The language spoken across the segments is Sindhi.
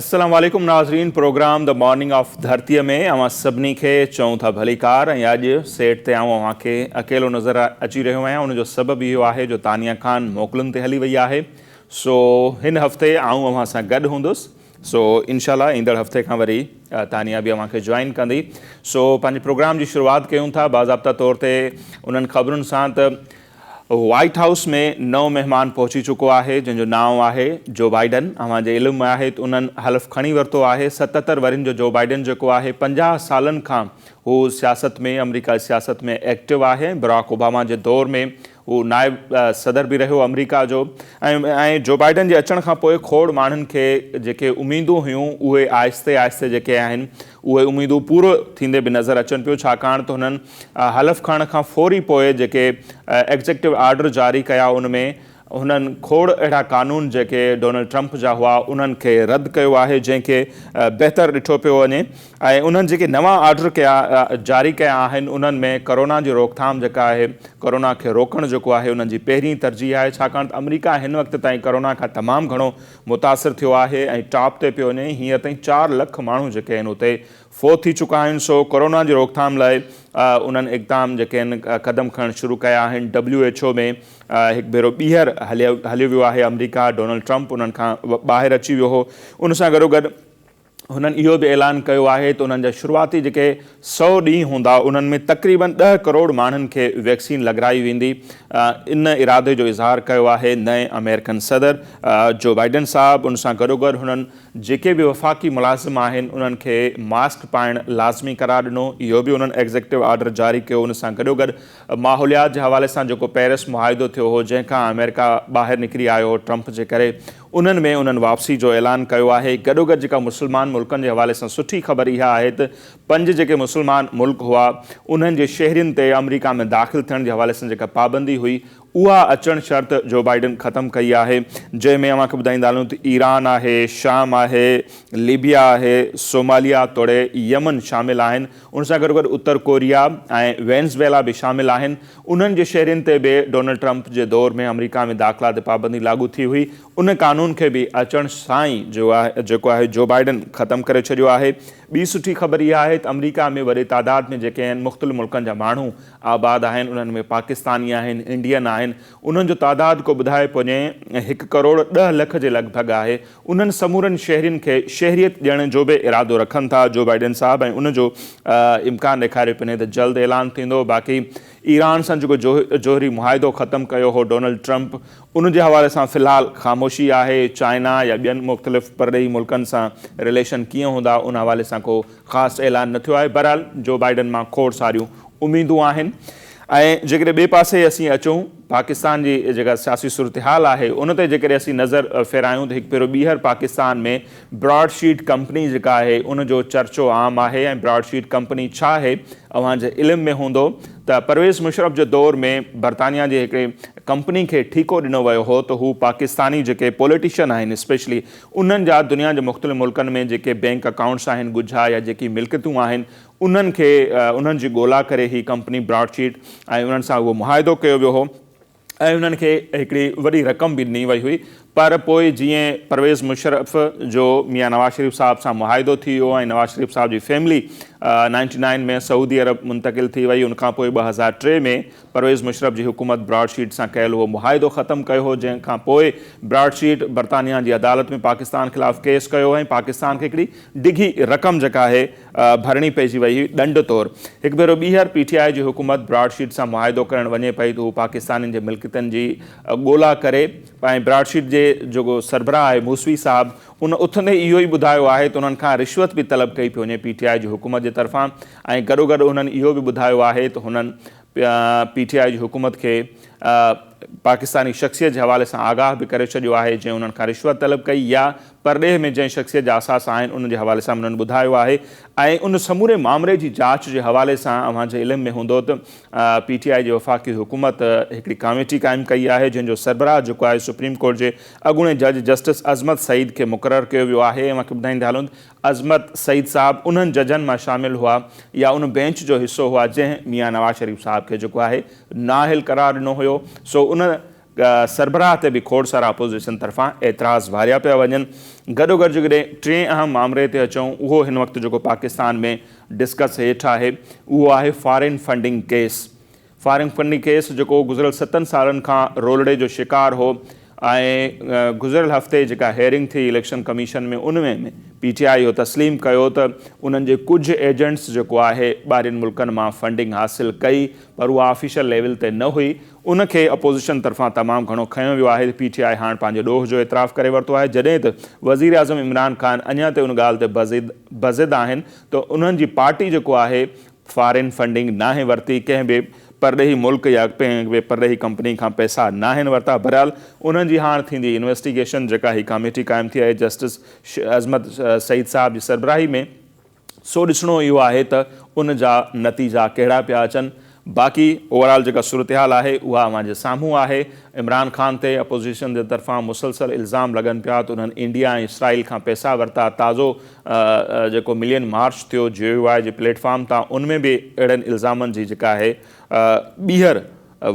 السلام عليڪم ناظرين پروگرام the morning of ڌرتي ۾ اوهان سڀني کي چئون ٿا ڀليڪار ۽ اڄ سيٽ تي آئون اوهان کي اڪيلو نظر اچي رهيو آهيان ان جو سبب اهو آهي جو تانيا خان موڪلن تي هلي وئي آهي سو هن هفتي آئون اوهان سان گڏ هوندس سو انشاء الله ايندڙ هفتي کان وري تانيا به اوهان کي جوائن ڪندي. سو پنهنجي پروگرام جي شروعات ڪيون ٿا باضابطا طور تي انهن خبرن سان ته وائيٽ هائوس ۾ نئون مهمان پهچي چڪو آهي جنهن جو نانء آهي جو بائيڊن. اوهان جي علم ۾ آهي ته انهن حلف کڻي ورتو آهي. 77 ورهين جو جو بائيڊن جيڪو آهي 50 سالن کان هو سياست ۾ آمريڪا جي سياست ۾ ايڪٽو آهي ۽ براڪ اوباما جي دور ۾ هو نائب صدر به رهيو آمريڪا جو ۽ جو بائيڊن جي اچڻ کان پوء کوڙ ماڻهن کي جيڪي اميدون هيون اهي آهستي آهستي جيڪي آهن اهي اميدون پورو ٿيندي به نظر اچن پيون ڇاڪاڻ ته هنن حلف کڻڻ کان فوري پوء جيڪي ايگزيڪٽو آرڊر جاري ڪيا ان ۾ هنن کوڙ اهڙا قانون جيڪي ڊونلڊ ٽرمپ جا هئا انهن کي رد ڪيو آهي جنهن کي بهتر ڏٺو پيو وڃي ۽ انهن جيڪي نوان آرڊر ڪيا جاري ڪيا آهن انهن ۾ ڪورونا جي روڪٿام جيڪا آهي ڪورونا کي روڪڻ جيڪو آهي انهن جي پهرين ترجيح آهي ڇاڪاڻ ته آمريڪا هن وقت تائين ڪورونا کان تمام گهڻو متاثر ٿيو آهي ۽ ٽاپ تي پيو وڃي هينئر تائين 4 لک ماڻهو جيڪي آهن اتي فوت ٿي چڪا آهن سو ڪورونا جي روڪٿام لاء انهن اقدام جيڪي آهن قدم کڻڻ شروع ڪيا آهن ڊبليو ايڇ او ۾ هڪ ڀيرو ٻيهر هليو ويو آهي آمريڪا ڊونلڊ ٽرمپ انهن کان ٻاهر اچي ويو هو ان سان گڏوگڏ هنن اهو به اعلان ڪيو آهي ته انهن جا شروعاتي جيڪي 100 ڏينهن هوندا انهن ۾ تقريبن 10 ڪروڙ ماڻهن کي ويڪسين لڳرائي ويندي. ان ارادي جو اظهار ڪيو آهي نئين آمريڪن صدر جو بائيڊن صاحب. ان سان گڏوگڏ هنن جيڪي به وفاقي ملازم آهن انهن کي ماسڪ پائڻ لازمي قرار ڏنو اهو به انهن ايگزيڪٽو آرڊر جاري ڪيو. ان سان گڏوگڏ ماحوليات جي حوالي سان جيڪو پيرس معاهدو ٿيو هو جنهن کان آمريڪا ٻاهر نڪري آيو هو ٽرمپ جي ڪري انهن ۾ انهن واپسي جو اعلان ڪيو آهي. گڏوگڏ جيڪا مسلمان ملڪن جي حوالي سان سٺي خبر اها آهي ته پنج جيڪي مسلمان ملڪ هئا انهن جي شهرين تي آمريڪا ۾ داخل ٿيڻ جي حوالي سان جيڪا پابندي هئي اها اچڻ شرط جو بائيڊن ختم ڪئي آهي جنهن ۾ اوهان کي ٻڌائيندا هلون ته ايران آهي، شام آهي، ليبيا آهي، صوماليا توڙي يمن شامل آهن ان سان گڏوگڏ اتر ڪوريا ۽ وينزويلا به شامل آهن. انهن جي شهرين تي به ڊونلڊ ٽرمپ جي دور ۾ آمريڪا ۾ داخلا تي پابندي لاڳو ٿي هئي. ان قانون کي به اچڻ سان ئي جيڪو آهي جو بائيڊن ختم ڪري ڇڏيو آهي. ٻي سٺي خبر اها آهي ته آمريڪا ۾ وڏي تعداد ۾ جيڪي آهن مختلف ملڪن جا ماڻهو آباد آهن انهن ۾ پاڪستاني آهن، انڊين آهن انهن جو تعداد ڪو ٻڌائي پوڃي هڪ ڪروڙ 10 لک جي لڳ ڀڳ آهي. انهن سمورن شهرين کي شهريت ڏيڻ جو به ارادو رکن ٿا جو بائيڊن صاحب ۽ ان جو امڪان ڏيکاريو پيو وڃي ته جلد اعلان ٿيندو باقي ايران سان جيڪو جوهري معاهدو ختم ڪيو هو ڊونلڊ ٽرمپ ان جي حوالي سان في الحال خاموشي آهي چائنا يا ٻين مختلف پرڏيهي ملڪن سان رليشن ڪيئن هوندا ان حوالي سان ڪو خاص اعلان نه ٿيو آهي بهرحال جو بائيڊن مان کوڙ ساريون اميدون آهن ۽ جيڪڏهن ٻئي پاسي اسين اچون پاڪستان جي جيڪا سياسي صورتحال آهي ان تي جيڪڏهن اسين نظر ڦيرايون ته هڪ ڀيرو ٻيهر پاڪستان ۾ براڊ شيٽ ڪمپني جيڪا آهي ان جو چرچو عام آهي ۽ براڊ شيٽ ڪمپني ڇا آهي اوهان جي علم ۾ هوندو ته پرويز مشرف جي دور ۾ برطانيا جي هڪڙي ڪمپني کي ٺيڪو ڏنو ويو هو ته هو پاڪستاني جيڪي پوليٽيشن آهن اسپيشلي انهن جا دنيا جي مختلف ملڪن ۾ جيڪي بينڪ اڪائونٽس آهن ڳجها يا جيڪي ملڪيتون آهن انهن کي انهن جي ڳولا ڪري هي ڪمپني براڊ شيٽ ۽ انهن سان اهو معاهدو ڪيو ويو هو ۽ انهن کي هڪڙي وڏي رقم به ڏني وئي هئي پر پوء جيئن پرويز مشرف جو ميان نواز شريف صاحب سان معاهدو ٿي ويو ۽ نواز شريف صاحب جي فيملي 99 ۾ سعودي عرب منتقل ٿي وئي ان کان پوء 2003 ۾ پرويز مشرف جي حڪومت براڊ شيٽ سان ڪيل اهو معاهدو ختم ڪيو هو جنهن کان پوء براڊ شيٽ برطانيا جي عدالت ۾ پاڪستان خلاف ڪيس ڪيو ۽ پاڪستان کي هڪڙي ڊگهي رقم جيڪا آهي ڀرڻي پئجي وئي هئي ڏنڊ طور. هڪ ڀيرو ٻيهر پي ٽي آء جي حڪومت براڊ شيٽ سان معاهدو ڪرڻ وڃي پئي ته هو پاڪستانين جي ملڪيتن جي ڳولا ڪري ۽ براڊ شيٽ جي جيڪو سربراهه آهي موسوي صاحب ان اٿندي اهو ئي ٻڌايو آهي ته انهن کان رشوت به طلب ڪئي پئي وڃي پي ٽي آء جي حڪومت جي طرفان ۽ گڏوگڏ انهن اهو به ٻڌايو آهي ته هنن پي ٽي آء جي حڪومت کي پاڪستاني شخصيت جي حوالي سان آگاهه به ڪري ڇڏيو آهي جنهن انهن کان رشوت طلب ڪئي يا پرڏيهه ۾ جنهن شخصيت جا اثاثا آهن ان جي حوالي سان به انهن ٻڌايو آهي ۽ ان سموري مامري جي جاچ جي حوالي سان اوهان جي علم ۾ هوندو ته پي ٽي آء جي وفاقي حڪومت هڪڙي ڪاميٽي قائم ڪئي آهي جنهن جو سربراهه جيڪو آهي سپريم ڪورٽ جي اڳوڻي جج جسٽس عظمت سعيد کي مقرر ڪيو ويو آهي. اوهان کي ٻڌائيندي هلون ته عظمت سعيد صاحب انهن ججن مان شامل هئا يا ان بينچ جو حصو هئا جنهن ميان نواز شريف صاحب کي جيڪو آهي نااهل قرار ڏنو هيو سو ان سربراهه تي به کوڙ سارا اپوزيشن طرفان اعتراض واريا پيا وڃن. گڏوگڏ جيڪڏهن ٽئين اهم مامري تي اچون اهو هن وقت جيڪو پاڪستان ۾ ڊسڪس هيٺ آهي اهو آهي foreign funding case. Foreign funding case جيڪو گذريل ستن سالن کان رولڙي جو شڪار هو ۽ گذريل هفتي جيڪا هيئرنگ ٿي اليڪشن ڪميشن ۾ ان ۾ پي ٽي آء اهو تسليم ڪيو ته انهن جي ڪجهه ايجنٽس جيڪو آهي ٻاهرين ملڪن مان فنڊنگ حاصل ڪئي پر اها آفيشل ليول تي نه هئي ان کي اپوزيشن طرفان تمام گهڻو کنيو ويو آهي ته پي ٽي آء هاڻ پنهنجي ڏوهه جو اعتراف ڪري ورتو آهي جڏهن ته وزيراعظم عمران خان اڃا تائين ان ڳالهه تي بضد آهن ته انهن جي پارٽي جيڪو آهي فارين فنڊنگ ناهي ورتي، ڪنهن به پرڏيهي ملڪ يا ڪنهن به پرڏيهي ڪمپني کان پئسا ناهن ورتا، بهرحال انهن جي هاڻ ٿيندي انويسٽيگيشن جيڪا هي ڪاميٽي قائم ٿي آهي جسٽس عظمت سعيد صاحب جي سربراهي ۾، سو ڏسڻو اهو آهي ته ان جا نتيجا ڪهڙا پيا اچن، باقي اوور آل جيڪا صورتحال آهي اها اوهان جي سامهون آهي، عمران خان تي اپوزيشن جي طرفان مسلسل الزام لڳن پيا ته انهن انڊيا ۽ اسرائيل کان پئسا ورتا، تازو جيڪو ملين مارچ ٿيو جي يو آء جي پليٽ فارم تان ان ۾ به اهڙن الزامن جي جيڪا آهي ٻيهر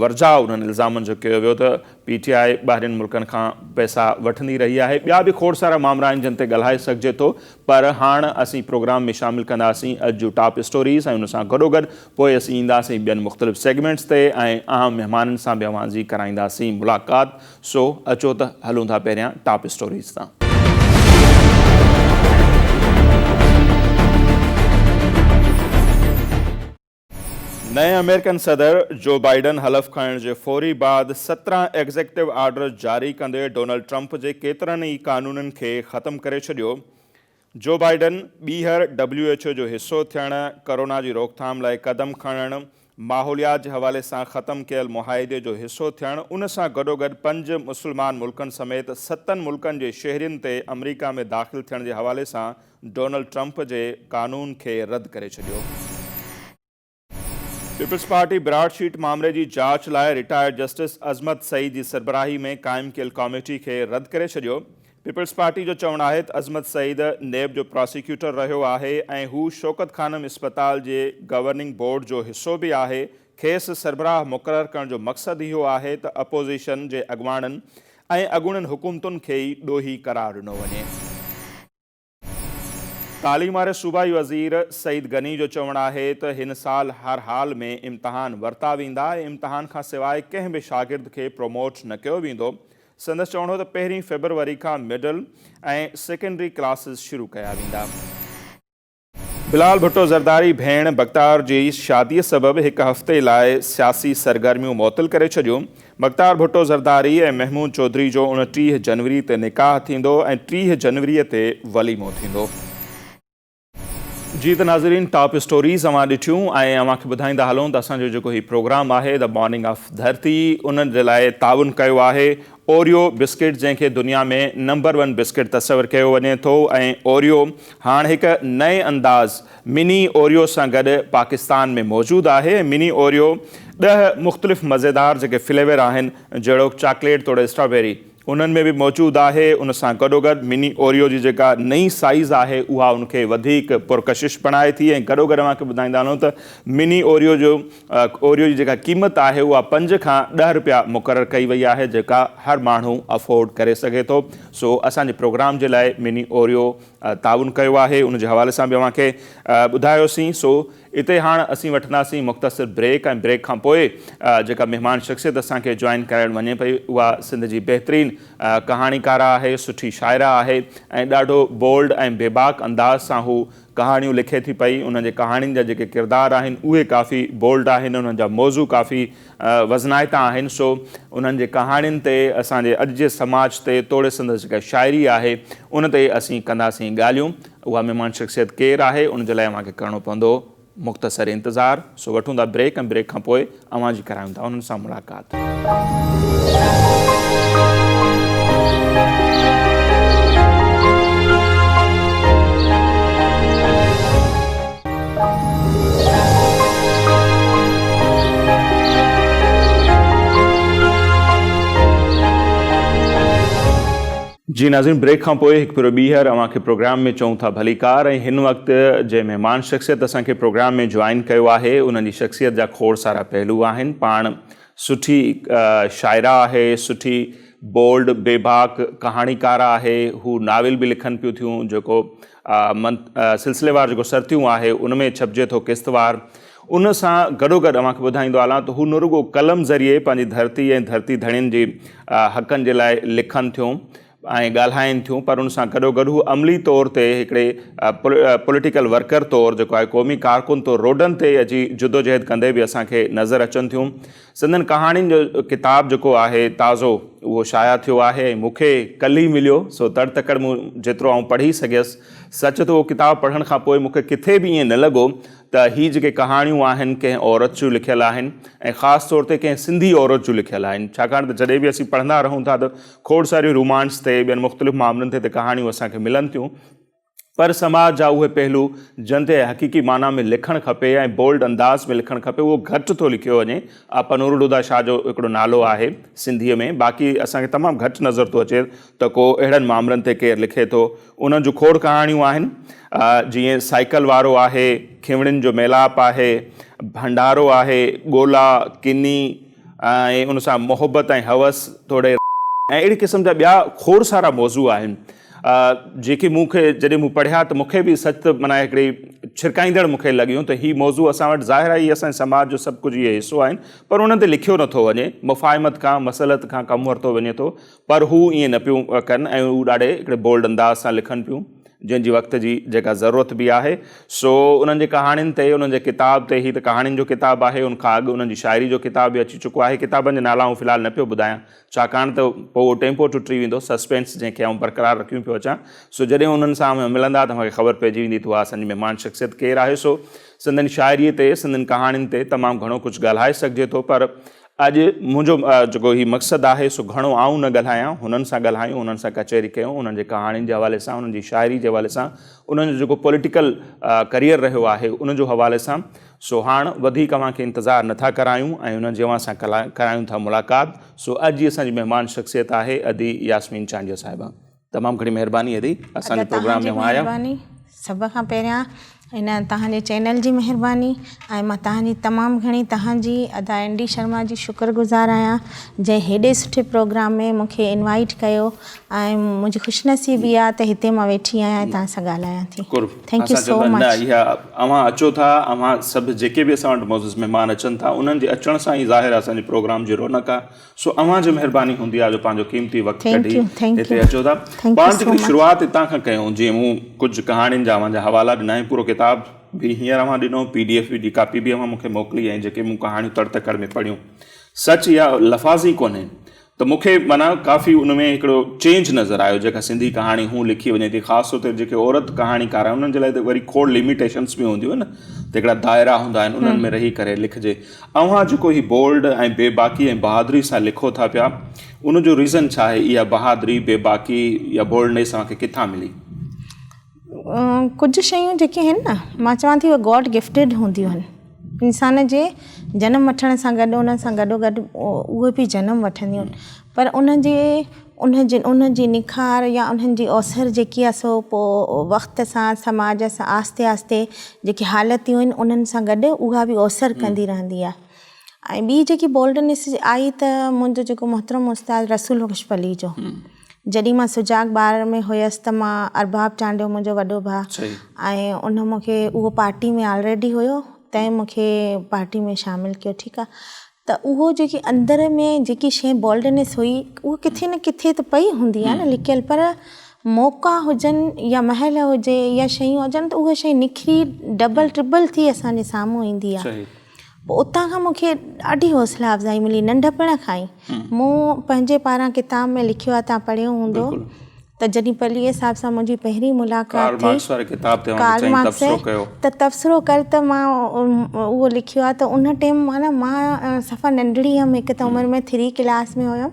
ورجاء انهن الزامن جو ڪيو ويو ته پي ٽي آء ٻاهرين ملڪن کان پئسا وٺندي رهي آهي ٻيا به کوڙ سارا مامرا آهن جن تي ڳالهائي سگهجي ٿو پر هاڻ اسين پروگرام ۾ شامل ڪنداسين اڄ جون ٽاپ اسٽوريز ۽ ان سان گڏوگڏ پوء اسين اينداسين ٻين مختلف سيگمينٽس تي ۽ اهم مهمانن سان به اوهان جي ڪرائينداسين ملاقات سو اچو ته هلون ٿا پهريان ٽاپ اسٽوريز تان. نئين آمريڪن صدر جو بائيڊن حلف کڻڻ جي فوري بعد 17 ايگزيڪٽو آرڊر جاري ڪندي ڊونلڊ ٽرمپ جي ڪيترن ئي قانونن کي ختم ڪري ڇڏيو. جو بائيڊن ٻيهر ڊبليو ايڇ او جو حصو ٿيڻ، ڪرونا جي روڪٿام لاء قدم کڻڻ، ماحوليات جي حوالي سان ختم ڪيل معاهدي جو حصو ٿيڻ، ان سان گڏوگڏ پنج مسلمان ملڪن سميت ستن ملڪن جي شهرين تي آمريڪا ۾ داخل ٿيڻ جي حوالي سان ڊونلڊ ٽرمپ جي قانون کي رد ڪري ڇڏيو. پيپلز پارٽي براڊ شيٽ مامري جي جاچ لاء رٽائرڊ جسٽس عظمت سعيد جي سربراهي ۾ قائم ڪيل ڪاميٽي کي رد ڪري ڇڏيو. پيپلز پارٽي جو چوڻ آهي ته عظمت سعيد نيب جو پراسيڪيوٽر رهيو آهي ۽ هو شوڪت خانم اسپتال جي گورننگ بورڊ جو حصو به آهي، کيس سربراهه مقرر ڪرڻ جو مقصد اهو آهي ته اپوزيشن جي اڳواڻن ۽ اڳوڻين حڪومتن کي ئي ڏوهي قرار ڏنو وڃي. تعليم واري صوبائي وزير سعيد غني جو چوڻ آهي ته هن سال هر حال ۾ امتحان ورتا ويندا ۽ امتحان کان سواء ڪنهن به شاگرد کي پروموٽ نه ڪيو ويندو. سندس چوڻ هو ته پهرين فيبروري کان مڊل ۽ سيڪنڊري ڪلاسز شروع ڪيا ويندا. بلال ڀٽو زرداري ڀيڻ بختار جي شادي سبب هڪ هفتي لاء سياسي سرگرميون معطل ڪري ڇڏيون. بختار ڀٽو زرداري ۽ محمود چوڌري جو 29 جنوري تي نڪاح ٿيندو ۽ 30 جنوري تي وليمو ٿيندو. جي ته ناظرين ٽاپ اسٽوريز اوهان ڏٺيون ۽ اوهان کي ٻڌائيندا هلون ته اسان جو جيڪو هي پروگرام آهي the morning of ڌرتي ان جي لاء تعاون ڪيو آهي اوريو بسڪٽ جنهن کي دنيا ۾ نمبر ون بسڪٽ تصور ڪيو وڃي ٿو ۽ اوريو هاڻ هڪ نئين انداز مني اوريو سان گڏ پاڪستان ۾ موجود آهي ۽ مني اوريو ڏهه مختلف مزيدار جيڪي فليور آهن جهڙوڪ چاڪليٽ توڙي اسٽرابيري انهن ۾ به موجود آهي ان سان گڏوگڏ مني اوريو جي جيڪا نئين سائيز آهي اها ان کي وڌيڪ پرڪشش بڻائي ٿي ۽ گڏوگڏ اوهان کي ٻڌائيندا هلون ته مني اوريو جو اوريو جي جيڪا قيمت آهي اها پنج کان ڏهه رپيا مقرر ڪئي وئي آهي جيڪا هر ماڻهو افورڊ ڪري سگهي ٿو سو اسان جي پروگرام جي لاء مني اوريو تعاون ڪيو آهي ان جي حوالي سان به اوهان کي ٻڌايوسين سو اتي هاڻ اسين وٺنداسين مختصر بريڪ ۽ بريڪ کان پوء جيڪا مهمان شخصيت اسان کي جوائن ڪرائڻ وڃي پئي اها سنڌ جي بهترين ڪهاڻيڪاره آهي سٺي شاعره آهي ۽ ڏاڍو بولڊ ۽ بيباڪ انداز سان هو ڪهاڻيون لکي ٿي پئي، انهن جي ڪهاڻين جا جيڪي ڪردار آهن اهي ڪافي بولڊ آهن، انهن جا موضوع ڪافي وزنائتا آهن، سو انهن جي ڪهاڻين تي اسان جي اڄ جي سماج تي توڙي سندس جيڪا شاعري آهي ان تي اسين ڪنداسين ڳالهيون. اها مهمان شخصيت ڪير آهي ان جي لاء اوهان کي ڪرڻو پوندو مختصر انتظار، سو وٺون ٿا بريڪ ۽ بريڪ کان پوء اوهان جي ڪرايون ٿا انهن سان ملاقات. جي ناظرين بريڪ کان پوء هڪ ڀيرو ٻيهر اوهان کي پروگرام ۾ چئون ٿا ڀليڪار ۽ هن وقت جنهن مهمان شخصيت اسان کي پروگرام ۾ جوائن ڪيو آهي انهن جي شخصيت جا کوڙ سارا پهلو آهن پاڻ سٺي شاعره آهي سٺي بولڊ بيباڪ ڪهاڻيڪاره آهي هو ناول به لکن پيون ٿيون جيڪو سلسليوار جيڪو سرتيون آهي ان ۾ ڇپجي ٿو قسطوار ان سان گڏوگڏ اوهان کي ٻڌائيندو هلان ته هو نه رڳو قلم ذريعي پنهنجي ڌرتي ۽ ڌرتي ڌڻين جي حقن جي لاء لکن ٿيون ۽ ڳالهائين ٿيون پر ان سان گڏوگڏ هو عملي طور تي هڪڙي پوليٽيڪل ورڪر طور جيڪو آهي قومي ڪارڪن طور روڊن تي اچي جدوجهد ڪندي به اسان کي نظر اچن ٿيون. سندن ڪهاڻين جو ڪتاب جيڪو آهي تازو اهو شايع ٿيو آهي ۽ مون کي ڪلهه ئي مليو سو تڙ تڪڙ مون جيترو آئون پڙهي سگهيس سچ ته اهو ڪتاب پڙهڻ کان پوء مون کي ڪٿي به ائين نه لڳو ته هي جيڪي ڪهاڻيون آهن ڪنهن عورت جون لکيل آهن ۽ خاص طور تي ڪنهن سنڌي عورت جون لکيل آهن ڇاڪاڻ ته جڏهن به اسين پڙهندا رهون ٿا ته کوڙ ساريون رومانس تي ٻين مختلف معاملن تي ته ڪهاڻيون اسان کي ملن ٿيون پر سماج جا اهي پهلو جن تي حقيقي معنيٰ ۾ لکڻ کپي ۽ بولڊ انداز ۾ لکڻ کپي اهو گهٽ ٿو لکيو وڃي. آپا نورالهديٰ شاهه جو هڪڙو نالو آهي سنڌيء ۾ باقي اسان کي تمام گهٽ نظر ٿو اچي ته ڪو اهڙن مامرن تي ڪير لکي ٿو. انهن جون کوڙ ڪهاڻيون آهن جيئن سائيڪل وارو آهي، کيوڻين جو ميلاپ آهي، ڀنڊارو آهي، ڳولا، ڪني ۽ ان سان محبت ۽ هوس توڙي ۽ اهڙي قسم جا ٻيا کوڙ سارا موضوع آهن. جيڪي مون کي جڏهن مون پڙهيا ته مون کي به سچ ته معنيٰ هڪڙي ڇرڪائيندڙ مون کي لڳيون ته هي موضوع اسان وٽ ظاهر آهي هي اسان جي سماج جو سڀ ڪجهه اهي حصو آهن پر انهن تي لکيو نٿو وڃي مفاهمت کان مصلحت کان ڪم ورتو وڃي ٿو پر هو ائين نه پيون ڪن ۽ هو ڏاڍي هڪڙي بولڊ انداز سان لکن پيون جنهن جي وقت جي جيڪا ضرورت به آهي سو انهن جي ڪهاڻين تي انهن جي ڪتاب تي هي ته ڪهاڻين جو ڪتاب آهي ان کان اڳ انهن جي شاعري جو ڪتاب به اچي چڪو آهي ڪتابن جا نالا آئون في الحال نه پيو ٻڌايان ڇاڪاڻ ته پوء اهو ٽيمپو ٽٽي ويندو، سسپينس جنهن کي آئون برقرار رکيون پيو اچان، سو جڏهن انهن سان اوهين ملندا ته اوهان کي خبر پئجي ويندي ته اها اسان جي مهمان شخصيت ڪير آهي. سو سندن شاعريء تي، سندن ڪهاڻين تي تمام گهڻو ڪجهه ڳالهائي سگهجي ٿو، پر اڄ منهنجو جيڪو هي مقصد آهي سو گهڻو آئون نه ڳالهايان، هنن سان ڳالهايون، انهن سان ڪچهري ڪيون، انهن جي ڪهاڻين جي حوالي سان، انهن جي شاعري جي حوالي سان، انهن جو جيڪو پوليٽيڪل ڪريئر رهيو آهي ان جو حوالي سان. سو هاڻ وڌيڪ اوهان کي انتظار نه ٿا ڪرايون ۽ انهن جي اوهان سان ڪرايون ٿا ملاقات. سو اڄ جي اسان جي مهمان شخصيت آهي ادي ياسمين چانڊيو صاحبه. تمام گهڻي مهرباني ادي اسان جي ادا پروگرام توهان جي ۾ اوهان آيا. مهرباني سڀ کان پهريان هن توهان جي چينل جي مهرباني ۽ مان توهان جي تمام گهڻي توهان جي ادا اين ڊي شرما جي شڪر گذار آهيان جنهن هيڏي سٺي پروگرام ۾ مون کي انوائيٽ ڪيو ۽ منهنجي خوش نصيبي آهي ته هتي مان ويٺي آهيان ۽ توهان سان ڳالهايان ٿي. قرب thank you اسان سو چوندا نه مچ. اها اوهان اچو ٿا اوهان سڀ جيڪي به اسان وٽ معزز مهمان اچن ٿا انهن جي اچڻ سان ئي ظاهر آهي اسان جي پروگرام جي رونق آهي سو اوهان جي مهرباني هوندي آهي جو پنهنجو قيمتي وقت thank ڪڍي you thank هتي يو اچو ٿا thank you پاڻ سو جيڪڏهن مچ. شروعات هتان کان ڪيون جيئن مون ڪجهه ڪهاڻين جا اوهان جا حوالا ڏنا ۽ پورو ڪتاب به هينئر اوهان ڏنو پي ڊي ايف جي ڪاپي به اوهان مون کي موڪلي ۽ جيڪي مون ڪهاڻيون تڙ تڪڙ ۾ پڙهيون سچ اها لفاظي ڪونهي ته مون کي معنيٰ ڪافي ان ۾ هڪڙو چينج نظر آيو جيڪا سنڌي ڪهاڻي هون لکي وڃي ٿي خاص طور تي جيڪي عورت ڪهاڻيڪار آهن انهن جي لاء ته وري کوڙ لميٽيشنس به هونديون آهن نه ته هڪڙا دائرا هوندا آهن انهن ۾ رهي ڪري لکجي اوهان جيڪو هي بولڊ ۽ بي باڪي ۽ بهادري سان لکو ٿا پيا ان جو ريزن ڇا آهي اها بهادري بي باڪي يا بولڊنيس اوهان کي ڪٿان ملي؟ ڪجهه شيون جيڪي آهن نه مان چوان ٿي اهي گاڊ گفٽيڊ هونديون آهن انسان جي جنم وٺڻ سان گڏ ان سان گڏو گڏ اهي به جنم وٺنديون آهن پر انهن جي انهن جي انهن جي نکار يا انهن جي اوسر جيڪي آهي سو پوء وقت سان سماج سان آهستي آهستي جيڪي حالتيون آهن انهن سان گڏ اها به اوسر ڪندي رهندي آهي ۽ ٻي جيڪي بولڊنيس آئي ته منهنجو جيڪو محترم استاد رسول بخش پليجو جڏهن مان سجاڳ ٻار ۾ هيس ته مان ارباب چانڊيو منهنجو وڏو ڀاء ۽ ان مون کي اهو پارٽي ۾ آلريڊي هيو تنهن مون کي پارٽي ۾ شامل ڪيو ٺيڪ آ ته اهو جيڪي اندر ۾ جيڪي شيء بولڊنيس هئي اهو ڪٿي نه ڪٿي ته پئي هوندي آ نه لڪيل پر موقعا هجن يا مهل هجي يا شيون هجن ته اها شيء نکري ڊبل ٽربل ٿي اسان جي سامهون ايندي آ پوء اتان کان مون کي ڏاڍي حوصلا افزائي ملي ننڍپڻ کان ئي مون پنهنجي پاران ڪتاب ۾ لکيو آهي توهان پڙهيو هوندو. ته جڏهن پليجي صاحب سان منهنجي پهرين ملاقات ڪارل ٿي مارڪس واري ڪتاب تي اوهان ڪارل چئين مارڪس تبصرو ڪيو. ته تبصرو ڪر ته مان اهو لکيو آهي ته ان ٽيم معنيٰ مان صفا ننڍڙي هيم هڪ ته عمر ۾ ٿري ڪلاس ۾ هيم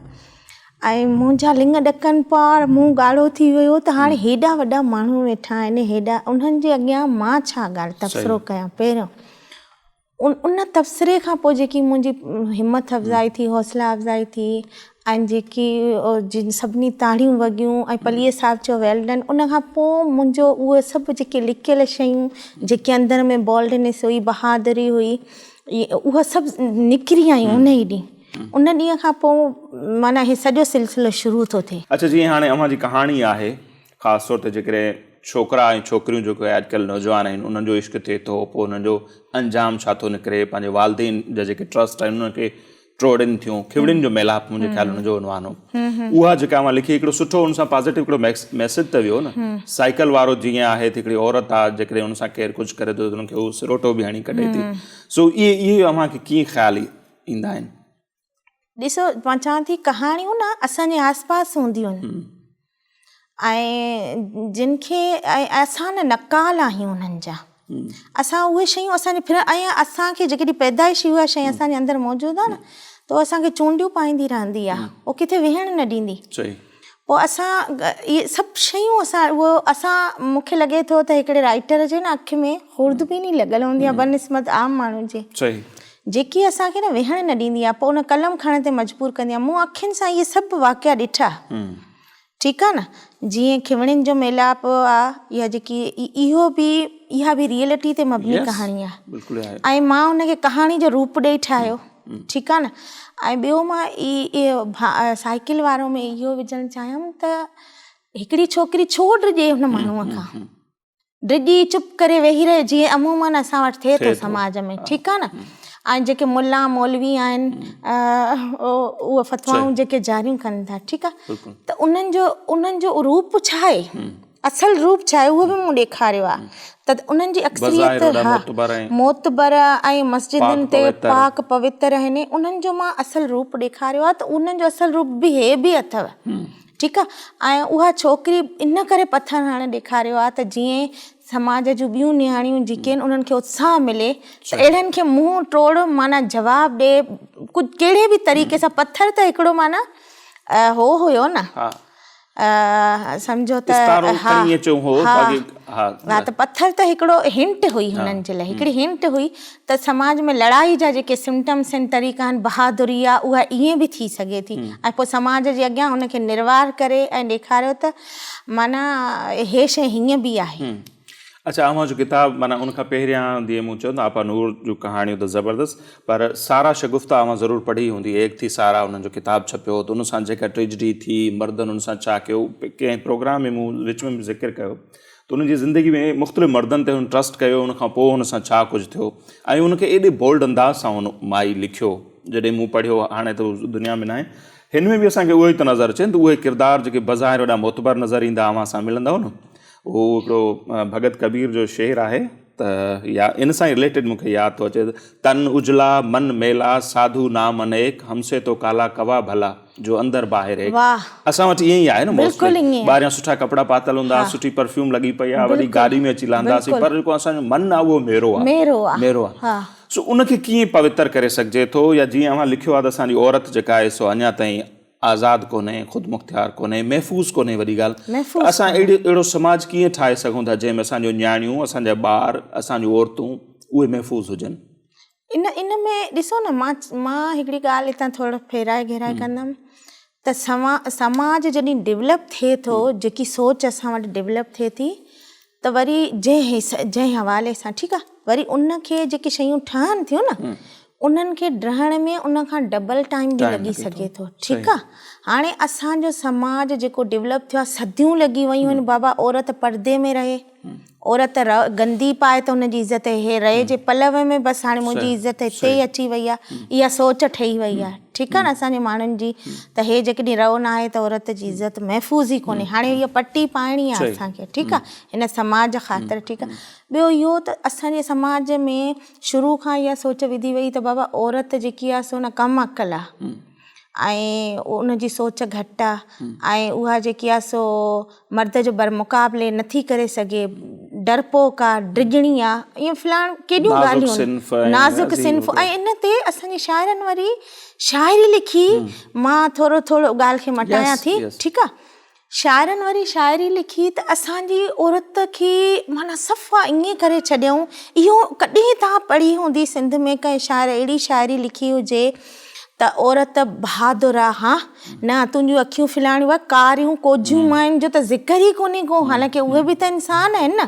۽ منهنجا لڱ ڏڪن پيا منهن ڳاڙهو ٿي ويو ته هاڻي هيڏا وڏا ماڻهو ويٺا آهن هيڏا انهن جي اڳيان مان ڇا ڳالهه تبصرو ڪيان پهريون ان تبصري کان پوء جيڪي منهنجي همٿ افزائي ٿي، حوصلا افزائي ٿي ۽ جيڪي جن سڀني تاڙيون وڳيون ۽ پليجي صاحب چيو ويل ڊن ان کان پوء منهنجو اهي سڀ جيڪي لڪيل شيون جيڪي اندر ۾ بولڊنيس هئي بهادري هئي اهي سڀ نڪري آيون ان ئي ڏينهن ان ڏينهن کان پوء معنيٰ هي سڄو سلسلو شروع ٿو ٿئي. اڇا جيئن هاڻي اوهان جي ڪهاڻي آهي خاص طور تي جيڪڏهن ڇوڪرا ۽ ڇوڪريون جيڪي اڄڪلهه نوجوان آهن انهن جو عشق ٿئي ٿو پوء انهن جو انجام ڇا ٿو نڪري پنهنجي والدين جا جيڪي ٽرسٽ آهن انهن کي ٽوڙين ٿيون کيوڙين جو ميلاپ منهنجي خيال ان جو عنوان هو اها جيڪا اوهان لکي هڪڙو سٺو ان سان پازيٽو هڪڙو ميسج ته ويو نه سائيڪل وارو جيئن آهي ته هڪڙي عورت آهي جيڪڏهن ان سان ڪير ڪجهه ڪري ٿو ته ان کي هو سروٽو به هڻي ڪڍي ٿي سو اهي اهي اوهان کي ڪيئن خيال ايندا آهن ڏسو مان چوان ٿي ڪهاڻيون نه اسان جي آس پاس هونديون آهن ۽ جن کي ۽ اسان نه نقال آهيون انهن جا اسان اهي شيون اسان جي ڦر ۽ اسان کي جيڪڏهن پيدائشي اها شيء اسان جي اندر موجود آهي نه ته اها اسان کي چونڊيون پائيندي رهندي آهي اهو ڪٿي ويهڻ نه ڏيندي پوء اسان اهي سڀ شيون اسان اهو اسان مون کي لڳي ٿو ته هڪڙي رائيٽر جي نه اک ۾ خوردبيني لڳل هوندي آهي بنسبت عام ماڻهن جي جيڪي اسان کي نه ويهڻ نه ڏيندي آهي پوء ان قلم کڻڻ تي مجبور ڪندي آهي مون اکين سان اهي سڀ واقعا ڏٺا ٺيڪ آهي نه جيئن کيوڻين جو ميلاپ آ يا جيڪي اهو به اها به ريئلٽي تي مبني ڪهاڻي آهي ۽ مان ان کي ڪهاڻي جو روپ ڏئي ٺاهيو ٺيڪ آ نه ۽ ٻيو مان اهو سائيڪل وارو ۾ اهو وجهڻ چاهيم ته هڪڙي ڇوڪري ڇو ڊڄي هن ماڻهوء کان ڊڄي چپ ڪري ويهي رهي جيئن عمومن اسان وٽ ٿئي ٿو سماج ۾ ٺيڪ آ نه ۽ جيڪي ملا مولوي آهن اهي فتوائون جيڪي جاريون ڪن ٿا ٺيڪ آ ته انهن جو انهن جو روپ ڇا آهي اصل روپ ڇا آهي اهو به مون ڏيکاريو آهي ته انهن جي اڪثريت ها معتبر ۽ مسجدن تي پاڪ پوتر آهن انهن جو مان اصل روپ ڏيکاريو آهي ته انهن جو اصل روپ به هي به اٿو ٺيڪ آهي ۽ اها ڇوڪري ان ڪري پٿر هڻڻ ڏيکاريو آهي ته جيئن سماج جون ٻيون نياڻيون جيڪي آهن انهن کي اتساهه ملي ته اهڙن کي منهن ٽوڙ معنيٰ جواب ڏي ڪجهه ڪهڙي به طريقي سان پٿر ته هڪڙو معنيٰ هو هيو نه سمجهو ته ها ها ته پٿر ته هڪڙو هنٽ هئي هنن جي لاء هڪڙي هنٽ هئي ته سماج ۾ لڙائي جا جيڪي سمٽمس آهن طريقا آهن بهادري آهي اها ائين به ٿي سگهي ٿي ۽ پوء سماج جي اڳيان ان کي نروار ڪري ۽ ڏيکاريو ته معنيٰ هي شيء هيئن به آهي. اڇا اوهان جو ڪتاب معنيٰ ان کان پهريان جيئن مون چيو نه آپا نور جون ڪهاڻيون ته زبردست پر سارا شگفته اوهان ضرور پڙهي هوندي ايڪ ٿي سارا انهن جو ڪتاب ڇپيو هو ته ان سان جيڪا ٽريجڊي ٿي مردن ان سان ڇا ڪيو ڪنهن پروگرام ۾ مون وچ ۾ به ذڪر ڪيو ته ان جي زندگي ۾ مختلف مردن تي هن ٽرسٽ ڪيو ان کان پوء هن سان ڇا ڪجهه ٿيو ۽ ان کي ايڏي بولڊ انداز سان هن مائي لکيو جڏهن مون پڙهيو هاڻي ته دنيا ۾ ناهي هن ۾ به اسان کي اهو ئي ٿو نظر اچي ته اهي ڪردار جيڪي بظاهر وڏا معتبر نظر ايندا اوهان سان ملندؤ نه اهو هڪڙو ڀڳت ڪبير جو شعر آهي ته يا ان سان ئي رليٽيڊ مون کي ياد ٿو اچي ته تن اجلا من ميلا ساڌو نام انيڪ هم سي تو ڪالا ڪوا ڀلا جو اندر باهر ايڪ. اسان وٽ ائين ئي آهي نه موسٽلي ٻاهريان سٺا ڪپڙا پاتل هوندا سٺي پرفيوم لڳي پئي آهي وڏي گاڏي ۾ اچي لهنداسين پر جيڪو اسان جو من آهي اهو ميرو آهي ميرو آهي سو ان کي ڪيئن پوتر ڪري سگهجي ٿو يا جيئن اوهان لکيو آهي ته اسان جي عورت جيڪا آهي سو اڃا تائين آزاد ڪونهي، خودمختيار ڪونهي، محفوظ ڪونهي وڏي ڳالهه ته اسان اهڙي اهڙو سماج ڪيئن ٺاهي سگهون ٿا جنهن ۾ اسان جون نياڻيون، اسان جا ٻار، اسان جون عورتون اهي محفوظ هجن. ان ان ۾ ڏسو نه مان مان هڪڙي ڳالهه هتان ٿورو ڦيرائي گهيرائي ڪندم ته سما سماج جڏهن ڊولپ ٿئي ٿو جيڪي سوچ اسان وٽ ڊولپ ٿئي ٿي ته وري جنهن جنهن حوالي سان ٺيڪ آ وري ان کي جيڪي شيون ٺهن ٿيون نه انهن کي ڊهڻ ۾ ان کان ڊبل ٽائيم به لڳي سگهي ٿو ٺيڪ آ هاڻي اسان جو سماج جيڪو ڊولپ ٿيو آ صديون لڳي ويون آهن بابا عورت پردي ۾ رهي عورت گندي پائي ته ان جي عزت هي رهي جي پلو ۾ بس هاڻي منهنجي عزت هتي ئي اچي وئي آ اها سوچ ٺهي وئي آ ٺيڪ آ نه اسان جي ماڻهن جي ته هي جيڪڏهن رئو نه آهي ته عورت جي عزت محفوظ ئي ڪونهي هاڻي اها پٽي پائڻي آ اسان کي ٺيڪ آ هن سماج خاطر ٺيڪ آ ٻيو اهو ته اسان جي سماج ۾ شروع کان اها سوچ وڌي وئي ته بابا عورت جيڪي آهي سو نه ڪم عقل آهي. ۽ ان جي سوچ گهٽ آ ۽ اها جيڪي آ سو مرد جو بر مقابلي نٿي ڪري سگهي، ڊرپوڪ آ، ڊڄڻي آ، ائين فلاڻ ڪيڏيون ڳالهيون آهن، نازڪ صنف ۽ ان تي اسان جي شاعرن وري شاعري لکي، مان ٿورو ٿورو ڳالهه کي مٽايان ٿي ٺيڪ آ، شاعرن وري شاعري لکي ته اسان جي عورت کي معنيٰ صفا ائين ڪري ڇڏيائون، اهو ڪڏهن توهان پڙهي هوندي سنڌ ۾ ڪنهن شاعر اهڙي شاعري لکي هجي ته عورت بهادر آ ها نه تنهنجون اکيون فلاڻيون ڪاريون ڪوجهيون ماين جو ته ذڪر ئي ڪونهي ڪو حالانڪه اهي به ته انسان آهن نه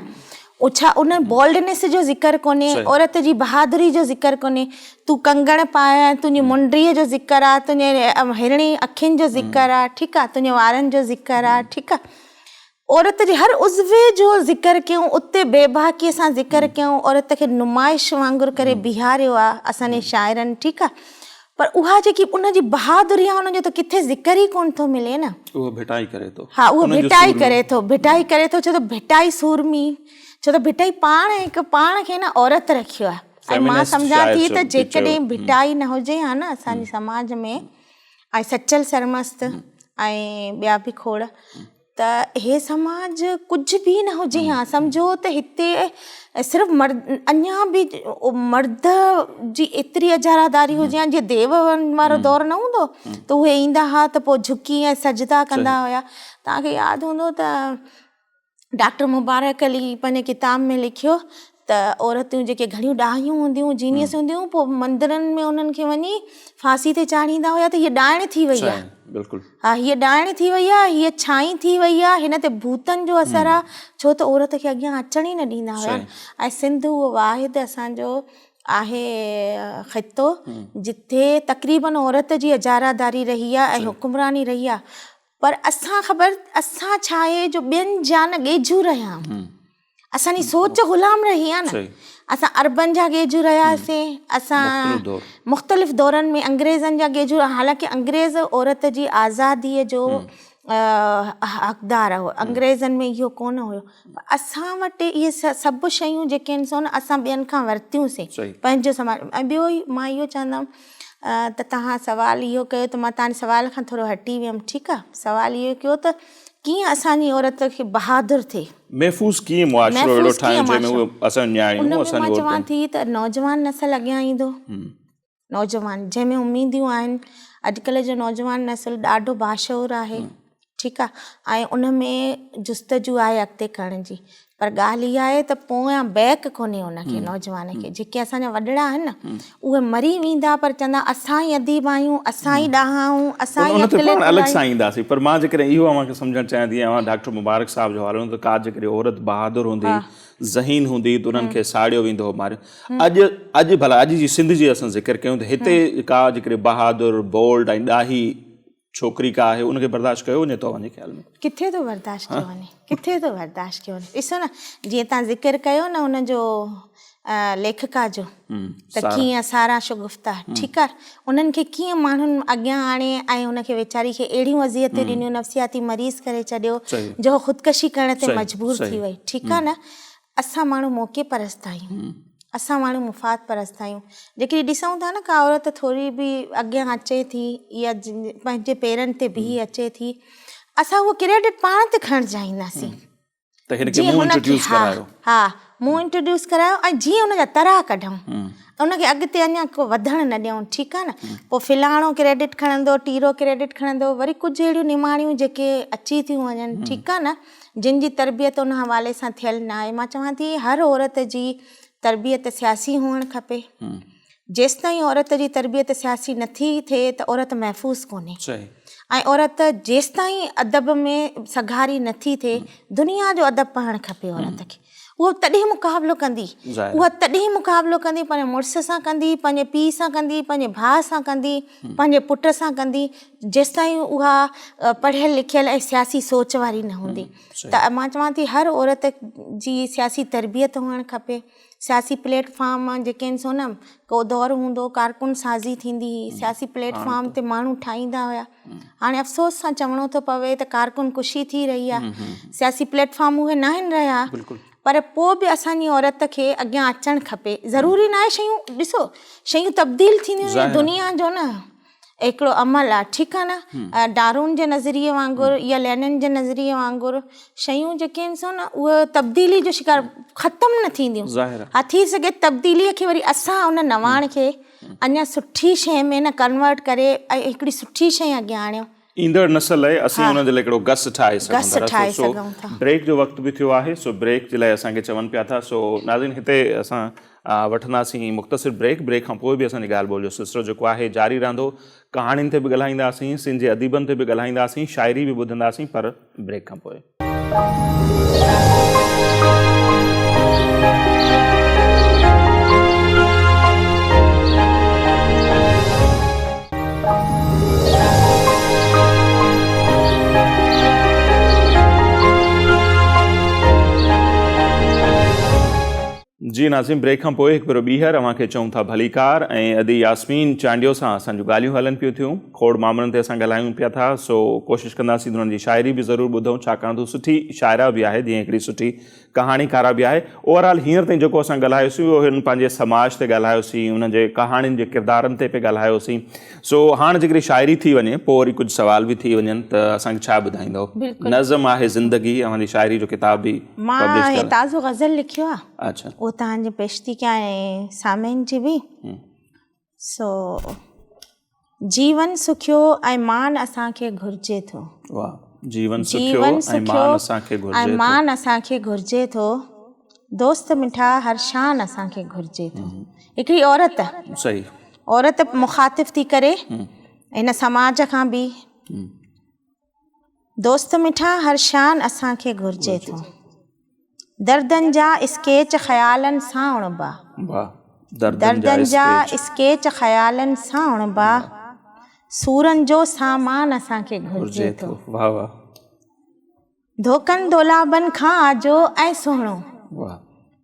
او ڇا ان بولڊنيس جو ذڪر ڪونهي، عورت جي بهادري جو ذڪر ڪونهي، تون ڪنگڻ پايا آهن، تنهنجي منڊريء جو ذڪر آ، تنهنجي هرڻي اکين جو ذڪر آ، ٺيڪ آ، تنهنجي وارن جو ذڪر آ، ٺيڪ آ. عورت جي هر عضوي جو ذڪر ڪيون، اتي بيباڪيء سان ذڪر ڪيون، عورت کي نمائش وانگر ڪري بيهاريو آ اسان جي شاعرن، ٺيڪ آ. پر اها جيڪي ان جي بهادري آ ان جو ته ڪٿي ذڪر ئي ڪونه ٿو ملي نه. اهو ڀٽائي ڪري ٿو. ها اهو ڀٽائي ڪري ٿو، ڀٽائي ڪري ٿو ڇو ته ڀٽائي سورمي، ڇو ته ڀٽائي پاڻ هڪ پاڻ کي نه عورت رکيو آ ۽ مان سمجهان ٿي ته جيڪڏهن ڀٽائي نه هجي ها نه اسان جي سماج ۾ ۽ سچل سرمست ۽ ٻيا به کوڙ ته هي سماج ڪجهه به نه هجي ها سمجهو ته هتي صرف مرد اڃا به مرد جي ايتري اجاره داري هجي ها جيئن ديو وارو دور نه هوندو ته اهي ايندا ها ته پوء جهڪي ۽ سجدا ڪندا هيا توهان کي ياد هوندو ته ڊاڪٽر مبارڪ علي پنهنجي ڪتاب ۾ لکيو ته عورتون جيڪي گهڻيون ڏاهيون هونديون هيون جينيس هونديون هيون پوء مندرن ۾ انهن کي وڃي ڦاسي تي چاڙهيندا هيا ته هيء ڏائڻ ٿي وئي آهي. بلڪل. ها هيء ڏائڻ ٿي وئي آهي، هيء ڇائي ٿي وئي آهي، هن تي ڀوتن جو اثر آهي، ڇو ته عورت کي اڳيان اچڻ ئي نه ڏيندا هيا ۽ سنڌ اهو واحد اسان جو آهي خطو جتي تقريبن عورت جي اجاره داري رهي آهي ۽ حڪمراني رهي آهي پر اسان خبر اسان ڇا آهي جو ٻين جا نه ڳيجهو رهيا آهيون. اسان جي سوچ غلام رهي آهي نه اسان عربن جا ڳيجهو رهياسين اسان مختلف دورن ۾ انگريزن جا ڳيجهو حالانڪه انگريز عورت جي آزاديء جو حقدار هو انگريزن ۾ اهو ڪونه هيو اسان وٽ اهي سڀ شيون جيڪي آهن سو نه اسان ٻين کان ورتيون سين پنهنجو سماج ۽ ٻيو مان اهو چوندم ته توهان سوال اهو ڪيو ته مان توهان جي سوال کان ٿورو هٽي ويم ٺيڪ آهي سوال اهو ڪيو ته ڪيئن اسان جي عورت کي بهادر ٿئي. محفوظ ڪيئن معاشرو اهڙو ٺاهيون جنهن ۾ اهي اسان جون نياڻيون اسان جون عورتون. ان ۾ مان چوان ٿي ته نوجوان نسل اڳيان ايندو نوجوان جنهن ۾ اميديون آهن اڄڪلهه جو نوجوان نسل ڏاڍو باشعور آهي ٺيڪ آهي ۽ ان ۾ جستجو آهي اڳتي ڪرڻ جي پر ڳالهه اها آهي ته پويان بيڪ ڪونهي ان کي نوجوان کي جيڪي اسان جا وڏڙا آهن نه اهي مري ويندا پر چوندا اسان ئي اديب آهيون اسان ئي ڏاها آهيون اسان ئي ان تي پاڻ الڳ سان اينداسين پر مان جيڪڏهن اهو اوهان کي سمجهڻ چاهيان ٿي اوهان ڊاڪٽر مبارڪ صاحب جو حوالو ڏنو ته ڪا جيڪڏهن عورت بهادر هوندي ذهين هوندي ته انهن کي ساڙيو ويندو هو ماريو اڄ اڄ ڀلا اڄ جي سنڌ جي اسان ذڪر ڪيون ته هتي ڪا جيڪڏهن بهادر بولڊ ۽ ڏاهي ڇوڪري ڪا آهي ان کي برداشت ڪيو وڃي ٿو اوهان جي خيال ۾؟ ڪٿي ٿو برداشت ڪيو وڃي ڪٿي ٿو برداشت ڪيو وڃي ڏسو نه جيئن تان ذڪر ڪيو نه ان جو ليکڪا جو ته ڪيئن سارا شگفته ٺيڪ آ انهن کي ڪيئن ماڻهن اڳيان آڻي ۽ ان کي ويچاري کي اهڙيون اذيتون ڏنيون نفسياتي مريض ڪري ڇڏيو جو خودڪشي ڪرڻ تي مجبور ٿي وئي ٺيڪ آ نه اسان ماڻهو موقعي پرست آهيون اسان ماڻهو مفاد پرست آهيون جيڪڏهن ڏسون ٿا نه ڪا عورت ٿوري به اڳيان اچي ٿي يا پنهنجي پيرن تي بيهي اچي ٿي اسان اهو ڪريڊٽ پاڻ تي کڻڻ چاهينداسين ته هن کي مون انٽروڊيوس ڪرايو ها مون انٽروڊيوس ڪرايو ۽ جيئن ان جا ترا ڪڍون ان کي اڳتي اڃا ڪو وڌڻ نه ڏيون ٺيڪ آهي نه پوء فلاڻو ڪريڊٽ کڻندو ٽيرو ڪريڊٽ کڻندو وري ڪجهه اهڙيون نماڻيون جيڪي اچي ٿيون وڃن ٺيڪ آهي نه جن جي تربيت ان حوالي سان ٿيل ناهي. مان چوان ٿي هر عورت جي تربيت سياسي هئڻ کپي. جيستائين عورت جي تربيت سياسي نٿي ٿئي ته عورت محفوظ ڪونهي ۽ عورت جيستائين ادب ۾ سگهاري نٿي ٿئي دنيا جو ادب پڙهڻ کپي عورت کي. اهو تڏهن مقابلو ڪندي اها تڏهن مقابلو ڪندي پنهنجي مڙس سان ڪندي پنهنجي پيء سان ڪندي پنهنجي ڀاء سان ڪندي پنهنجي پٽ سان ڪندي جيستائين اها پڙهيل لکيل ۽ سياسي سوچ واري نه هوندي ته مان چوان ٿي هر عورت جي سياسي تربيت هئڻ کپي سياسي پليٽ فارم جيڪي آهن سو نه ڪو دور هوندو ڪارڪن سازي ٿيندي هئي سياسي پليٽ فارم تي ماڻهو ٺاهيندا هيا هاڻي افسوس سان چوڻو ٿو پوي ته ڪارڪن ڪشي ٿي رهي آهي سياسي پليٽ فارم اهي ناهن رهيا پر پوء به اسان جي عورت کي اڳيان اچڻ کپي ضروري ناهي شيون ڏسو شيون تبديل ٿينديون دنيا جو نه هڪڙو عمل آ ٺيڪ آ نه ڊارون جي نظريي وانگر يا لينن جي نظريي وانگر شيون جيڪي آهن سو نه اهي تبديلي جو شڪار ختم نه ٿينديون ها ٿي سگهي تبديلي کي وري اسان ان نواڻ کي اڃا سٺي شيء ۾ نه ڪنورٽ ڪري ۽ هڪڙي سٺي شيء اڳيان آڻيون. ايندڙ نسل لاء اسين انهن جي لاء هڪڙو گس ٺاهي سگهون ٿا سو بريڪ جو وقت به ٿيو آهي سو بريڪ جي لاء اسان کي چون پيا ٿا سو ناظرين هتي اسان وٺنداسين مختصر بريڪ، بريڪ کان پوء به اسان جي ڳالهه ٻولهه جو سلسلو جيڪو آهي جاري رهندو، ڪهاڻين تي به ڳالهائينداسين، سنڌ جي اديبن تي به ڳالهائينداسين، شاعري به ٻڌنداسين پر بريڪ کان پوء. جي ناظرين بريڪ کان پوء هڪ ڀيرو ٻيهر اوهان کي چئون ٿا ڀليڪار ۽ ادي ياسمين چانڊيو سان اسان جون ڳالهيون هلن پيون ٿيون کوڙ مامرن تي اسان ڳالهايون پيا ٿا سو ڪوشش ڪنداسين ته انهن جي شاعري به ضرور ٻڌون ڇاڪاڻ ته سٺي شاعره به آهي جيئن هڪڙي سٺي ڪهاڻيڪاره به آهي اوور آل هينئر تائين جيڪو اسان ڳالهايوسين اهو هن پنهنجي سماج تي ڳالهايوسين انهن جي ڪهاڻين جي ڪردارن تي پئي ڳالهايوسين سو هاڻ جيڪڏهن شاعري ٿي وڃي پوء وري ڪجهه سوال به ٿي وڃن ته اسان کي ڇا ٻڌائيندؤ؟ نظم آهي زندگي اوهان جي شاعري جو ڪتاب به مان هي تازو غزل لکيو آ اڇا اهو توهان جي پيش ٿي ڪيان ۽ سامعين جي به سو جيون سکيو ۽ مان اسان کي گهرجي ٿو. واھ جيون سکيو ۽ مان اسان کي گهرجي ٿو. ۽ مان اسان کي گهرجي ٿو. دوست مٺا هر شان اسان کي گهرجي ٿو. هڪڙي عورت صحيح عورت مخاطب ٿي ڪري هن سماج کان به دوست مٺا هر شان اسان کي گهرجي ٿو. دردن جا اسڪيچ خيالن سان اڻبا. دردن جا اسڪيچ خيالن سان اڻبا. سورن جو سامان اسان کي گهرجي ٿو. ڌوڪن دولابن کان آجو ۽ سهڻو.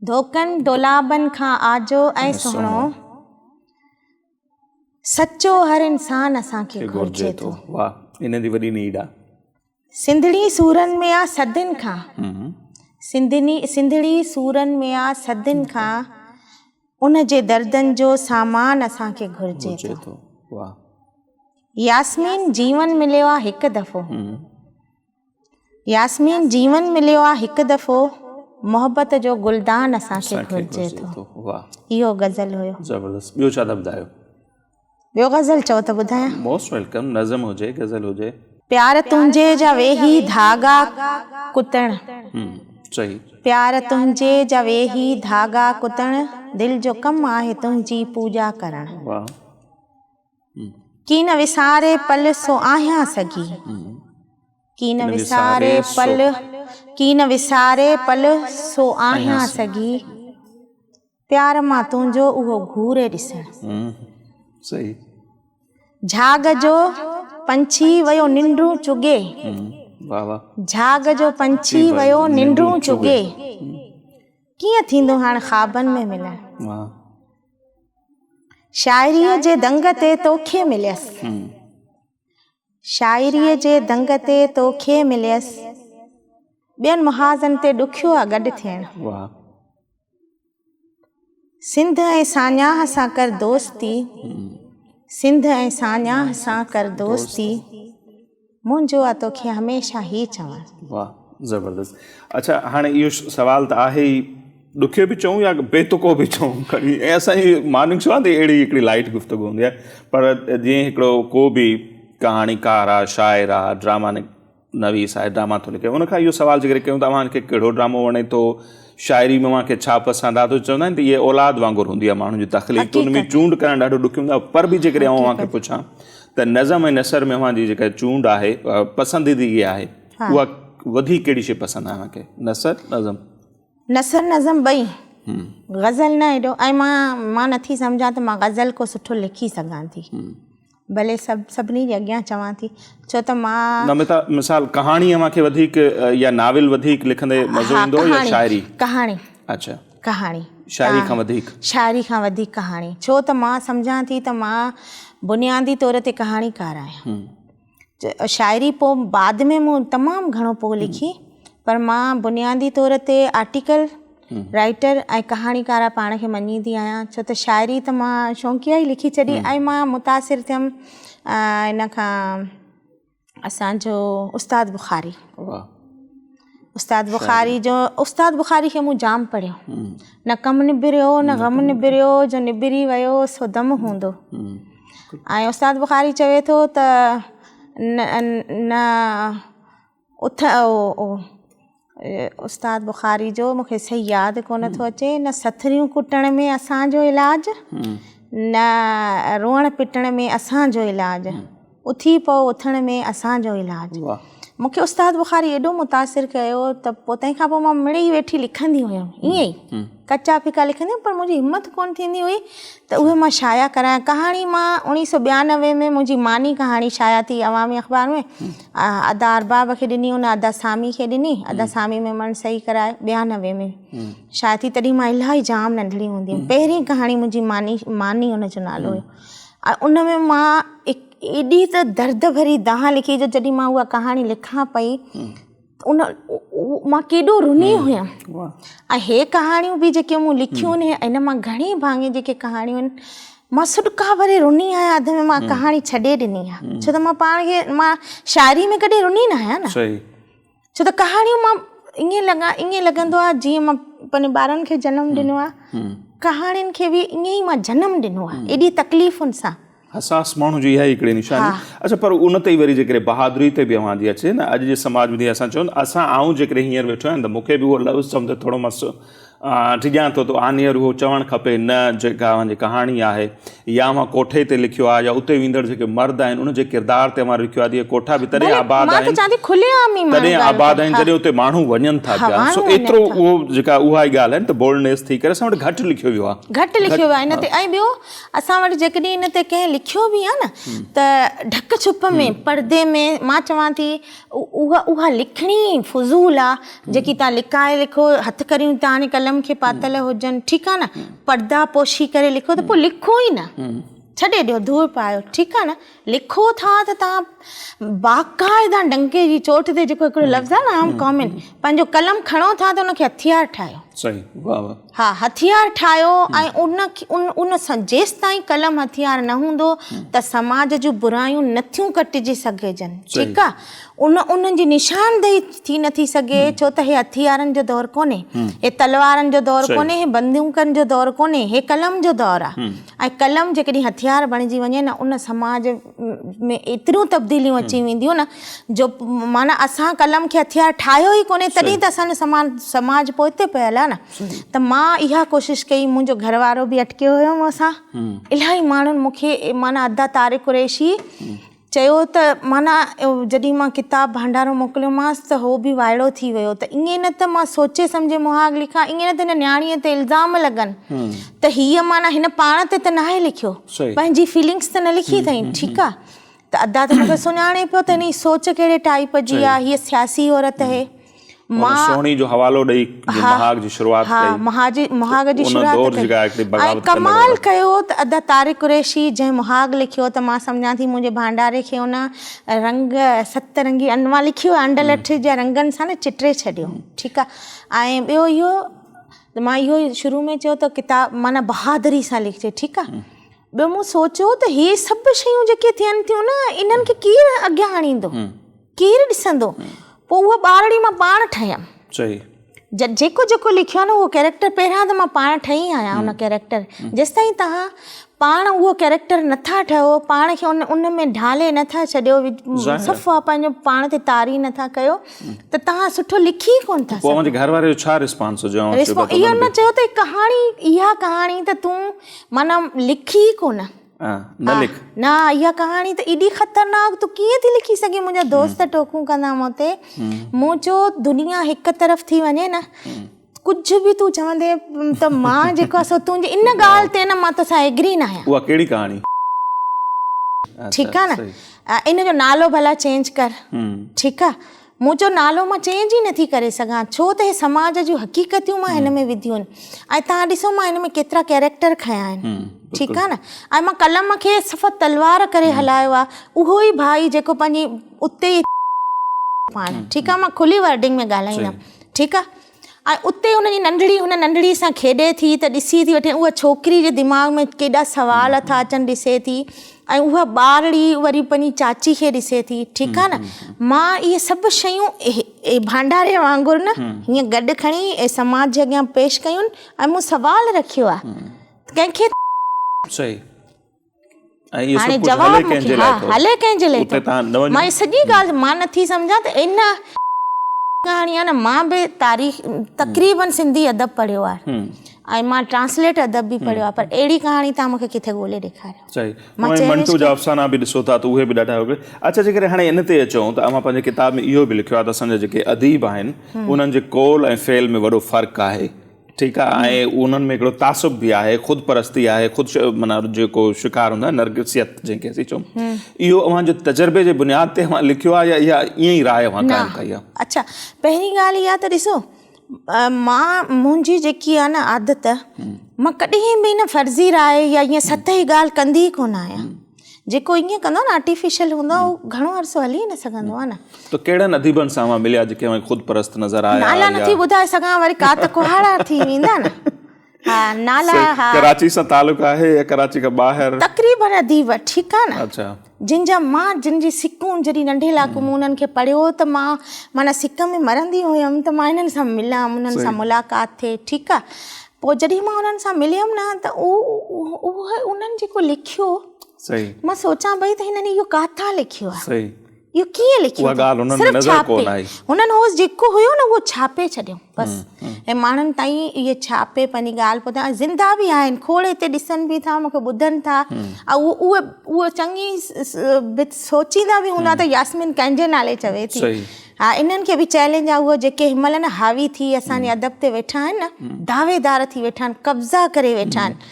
ڌوڪن دولابن کان آجو ۽ سهڻو. سچو هر انسان اسان کي گهرجي ٿو. واھ ان جي وڏي نيڊ آ. سنڌڙي سورن ۾ آ صدين کان. سنڌني سنڌڙي سورن ۾ آ صدين کان ان جي دردن جو سامان اسان کي گهرجي ٿو. واھ. ياسمين جيون مليو آ هڪ دفعو. ياسمين جيون مليو آ هڪ دفعو محبت جو گلدان اسان کي گهرجي ٿو. اهو غزل هيو. زبردست ٻيو ڇا ٿا ٻڌايو؟ ٻيو غزل چئو ته ٻڌايان. موسٽ welcome نظم هجي غزل هجي. پيار تنهنجي جا ويهي ڌاڳا ڪتڻ. صحيح. پيار تنهنجي جا ويهي ڌاڳا ڪتڻ دل جو ڪم آهي تنهنجي پوڄا ڪرڻ. واھ. ڪين وساري پل سو آهيان سگهي. ڪين وساري پل ڪين وساري پل سو آهيان سگهي. پيار مان تنهنجو اهو گهوري ڏسڻ. صحيح. جهاڳ جو پنڇي ويو ننڊون چڳي. واھ واھ. جهاڳ جو پنڇي ويو ننڊون چڳي. ڪيئن ٿيندو هاڻ خوابن ۾ ملڻ. واھ. شاعريء جي دنگ تي توکي مليس. شاعريء جي دنگ تي توکي مليس. ٻين محاذن تي ڏکيو آ گڏ ٿيڻ. سنڌ ۽ ساڃاهه سان ڪر دوستي. سنڌ ۽ ساڃاهه سان ڪر دوستي. منهنجو آ توکي هميشه هي چوڻ. واه زبردست اڇا هاڻي اهو سوال ته آهي ئي ڏکيو به چئون يا بي تڪو به چئون کڻي ۽ اسان جي مارننگ شو آهي اهڙي هڪڙي لائيٽ گفتگو هوندي آهي پر جيئن هڪڙو ڪو به ڪهاڻيڪار آهي شاعر آهي ڊراما نويس آهي ڊراما ٿو لکي ان کان اهو سوال جيڪڏهن ڪيون ته اوهان کي ڪهڙو ڊرامو وڻي ٿو شاعري ۾ اوهان کي ڇا پسند آهي ته چوندا آهن ته اهي اولاد وانگر هوندي آهي ماڻهن جي تخليق ان ۾ چونڊ ڪرڻ ڏاڍو ڏکيو هوندو آهي پر به جيڪڏهن آئون اوهان کي پڇان ته نظم ۽ نثر ۾ اوهان جي جيڪا چونڊ آهي پسنديدگي آهي اها وڌيڪ ڪهڙي شيء پسند آهي اوهان کي نثر نظم؟ نثر نظم ٻئي غزل نه ايڏو ۽ مان مان نٿي سمجهان ته مان غزل ڪو سٺو لکي سگهان ٿي ڀلي سڀ سڀني جي اڳيان چوان ٿي ڇو ته مان نمتا مثال ڪهاڻي اوهان کي وڌيڪ يا ناول وڌيڪ لکندي مزو ايندو يا شاعري؟ ڪهاڻي اڇا ڪهاڻي. شاعري کان وڌيڪ. شاعري کان وڌيڪ ڪهاڻي. ڇو ته مان سمجهان ٿي ته مان بنيادي طور تي ڪهاڻيڪار آهيان. شاعري پوء بعد ۾ مون تمام گهڻو پوء لکي پر مان بنيادي طور تي آرٽيڪل. رائيٽر ۽ ڪهاڻيڪارا پاڻ کي مڃيندي آهيان ڇو ته شاعري ته مان شوقيه ئي لکي ڇڏي ۽ مان متاثر ٿيم ان کان اسان جو استاد بخاري استاد بخاري جو استاد بخاري کي مون جام پڙهيو نه ڪم نبريو نه غم نبريو جو نبري ويو سو دم هوندو ۽ استاد بخاري چوي ٿو ته نه اٿ استاد بخاري جو مون کي صحيح ياد ڪونه ٿو اچي نه سٿريون ڪٽڻ ۾ اسان جو علاج نه روئڻ پٽڻ ۾ اسان جو علاج اٿي پئو اٿڻ ۾ اسان جو علاج مون کي استاد بخاري ايڏو متاثر ڪيو ته پوء تنهن کان پوء مان مڙئي ويٺي لکندي هيم ائين ئي ڪچا ڦڪا لکندي هيم پر منهنجي همت ڪونه ٿيندي هئي ته اهي مان شايع ڪرايان. ڪهاڻي مان اوڻيهه سو 92 ۾ منهنجي ماني ڪهاڻي شايع ٿي عوامي اخبار ۾. ادا ارباب کي ڏني ان ادا سامي کي ڏني. ادا سامي ميمڻ صحيح ڪرائي 92 ۾ شايع ٿي. تڏهن مان الاهي جام ننڍڙي هوندي هيم. پهرين ڪهاڻي منهنجي ماني ماني ان جو نالو هيو ۽ ان ۾ مان ايڏي ته درد ڀري دانهن لکي جو جڏهن مان اها ڪهاڻي لکان پئي ان مان ڪيڏو رني هيم ۽ هي ڪهاڻيون به جيڪي مون لکيون آهن ان مان گهڻي ڀاڱي جيڪي ڪهاڻيون آهن مان سڏڪا ڀري رني آهيان اڌ ۾ مان ڪهاڻي ڇڏي ڏني آهي ڇو ته مان پاڻ کي مان شاعري ۾ ڪڏهن رني نه آهيان نه ڇو ته ڪهاڻيون مان ائين لڳا ائين لڳندو آهي جيئن مان پنهنجي ٻارن کي جنم ڏنو آهي ڪهاڻين کي به ائين ئي مان جنم ڏنو آهي ايڏي تڪليفن سان حساس ماڻهو جي اها ئي هڪڙي نشاني. اڇا پر ان تي ئي وري جيڪڏهن بهادري تي به اوهان جي اچي نه اڄ جي سماج ۾ جيئن اسان چئون ته اسان آئون جيڪڏهن هينئر ويٺو آهيان ته مون کي به اهو لفظ چوندي ٿورو مس ڊڄان ٿو ته آن ايئر اهو چوڻ کپي نه جيڪا اوهان جي ڪهاڻي آهي يا اوهان ڪوٺي تي لکيو آهي يا اتي ويندڙ جيڪي مرد آهن ان جي ڪردار تي اوهان لکيو آهي ته اهي ڪوٺا به تڏهن آباد آهن تڏهن آباد آهن جڏهن اتي ماڻهو وڃن ٿا پيا سو ايترو اهو جيڪا اها ئي ڳالهه آهي نه ته بولڊنيس ٿي ڪري اسان وٽ گهٽ لکيو ويو آهي. گهٽ لکيو ويو آهي ان تي ۽ ٻيو اسان وٽ جيڪڏهن ان تي ڪنهن لکيو به آهي نه ته ڍڪ ڇپ ۾ پردي ۾ مان چوان ٿي اها اها لکڻي فضول آ جيڪي تان لڪائي لکو هٿ ڪريون تان جي قلم کي پاتل هجن ٺيڪ آ نه پردا پوشي ڪري لکو ته پوء لکو ئي نه ڇڏي ڏيو ڌوڙ پايو ٺيڪ آ نه لکو ٿا ته تان باقاعده ڊنڪي جي چوٽ تي جيڪو هڪڙو لفظ آ نه عام ڪامن پنهنجو قلم کڻو ٿا ته ان کي هٿيار ٺاهيو صحيح واه واه ها هٿيار ٺاهيو ۽ ان ان ان سان جيستائين قلم هٿيار نه هوندو ته سماج جون برايون نٿيون ڪٽجي سگهجن ٺيڪ آ ان انهن جي نشاندهي ٿي نٿي سگهي ڇو ته هي هٿيارن جو دور ڪونهي هي تلوارن جو دور ڪونهي هي بندوقن جو دور ڪونهي هي قلم جو دور آ ۽ قلم جيڪڏهن هٿيار بڻجي وڃي نه ان سماج ۾ ايتريون تبديليون اچي وينديون نه جو معنيٰ اسان قلم کي هٿيار ٺاهيو ئي ڪونهي تڏهن ته اسان جو سماج پوئتي پيل آهي نه ته مان اها ڪوشش ڪئي منهنجو گهر وارو به اٽڪيو هيو مون سان الاهي ماڻهن مون کي معنيٰ ادا طارق قريشي چيو ته معنيٰ جڏهن مان ڪتاب ڀانڊارو موڪليومانس ته هو به وائڙو ٿي ويو ته ائين نه ته مان سوچي سمجهي مهاڳ لکان ائين نه ته هن نياڻيء تي الزام لڳن ته هيء معنيٰ هن پاڻ تي ته ناهي لکيو پنهنجي فيلنگس ته نه لکي اٿائين ٺيڪ آ ته ادا ته مون کي سڃاڻي پيو ته هن جي سوچ ڪهڙي ٽائيپ جي آ هيء سياسي عورت اهي مان سهڻي جو حوالو ڏئي مهاڳ جي شروعات ڪئي. ها مهاڳ جي شروعات ڪئي ۽ ڪمال ڪيو ته ادا طارق قريشي جنهن مهاڳ لکيو ته مان سمجهان ٿي منهنجي ڀانڊاري کي ان رنگ ست رنگي ان مان لکيو انڊلٺ جا رنگن سان نه چٽري ڇڏيو ٺيڪ آ ۽ ٻيو اهو ته مان اهو شروع ۾ چيو ته ڪتاب معنيٰ بهادري سان لکجي ٺيڪ آ ٻيو مون سوچيو ته هي سڀ شيون جيڪي ٿين ٿيون نه انهن کي ڪير اڳيان آڻيندو ڪير ڏسندو پوء اها ٻارڙي مان پاڻ ٺهيم. صحيح. جيڪو جيڪو لکيو آهي نه اهو ڪيريڪٽر پهريان ته مان پاڻ ٺهي آهيان ان ڪيريڪٽر جيستائين توهان پاڻ اهو ڪيريڪٽر نٿا ٺهو پاڻ کي ان ان ۾ ڍالي نٿا ڇڏيو صفا پنهنجو پاڻ تي طاري نٿا ڪيو ته توهان سٺو لکي ئي ڪونه ٿا سگهو. پوء اوهان جي گهر واري جو ڇا رسپانس هو جو اوهان چيو ته اهو نه چيو ته ڪهاڻي اها ڪهاڻي ته تون معنيٰ لکي ئي ڪونه. نه لک. نه اها ڪهاڻي ته ايڏي خطرناڪ تون ڪيئن ٿي لکي سگهين منهنجا دوست ٽوڪون ڪندا مون تي. مون چيو دنيا هڪ طرف ٿي وڃي نه ڪجهه به تون چوندين ته مان جيڪو آهي سو تنهنجي ان ڳالهه تي نه مان توسان ايگري نه آهيان. اها ڪهڙي ڪهاڻي؟ ٺيڪ آهي نه ان جو نالو ڀلا چينج ڪر. ٺيڪ آهي. مون چيو نالو مان چينج ئي نٿي ڪري سگهان ڇو ته هي سماج جون حقيقتيون مان هن ۾ وڌيون آهن ۽ توهان ڏسو مان هن ۾ ڪيترا ڪيريڪٽر کنيا آهن ٺيڪ آهي نه ۽ مان قلم کي صفا تلوار ڪري هلايو آهي اهو ئي ڀائي جيڪو پنهنجي اتي ئي پاڻ ٺيڪ آهي مان کلي ورڊنگ ۾ ڳالهائيندم ٺيڪ آهي. ۽ اتي ان جي ننڍڙي هن ننڍڙي سان کيڏي ٿي ته ڏسي ٿي وٺي اها ڇوڪري جي دماغ ۾ ڪيڏا سوال ٿا اچن ڏسي ٿي ۽ اها ٻارڙي وري پنهنجي چاچي کي ڏسي ٿي ٺيڪ آ نه مان اهي سڀ شيون ڀانڊاري وانگر نه هيئن گڏ کڻي سماج جي اڳيان پيش ڪيون ۽ مون سوال رکيو آ ڪنهن کي صحيح ۽ اهو سڀ ڪجهه هلي ڪنهن جي لاء ٿو؟ هلي ڪنهن جي لاء ٿو؟ مان هي سڄي ڳالهه مان نٿي سمجهان ته ان ڪهاڻي آهي نه مان به تاريخ تقريبن سنڌي ادب پڙهيو آهي ۽ مان ٽرانسليٽ ادب به پڙهيو آهي پر اهڙي ڪهاڻي توهان مون کي ڪٿي ڳولي ڏيکاريو. صحيح ۽ منٽو جا افسانا به ڏسو ٿا ته اهي به ڏاڍا اڇا جيڪڏهن هاڻي ان تي اچون ته اوهان پنهنجي ڪتاب ۾ اهو به لکيو آهي ته اسان جا جيڪي اديب آهن انهن جي قول ۽ فعل ۾ وڏو فرق آهي ٺيڪ آ ۽ انهن ۾ هڪڙو تعصب به آهي خود پرستي آهي خود معنيٰ جيڪو شڪار هوندو آهي نرگسيت جنهن کي اسين چئون اهو اوهان جو تجربي جي بنياد تي اوهان لکيو آهي يا اها ائين ئي راء اوهان قائم ڪئي آهي؟ اڇا پهرين ڳالهه اها ته ڏسو مان منهنجي جيڪي آهي نه عادت مان ڪڏهن به نه فرضي راء يا ائين سطحي ڳالهه ڪندي ئي ڪونه آهيان جيڪو ائين ڪندو آهي نه آرٽيفيشل هوندو آهي اهو گهڻو عرصو هلي نه سگهندو آهي نه. ته ڪهڙن اديبن سان اوهان مليا جيڪي اوهان کي خود پرست نظر آيا نالا نٿي ٻڌائي سگهان وري ڪا ته ڪهاڙا ٿي ويندا نه ها نالا ها. ڪراچي سان تعلق آهي يا ڪراچي کان ٻاهر؟ تقريبن اديب ٺيڪ آهي نه اڇا. جن جا مان جن جي سڪون جڏهن ننڍي لاڪون مون انهن کي پڙهيو ته مان معنيٰ سڪ ۾ مرندي هيم ته مان انهن سان ملان انهن سان ملاقات ٿئي ٺيڪ آهي پوء جڏهن مان انهن سان مليم نه ته اهو انهن جيڪو لکيو صحيح مان سوچان پئي ته هنن اهو ڪاٿان لکيو آهي صحيح اهو ڪيئن لکيو اها ڳالهه انهن ۾ نظر ڪونه آئي هنن هو جيڪو هيو نه اهو ڇاپي ڇڏيو بس ۽ ماڻهن تائين اهي ڇاپي پنهنجي ڳالهه پهچائي زنده به آهن کوڙ هتي ڏسن به ٿا مونکي ٻڌن ٿا ۽ اهي اهي چڱي سوچيندا به هوندا ته ياسمين ڪنهن جي نالي چوي ٿي ها انهن کي به چئلينج آهي اهي جيڪي هن مهل نه حاوي ٿي اسان جي ادب تي ويٺا آهن نه دعويدار ٿي ويٺا آهن قبضا ڪري ويٺا آهن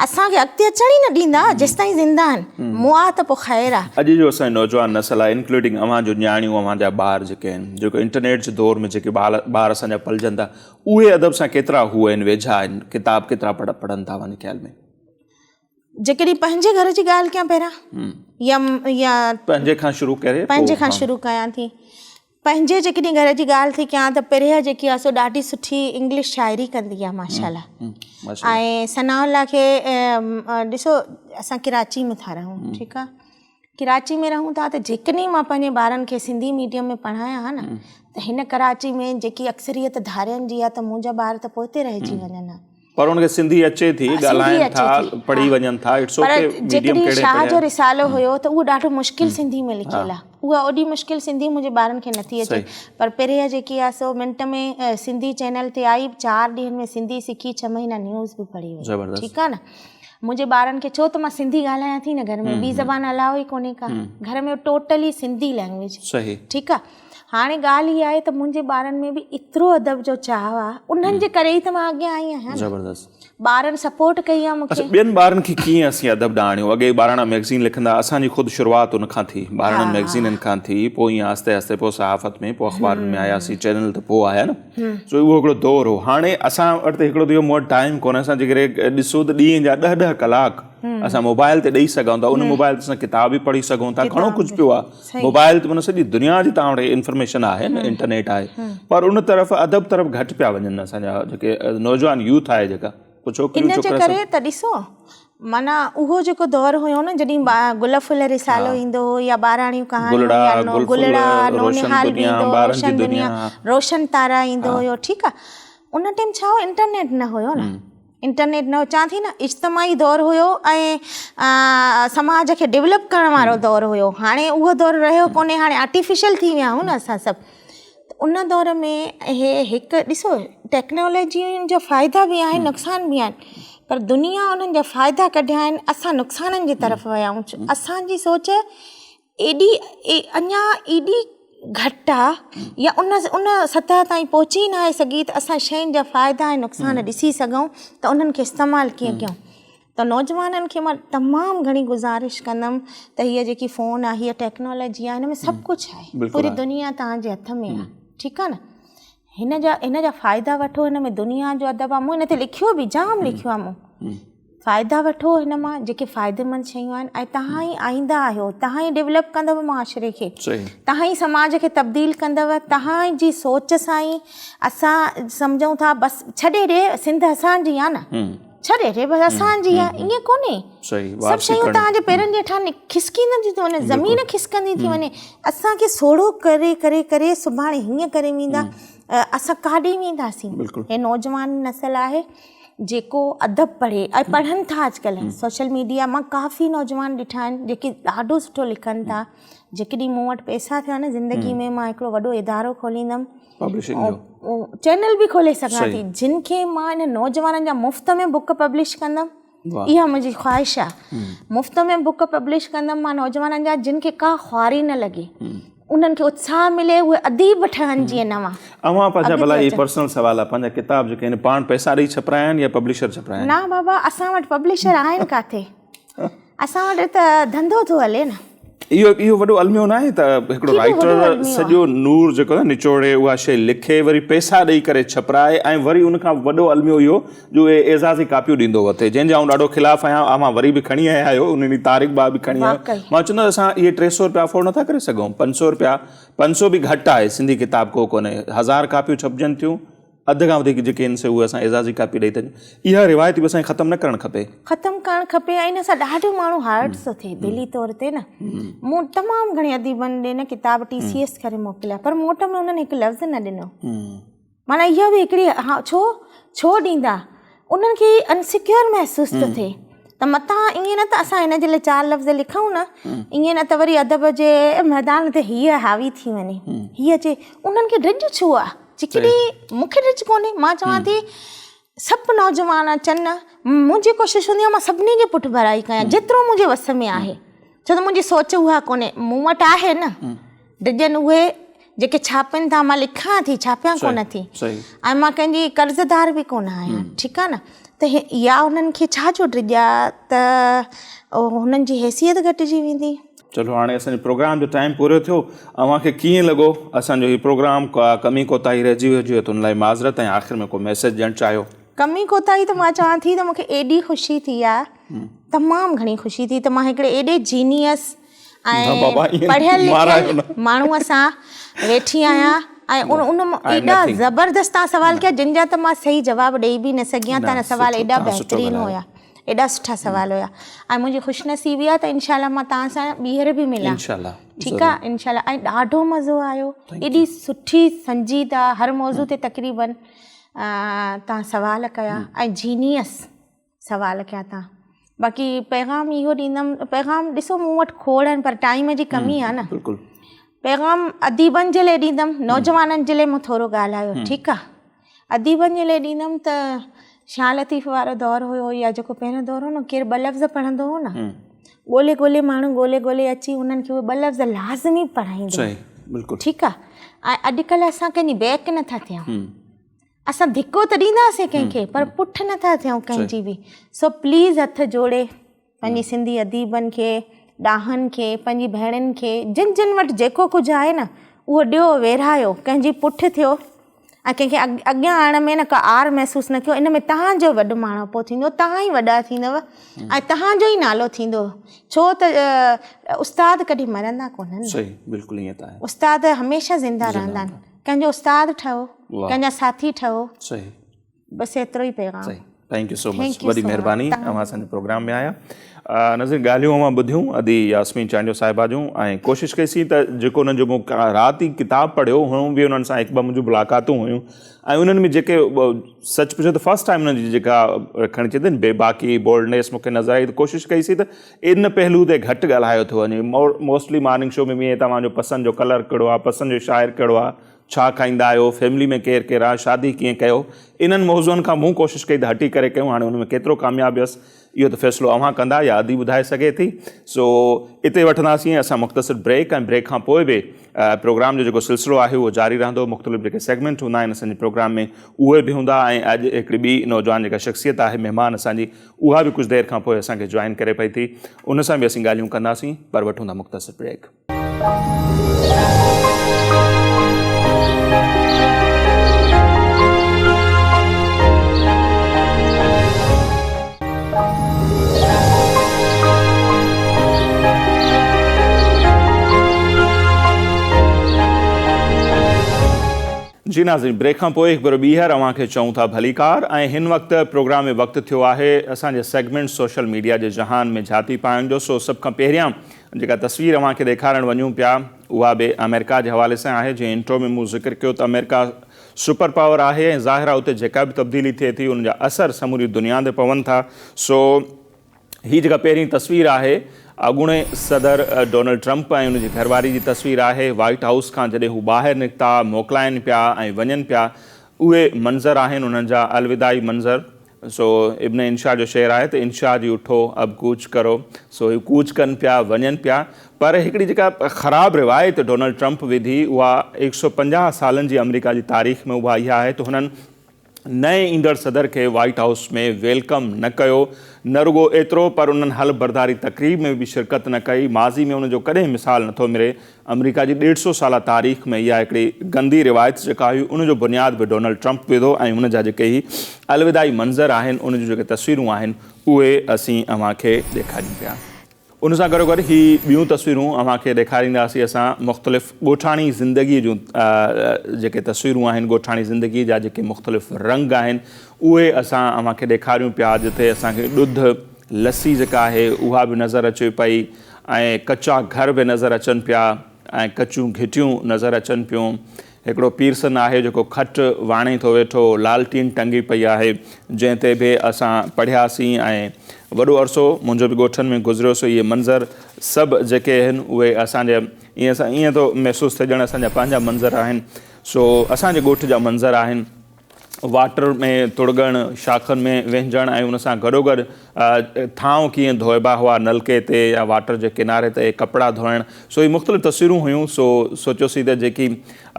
اسان کي اڳتي اچڻ ئي نه ڏيندا جيستائين زنده آهن مئا ته پوء خير آهي. اڄ جو اسان جو نوجوان نسل آهي انڪلوڊنگ اوهان جو نياڻيون اوهان جا ٻار جيڪي آهن جيڪو انٽرنيٽ جي دور ۾ جيڪي ٻار اسان جا پلجن ٿا اهي ادب سان ڪيترا هو آهن ويجها آهن ڪتاب ڪيترا پڙهن ٿا اوهان جي خيال ۾؟ جيڪڏهن پنهنجي گهر جي ڳالهه ڪيان پهريان يا يا پنهنجي کان شروع ڪري پنهنجي کان شروع ڪيان ٿي پنهنجي جيڪڏهن گهر جي ڳالهه ٿي ڪيان ته پريا جيڪي آهي سو ڏاڍي سٺي انگلش شاعري ڪندي آهي ماشاء الله ۽ ثناء الله کي ڏسو اسان ڪراچي ۾ ٿا رهون ٺيڪ آهي ڪراچي ۾ رهون ٿا ته جيڪڏهن مان پنهنجي ٻارن کي سنڌي ميڊيم ۾ پڙهايان ها نه ته هن ڪراچي ۾ جيڪي اڪثريت ڌارين جي آهي ته منهنجا ٻار ته پوئتي رهجي وڃن ها. پر ان کي سنڌي اچي ٿي، ڳالهائين ٿا، پڙهي وڃن ٿا، it's okay medium ڪهڙي جيڪڏهن شاهه جو رسالو هيو ته اهو ڏاڍو مشڪل سنڌي ۾ لکيل آهي اها اوڏي مشڪل سنڌي منهنجي ٻارن کي نٿي اچي پر پريا جيڪي آهي سو منٽ ۾ سنڌي چينل تي آئي چار ڏينهن ۾ سنڌي سکي ڇهه مهينا نيوز به پڙهي وئي ٺيڪ آهي نه منهنجي ٻارن کي ڇو ته مان سنڌي ڳالهايان ٿي نه گهر ۾ ٻي زبان الاء ئي ڪونهي ڪا گهر ۾ ٽوٽلي سنڌي لينگويج ٺيڪ آ هاڻي ڳالهه اها آهي ته منهنجي ٻارن ۾ به ايترو ادب جو چاهه آ انهن جي ڪري ئي ته مان اڳيان آئي آهيان زبردست ٻارن سپورٽ ڪئي آ مونکي اڇا ٻين ٻارن کي ڪيئن اسين ادب ڏانهن آڻيون اڳي ٻاراڻا ميگزين لکندا اسان جي خود شروعات ان کان ٿي ٻاراڻن ميگزينن کان ٿي پوء ائين آهستي آهستي پوء صحافت ۾ پوء اخبارن ۾ آياسين چينل ته پوء آيا نه سو اهو هڪڙو دور هو. هاڻي اسان وٽ ته هڪڙو ته اهو مون وٽ ٽائيم ڪونهي اسان جيڪڏهن ڏسو ته ڏينهن جا ڏهه ڏهه ڪلاڪ اسان موبائل تي ڏئي سگهون ٿا ان موبائل تي اسان ڪتاب به پڙهي سگهون ٿا گهڻو ڪجهه پيو آهي موبائل تي معنيٰ سڄي دنيا جي توهان وٽ انفارميشن آهي نه انٽرنيٽ آهي پر ان طرف ادب طرف گهٽ پيا وڃن اسان جا جيڪي نوجوان يوٿ آهي جيڪا پوء ڇوڪريون ان جي ڇوڪرا ڪري سڀ ته ڏسو معنيٰ اهو جيڪو دور هيو نه جڏهن گل ڦل رسالو ايندو هو يا ٻاراڻيون ڪهاڻيون گلڙا يا گل ڦل گلڙا روشن نونهال به دنيا ايندو هو ٻارن جي روشن دنيا دنيا روشن تارا ايندو هيو ٺيڪ آ ان ٽائيم ڇا هو انٽرنيٽ نه هيو نه انٽرنيٽ نه هو چوان ٿي نه اجتماعي دور هيو ۽ سماج کي ڊولپ ڪرڻ وارو دور هيو هاڻي اهو دور رهيو ڪونهي هاڻي آرٽيفيشل ٿي ويا آهيون نه اسان سڀ ته ان دور ۾ اهي هڪ ڏسو ٽيڪنالاجين جا فائدا به آهن نقصان به آهن پر دنيا انهن جا فائدا ڪڍيا آهن اسان نقصانن جي طرف ويا آهيون اسانجي سوچ ايڏي اڃا ايڏي گهٽ آ يا ان ان سطح تائين پهچي ناهي سگهي ته اسان شين جا فائدا ۽ نقصان ڏسي سگهون ته انهن کي استعمال ڪيئن ڪيون ته نوجوانن کي مان تمام گهڻي گذارش ڪندم ته هيء جيڪي فون آهي هيء ٽيڪنالاجي آهي هن ۾ سڀ ڪجهه آهي پوري دنيا توهان جي هٿ ۾ آهي ٺيڪ آهي نه هن جا هن جا فائدا وٺو هن ۾ دنيا جو ادب آهي مون هن تي لکيو به جام لکيو آهي مون. فائدا وٺو هن مان جيڪي فائديمند شيون آهن ۽ توهان ئي آئينده آهيو توهان ئي ڊيولپ ڪندؤ معاشري کي توهان ئي سماج کي تبديل ڪندؤ توهان جي سوچ سان ئي اسان سمجهون ٿا بس ڇڏي ڏي سنڌ اسان جي آهي نه ڇڏي ڏي بس اسان جي آهي ائين ڪونهي سڀ شيون توهان جي پيرن جي هيٺان کسڪي نٿيون ٿي وڃن زمين کسڪندي ٿي وڃي اسان کي سوڙهو ڪري ڪري ڪري سڀاڻي هيئن ڪري ويندا اسان ڪاڏي وينداسين هي نوجوان نسل آهي جيڪو ادب پڙهي ۽ پڙهن ٿا اڄڪلهه سوشل ميڊيا مان ڪافي نوجوان ڏٺا آهن جيڪي ڏاڍو سٺو لکن ٿا جيڪڏهن مون وٽ پئسا ٿيا نه زندگي ۾ مان هڪڙو وڏو ادارو کوليندم چينل به کولي سگهان ٿي جن کي مان ان نوجوانن جا مفت ۾ بڪ پبلش ڪندم اها منهنجي خواهش آهي مفت ۾ بڪ پبلش ڪندم مان نوجوانن جا جن کي ڪا خواري نه لڳي انهن کي اتساهه ملي اهي اديب ٺهن جيئن نوان. اوهان پنهنجا ڀلا هي پرسنل سوال آهي پنهنجا ڪتاب جيڪي آهن پاڻ پئسا ڏئي ڇپرايا آهن يا پبلشر ڇپرايا آهن؟ نه بابا اسان وٽ پبلشر آهن ڪاٿي اسان وٽ ته ڌنڌو ٿو هلي نه. اهو اهو وڏو الميو ناهي ته هڪڙو رائيٽر سڄو نور جيڪو آهي نچوڙي اها شيء لکي وري پئسا ڏئي ڪري ڇپرائي ۽ وري ان کان وڏو الميو اهو جو اهي اعزازي ڪاپيون ڏيندو وتي جنهن جي آئون ڏاڍو خلاف آهيان اوهان وري به کڻي آيا آهيو ان ڏينهن طارق ڀاء به کڻي آيو مان چوندو اسان اهي 300 روپيا افورڊ نٿا ڪري سگهون 500 روپيا 500 به گهٽ آهي سنڌي ڪتاب ڪو ڪونهي هزار ڪاپيون ڇپجن ٿيون اڌ کان وڌيڪ جيڪي آهن سي اهي اسان اعزازي ڪاپي ڏئي ٿا ڏيون اها روايت به اسان کي ختم نه ڪرڻ کپي. ختم ڪرڻ کپي ۽ ان سان ڏاڍو ماڻهو هرٽ ٿو ٿئي دلي طور تي نه مون تمام گهڻي اديبن ڏي نه ڪتاب ٽي سي ايس ڪري موڪليا پر موٽ ۾ انهن هڪ لفظ نه ڏنو. معنيٰ اها به هڪڙي ها ڇو ڇو ڏيندا انهن کي انسيڪيور محسوس ٿو ٿئي ته متان ائين نه ته اسان هن جي لاء چار لفظ لکون نه ائين نه ته وري ادب جي ميدان تي هيء حاوي ٿي وڃي هيء اچي انهن کي ڊڄ ڇو آ جيڪڏهن مون کي ڊڄ ڪونهي مان چوان ٿي سڀ نوجوان اچن نه منهنجي ڪوشش هوندي آهي مان سڀني جي پٺڀرائي ڪيان جيترو منهنجي وس ۾ آهي ڇو ته منهنجي سوچ اها ڪونهي مون وٽ آهي نه ڊڄن اهي جيڪي ڇاپين ٿا مان لکان ٿي ڇاپيان ڪونه ٿي ۽ مان ڪنهن جي قرضدار به ڪونه آهيان ٺيڪ آهي نه ته يا انهن کي ڇا جو ڊڄ آهي ته هنن جي حيثيت گهٽجي ويندي. چلو هاڻي اسان جي پروگرام جو ٽائيم پورو ٿيو اوهان کي ڪيئن لڳو اسان جو هي پروگرام ڪا ڪمي ڪوتاهي رهجي وئي هجي ته ان لاء معذرت ۽ آخر ۾ ڪو ميسيج ڏيڻ چاهيو. ڪمي ڪوتاهي ته مان چوان ٿي ته مون کي ايڏي خوشي ٿي آهي تمام گهڻي خوشي ٿي ته مان هڪڙي ايڏي جينيس ۽ پڙهيل لکيل ماڻهوء سان ويٺي آهيان ۽ ان ايڏا زبردست تان سوال ڪيا جن جا ته مان صحيح جواب ڏئي به نه سگهي آهيان تان سوال ايڏا بهترين هيا ايڏا سٺا سوال هيا ۽ منهنجي خوش نصيبي آهي ته انشاء الله مان توهان سان ٻيهر به ملان ٺيڪ آهي انشاء الله ۽ ڏاڍو مزو آيو ايڏي سٺي سنجيده هر موضوع تي تقريبن تان سوال ڪيا ۽ جينيس سوال ڪيا تان باقي پيغام اهو ڏيندم پيغام ڏسو مون وٽ کوڙ آهن پر ٽائيم جي ڪمي آهي نه بلڪل پيغام اديبن جي لاء ڏيندم نوجوانن جي لاء مون ٿورو ڳالهايو ٺيڪ آهي اديبن جي لاء ڏيندم ته شاهه لطيف وارو دور هيو يا جيڪو پهريون دور هو نه ڪير ٻه لفظ پڙهندو هو نه ڳولي ڳولي ماڻهو ڳولي ڳولي اچي انهن کي اهي ٻه لفظ لازمي پڙهائيندو صحيح بلڪل ٺيڪ آهي ۽ اڄڪلهه اسان ڪنهن جي بيڪ نٿا ٿيون اسان ڌڪو ته ڏينداسين ڪنهن کي پر پٺ نٿا ٿيون ڪنهن جي به سو پليز هٿ جوڙي پنهنجي سنڌي اديبن کي ڏاهن کي پنهنجي ڀيڻن کي جن جن وٽ جيڪو ڪجهه آهي نه اهو ڏيو ورهايو ڪنهن جي پٺ ٿيو ۽ ڪنهن کي اڳيان آڻڻ ۾ نه ڪا آر محسوس نه ڪيو ان ۾ تهان جو وڏ ماڻهپو ٿيندو تهان ئي وڏا ٿيندو ۽ تهان جو ئي نالو ٿيندو ڇو ته استاد ڪڏهن مرندا ڪونهن صحيح بلڪل ائين ته آهي استاد هميشه زنده رهندا آهن ڪنهن جو استاد ٺهو ڪنهن جا ساٿي ٺهو صحيح بس ايترو ئي پيغام. صحيح thank you سو مچ وڏي مهرباني اوهان اسان جي پروگرام ۾ آيا ناظرين ڳالهيون اوهان ٻڌيون ادي ياسمين چانڊيو صاحبه جون ۽ ڪوشش ڪئي سين ته جيڪو انهن جو مون رات ئي ڪتاب پڙهيو هو به انهن سان هڪ ٻه منهنجون ملاقاتون هيون ۽ انهن ۾ جيڪي سچ پڇو ته فرسٽ ٽائيم انهن جي جيڪا کڻي چئجي بي باڪي بولڊنيس مون کي نظر آئي ته ڪوشش ڪئي سين ته ان پهلو تي گهٽ ڳالهايو ٿو وڃي موسٽلي مارننگ شو ۾ به توهان جو پسند جو ڪلر ڪهڙو آهي پسند جو شاعر ڪهڙو آهي ڇا کائيندا آهيو، فيملي ۾ ڪير ڪير آهي، شادي ڪيئن ڪيو، انهن موضوعن کان مون ڪوشش ڪئي ته هٽي ڪري ڪيون، هاڻي ان ۾ ڪيترو ڪامياب ويس اهو ته فيصلو اوهان ڪندا يا ادي ٻڌائي سگهي ٿي، سو اتي وٺنداسين اسان مختصر بريڪ ۽ بريڪ کان پوء به پروگرام جو جيڪو سلسلو آهي اهو جاري رهندو، مختلف جيڪي سيگمينٽ هوندا آهن اسان جي پروگرام ۾ اهي به هوندا ۽ اڄ هڪڙي ٻي نوجوان جيڪا شخصيت آهي مهمان اسان جي اها به ڪجهه دير کان پوء اسان کي جوائن ڪري پئي ٿي ان سان به اسين ڳالهيون ڪنداسين پر وٺون ٿا مختصر بريڪ. جي ناظرين بريڪ کان پوء هڪ ڀيرو ٻيهر اوهان کي چئون ٿا ڀليڪار ۽ هن وقت پروگرام ۾ وقت ٿيو آهي اسان جي سيگمينٽ سوشل ميڊيا جي جهان ۾ جهاتي پائڻ جو سو سڀ کان پهريان جيڪا تصوير اوهان کي ڏيکارڻ وڃون پيا اها به آمريڪا جي حوالي سان آهي جيئن انٽرو ۾ مون ذڪر ڪيو ته آمريڪا سپر پاور آهي ۽ ظاهر آهي اتي جيڪا به تبديلي ٿئي ٿي ان جا اثر سموري دنيا تي پون ٿا سو هي جيڪا پهرين تصوير آهي اڳوڻي صدر ڊونلڊ ٽرمپ ۽ ان جي گهرواري جي تصوير آهي. وائيٽ هائوس کان جڏهن هو ٻاهر نڪتا، موڪلائن پيا ۽ وڃن پيا، اهي منظر آهن انهن جا الوداعي منظر. سو ابن انشا جو شعر آهي ته انشا جي اٺو اب ڪوچ ڪرو. سو هي ڪوچ ڪن پيا، وڃن پيا. پر هڪڙي جيڪا خراب روايت ڊونلڊ ٽرمپ وڌي اها هڪ سو 50 سالن جي آمريڪا جي تاريخ ۾ اها اها آهي ته هنن نئين ايندڙ صدر کي وائيٽ هائوس ۾ welcome نه ڪيو، نه رڳو ايترو پر انهن حلف برداري تقريب ۾ به شرڪت نه ڪئي، ماضي ۾ ان جو ڪڏهن مثال نٿو ملي، آمريڪا جي ڏيڍ سو سالا تاريخ ۾ اها هڪڙي گندي روايت جيڪا هئي ان جو بنياد به ڊونلڊ ٽرمپ وڌو ۽ ان جا جيڪي هي الوداعي منظر آهن ان جون جيڪي تصويرون آهن اهي اسين اوهان کي ڏيکاريون پيا. ان سان گڏوگڏ هي ٻيون تصويرون اوهان کي ڏيکارينداسين اسان مختلف ڳوٺاڻي زندگي جون جيڪي تصويرون آهن ڳوٺاڻي زندگي جا جيڪي مختلف رنگ آهن اهي اسان اوهان کي ڏيکاريون پيا جتي اسان کي ڏڌ لسي جيڪا آهي اها به نظر اچي پئي ۽ ڪچا گهر به نظر اچن پيا ۽ ڪچيون گهٽيون نظر اچن پيون هڪڙو پيرسن آهي جيڪو کٽ واڻي ٿو ويٺو، لالٽين ٽنگي پئي آهي، جنهن تي به اسان پڙهياسين ۽ وڏو عرصو منهنجو به ڳوٺن ۾ گذريو سو اهي منظر سڀ جيڪي آهن اهي اسان جي ائين اسان ائين ٿو محسوس ٿئي ڄڻ اسان جا پنهنجا منظر آهن سو اسان جي ڳوٺ جا منظر آهن. واٽر ۾ تڙڳڻ، شاخن ۾ وهنجڻ ۽ ان سان گڏوگڏ ٿانء ڪيئن ڌوئبا هئا نلڪي تي يا واٽر جي ڪناري تي ڪپڙا ڌوئڻ سو هي مختلف تصويرون هيون سو سوچيوسين ته جيڪي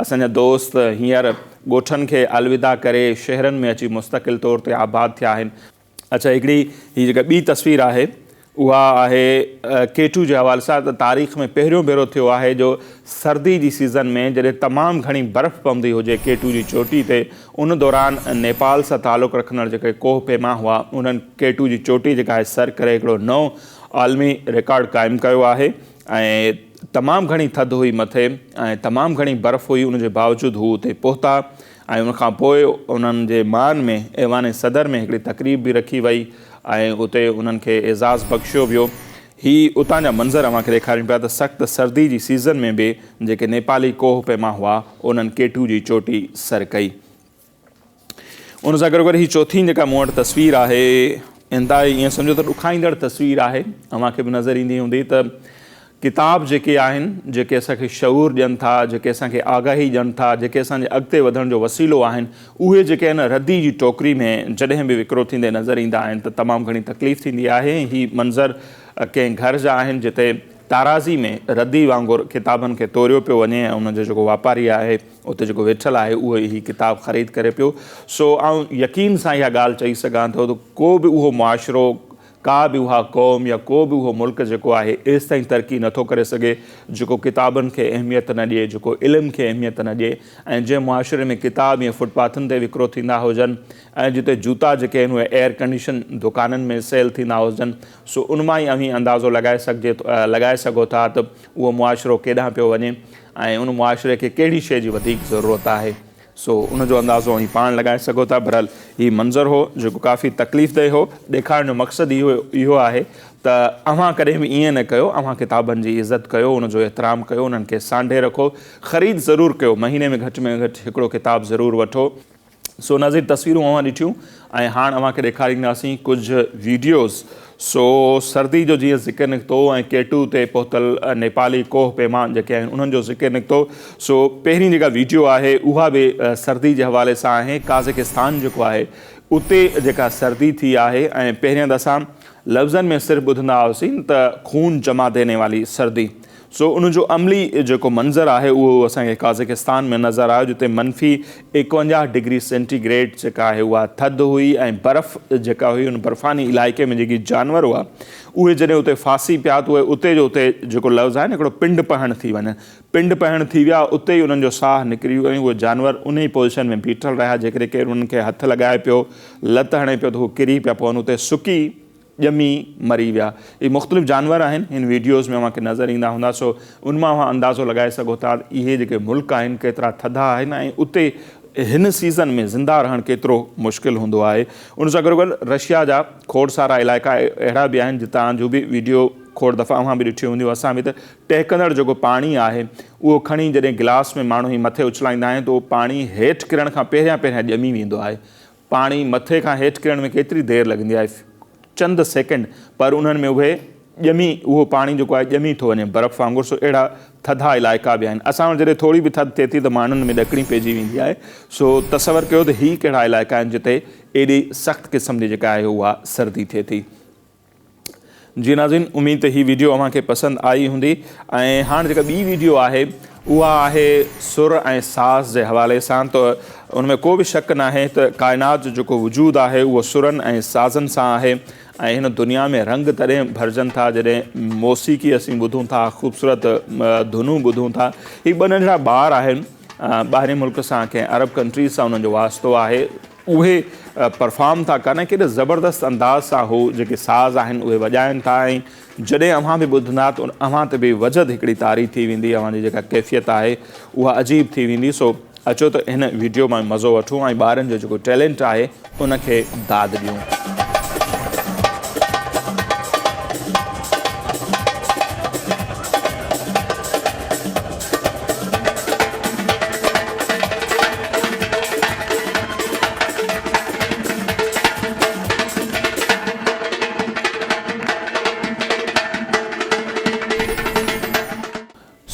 اسان جا دوست هينئر ڳوٺن کي الوداع ڪري شهرن ۾ اچي مستقل طور تي آباد ٿيا آهن. اڇا هڪڙي هي جيڪا ٻي تصوير آهي اها آهي ڪي ٽو جي حوالي سان ته تاريخ ۾ پهريون ڀيرو ٿيو آهي جو سردي جي سيزن ۾ جڏهن تمام گهڻي برف پوندي هجي ڪي ٽو جي چوٽي تي ان دوران نيپال سان تعلق رکندڙ جيڪي ڪوهه پيما هئا انهن ڪي ٽو جي چوٽي جيڪا آهي سر ڪري هڪڙو نئون عالمي رڪارڊ قائم ڪيو آهي ۽ تمام گهڻي ٿڌ هئي مٿي ۽ تمام گهڻي برف هئي ان جي باوجود هو اتي پهتا ۽ ان کان پوء انهن جي مان ۾ ايوان صدر ۾ هڪڙي تقريب به رکي وئي ۽ اتي انهن کي اعزاز بخشيو ويو. هي اتان جا منظر اوهان کي ڏيکاريون پيا ته سخت سردي جي سيزن ۾ به جيڪي نيپالي ڪوهه پيما هئا انهن ڪيٽو جي چوٽي سر ڪئي. ان سان گڏوگڏ هي چوٿين جيڪا مون وٽ تصوير آهي انتهائي ائين سمجهو ته ڏکائيندڙ تصوير آهي اوهان کي به نظر ايندي هوندي ته ڪتاب جيڪي آهن، جيڪي اسان کي شعور ڏين ٿا، جيڪي اسان کي آگاهي ڏين ٿا، جيڪي اسان جي اڳتي وڌڻ جو وسيلو آهن، اهي جيڪي آهن ردي جي ٽوڪري ۾ جڏهن به وڪرو ٿيندي نظر ايندا آهن ته تمام گهڻي تڪليف ٿيندي آهي ۽ هي منظر ڪنهن گهر جا آهن جتي تارازي ۾ ردي وانگر ڪتابن کي توريو پيو وڃي ۽ ان جو جيڪو واپاري آهي اتي جيڪو ويٺل آهي اهو هي ڪتاب خريد ڪري پيو سو آئون يقين سان اها ڳالهه چئي سگهان ٿو ته ڪو به اهو معاشرو ڪا به اها قوم يا ڪو به اهو ملڪ جيڪو آهي ايستائين ترقي نٿو ڪري سگهي جيڪو ڪتابن کي اهميت نه ڏئي، جيڪو علم کي اهميت نه ڏئي ۽ جنهن معاشري ۾ ڪتاب ائين فٽ پاٿن تي وڪرو ٿيندا هجن ۽ جتي جوتا جيڪي آهن اهي ايئر ڪنڊيشن دڪانن ۾ سيل ٿيندا هجن سو ان مان ئي اوهين اندازو لڳائي سگهجي لڳائي سگهو ٿا ته اهو معاشرو ڪيڏانهن پيو وڃي ۽ ان معاشري کي ڪهڙي شيء جي وڌيڪ ضرورت آهي. سو ان جو اندازو اوهين پاڻ لڳائي سگهو ٿا. بھرحال هي منظر هو جيڪو ڪافي تڪليف ده هو. ڏيکارڻ جو مقصد اهو اهو آهي ته اوهان ڪڏهن به ائين نه ڪيو، اوهان ڪتابن جي عزت ڪيو، ان جو احترام ڪيو، انهن کي سانڍي رکو، خريد ضرور ڪيو، مهيني ۾ گهٽ ۾ گهٽ هڪڙو ڪتاب ضرور وٺو. سو ناظرين تصويرون اوهان ڏٺيون ۽ هاڻ اوهان کي ڏيکارينداسين ڪجهه ويڊيوز. سو سردي جو جيئن ذڪر نڪتو ۽ ڪيٽو تي پهتل نيپالي ڪوهه پيما جيڪي آهن انهن جو ذڪر نڪتو سو پهرين جيڪا ويڊيو آهي اها به سردي جي حوالي سان آهي قازقستان جيڪو آهي اتي جيڪا سردي ٿي آهي ۽ پهريان ته اسان لفظن ۾ صرف ٻڌندا هئاسين ته خون جما ديني والي سردي سو ان جو عملي جيڪو منظر آهي اهو اسان کي قازقستان ۾ نظر آيو جتي منفي 51 ڊگري سينٽي گريڊ جيڪا آهي اها ٿڌ هئي ۽ برف جيڪا هئي ان برفاني علائقي ۾ جيڪي جانور هئا اهي جڏهن اتي ڦاسي پيا ته اهي اتي جو اتي جيڪو لفظ آهي نه هڪڙو پنڊ پهڻ ٿي وڃن پنڊ پهڻ ٿي ويا اتي ئي انهن جو ساهه نڪري ويو ۽ اهي جانور انهي پوزيشن ۾ بيٺل رهيا جيڪڏهن ڪير انهن کي هٿ لڳائي پيو لت هڻي پيو ته هو ڪري پيا پون اتي سڪي ڄمي مري ويا. اهي مختلف جانور آهن هن ويڊيوز ۾ اوهان کي نظر ايندا هوندا سو ان مان اوهان اندازو لڳائي سگهو ٿا ته اهي جيڪي ملڪ آهن ڪيترا ٿڌا آهن ۽ اتي هن سيزن ۾ زنده رهڻ ڪيترو مشڪل هوندو آهي. ان سان گڏوگڏ رشيا جا کوڙ سارا علائقا اهڙا به آهن جتان جون به ويڊيو کوڙ دفعا اوهان به ڏٺيون هونديون اسان به ته ٽهڪندڙ جيڪو پاڻي آهي اهو کڻي جڏهن گلاس ۾ ماڻهو هي مٿي اڇلائيندا آهن ته اهو پاڻي هيٺ ڪرڻ کان پهريان پهريان ڄمي ويندو آهي. پاڻي مٿي کان هيٺ ڪرڻ ۾ ڪيتري دير لڳندي آهي چند سيڪنڊ پر انهن ۾ اهي ڄمي اهو پاڻي جيڪو آهي ڄمي ٿو وڃي برف وانگر سو اهڙا ٿڌا علائقا به آهن اسان وٽ جڏهن ٿوري به ٿڌ ٿئي ٿي ته ماڻهن ۾ ڏڪڻي پئجي ويندي آهي سو تصور ڪيو ته هي ڪهڙا علائقا آهن جتي ايڏي سخت قسم جي جيڪا آهي اها سردي ٿئي ٿي. جي ناظرين اميد ته هي ويڊيو اوهان کي پسند آئي هوندي ۽ هاڻ جيڪا ٻي ويڊيو آهي اها آهي سر ۽ ساز جي حوالي سان ته ان ۾ ڪو به شڪ ناهي ته ڪائنات جو جيڪو وجود آهي اهو سرن ۽ سازن سان آهي ۽ هن دنيا ۾ رنگ تڏهن ڀرجن ٿا جڏهن موسيقي اسين ٻڌون ٿا خوبصورت ڌنون ٻڌون ٿا هي ٻه ننڍڙا ٻار آهن ٻاهرين ملڪ سان ڪنهن عرب ڪنٽريز سان انهن جو واسطو آهي اهي پرفارم ٿا ڪن ۽ ڪيڏي زبردست انداز سان هو جيڪي ساز آهن اهي وڄائن ٿا ۽ جڏهن اوهان به ٻڌندا ته اوهان تي به وجد هڪڙي طاري ٿي ويندي اوهان جي جيڪا ڪيفيت آهي اها عجيب ٿي ويندي سو اچو ته هن ويڊيو مان مزو وٺون ۽ ٻارن جو جيڪو ٽيلنٽ آهي ان کي داد ڏيون.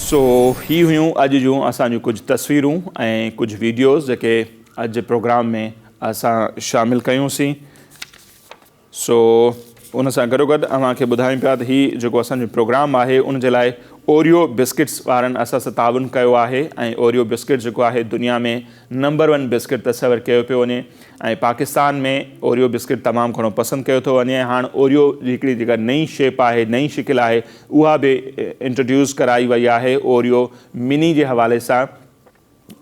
سو هي هيون اڄ جون اسان جون ڪجهه تصويرون ۽ ڪجهه ويڊيوز جيڪي اڄ جي پروگرام ۾ اسان شامل ڪيون سين. سو ان سان گڏوگڏ اوهان کي ٻڌايون پيا ته هي جيڪو اسان جو پروگرام آهي ان جي لاء اوريو بسڪٽس وارن اسان سان تعاون ڪيو آهي ۽ اوريو بسڪٽ جيڪو آهي دنيا ۾ نمبر ون بسڪٽ تصور ڪيو پيو وڃي ۽ پاڪستان ۾ اوريو بسڪٽ تمام گهڻو پسند ڪيو ٿو وڃي هاڻ اوريو جي هڪڙي جيڪا نئين شيپ آهي نئين شڪل آهي اها به انٽروڊيوس ڪرائي وئي آهي اوريو مني جي حوالي سان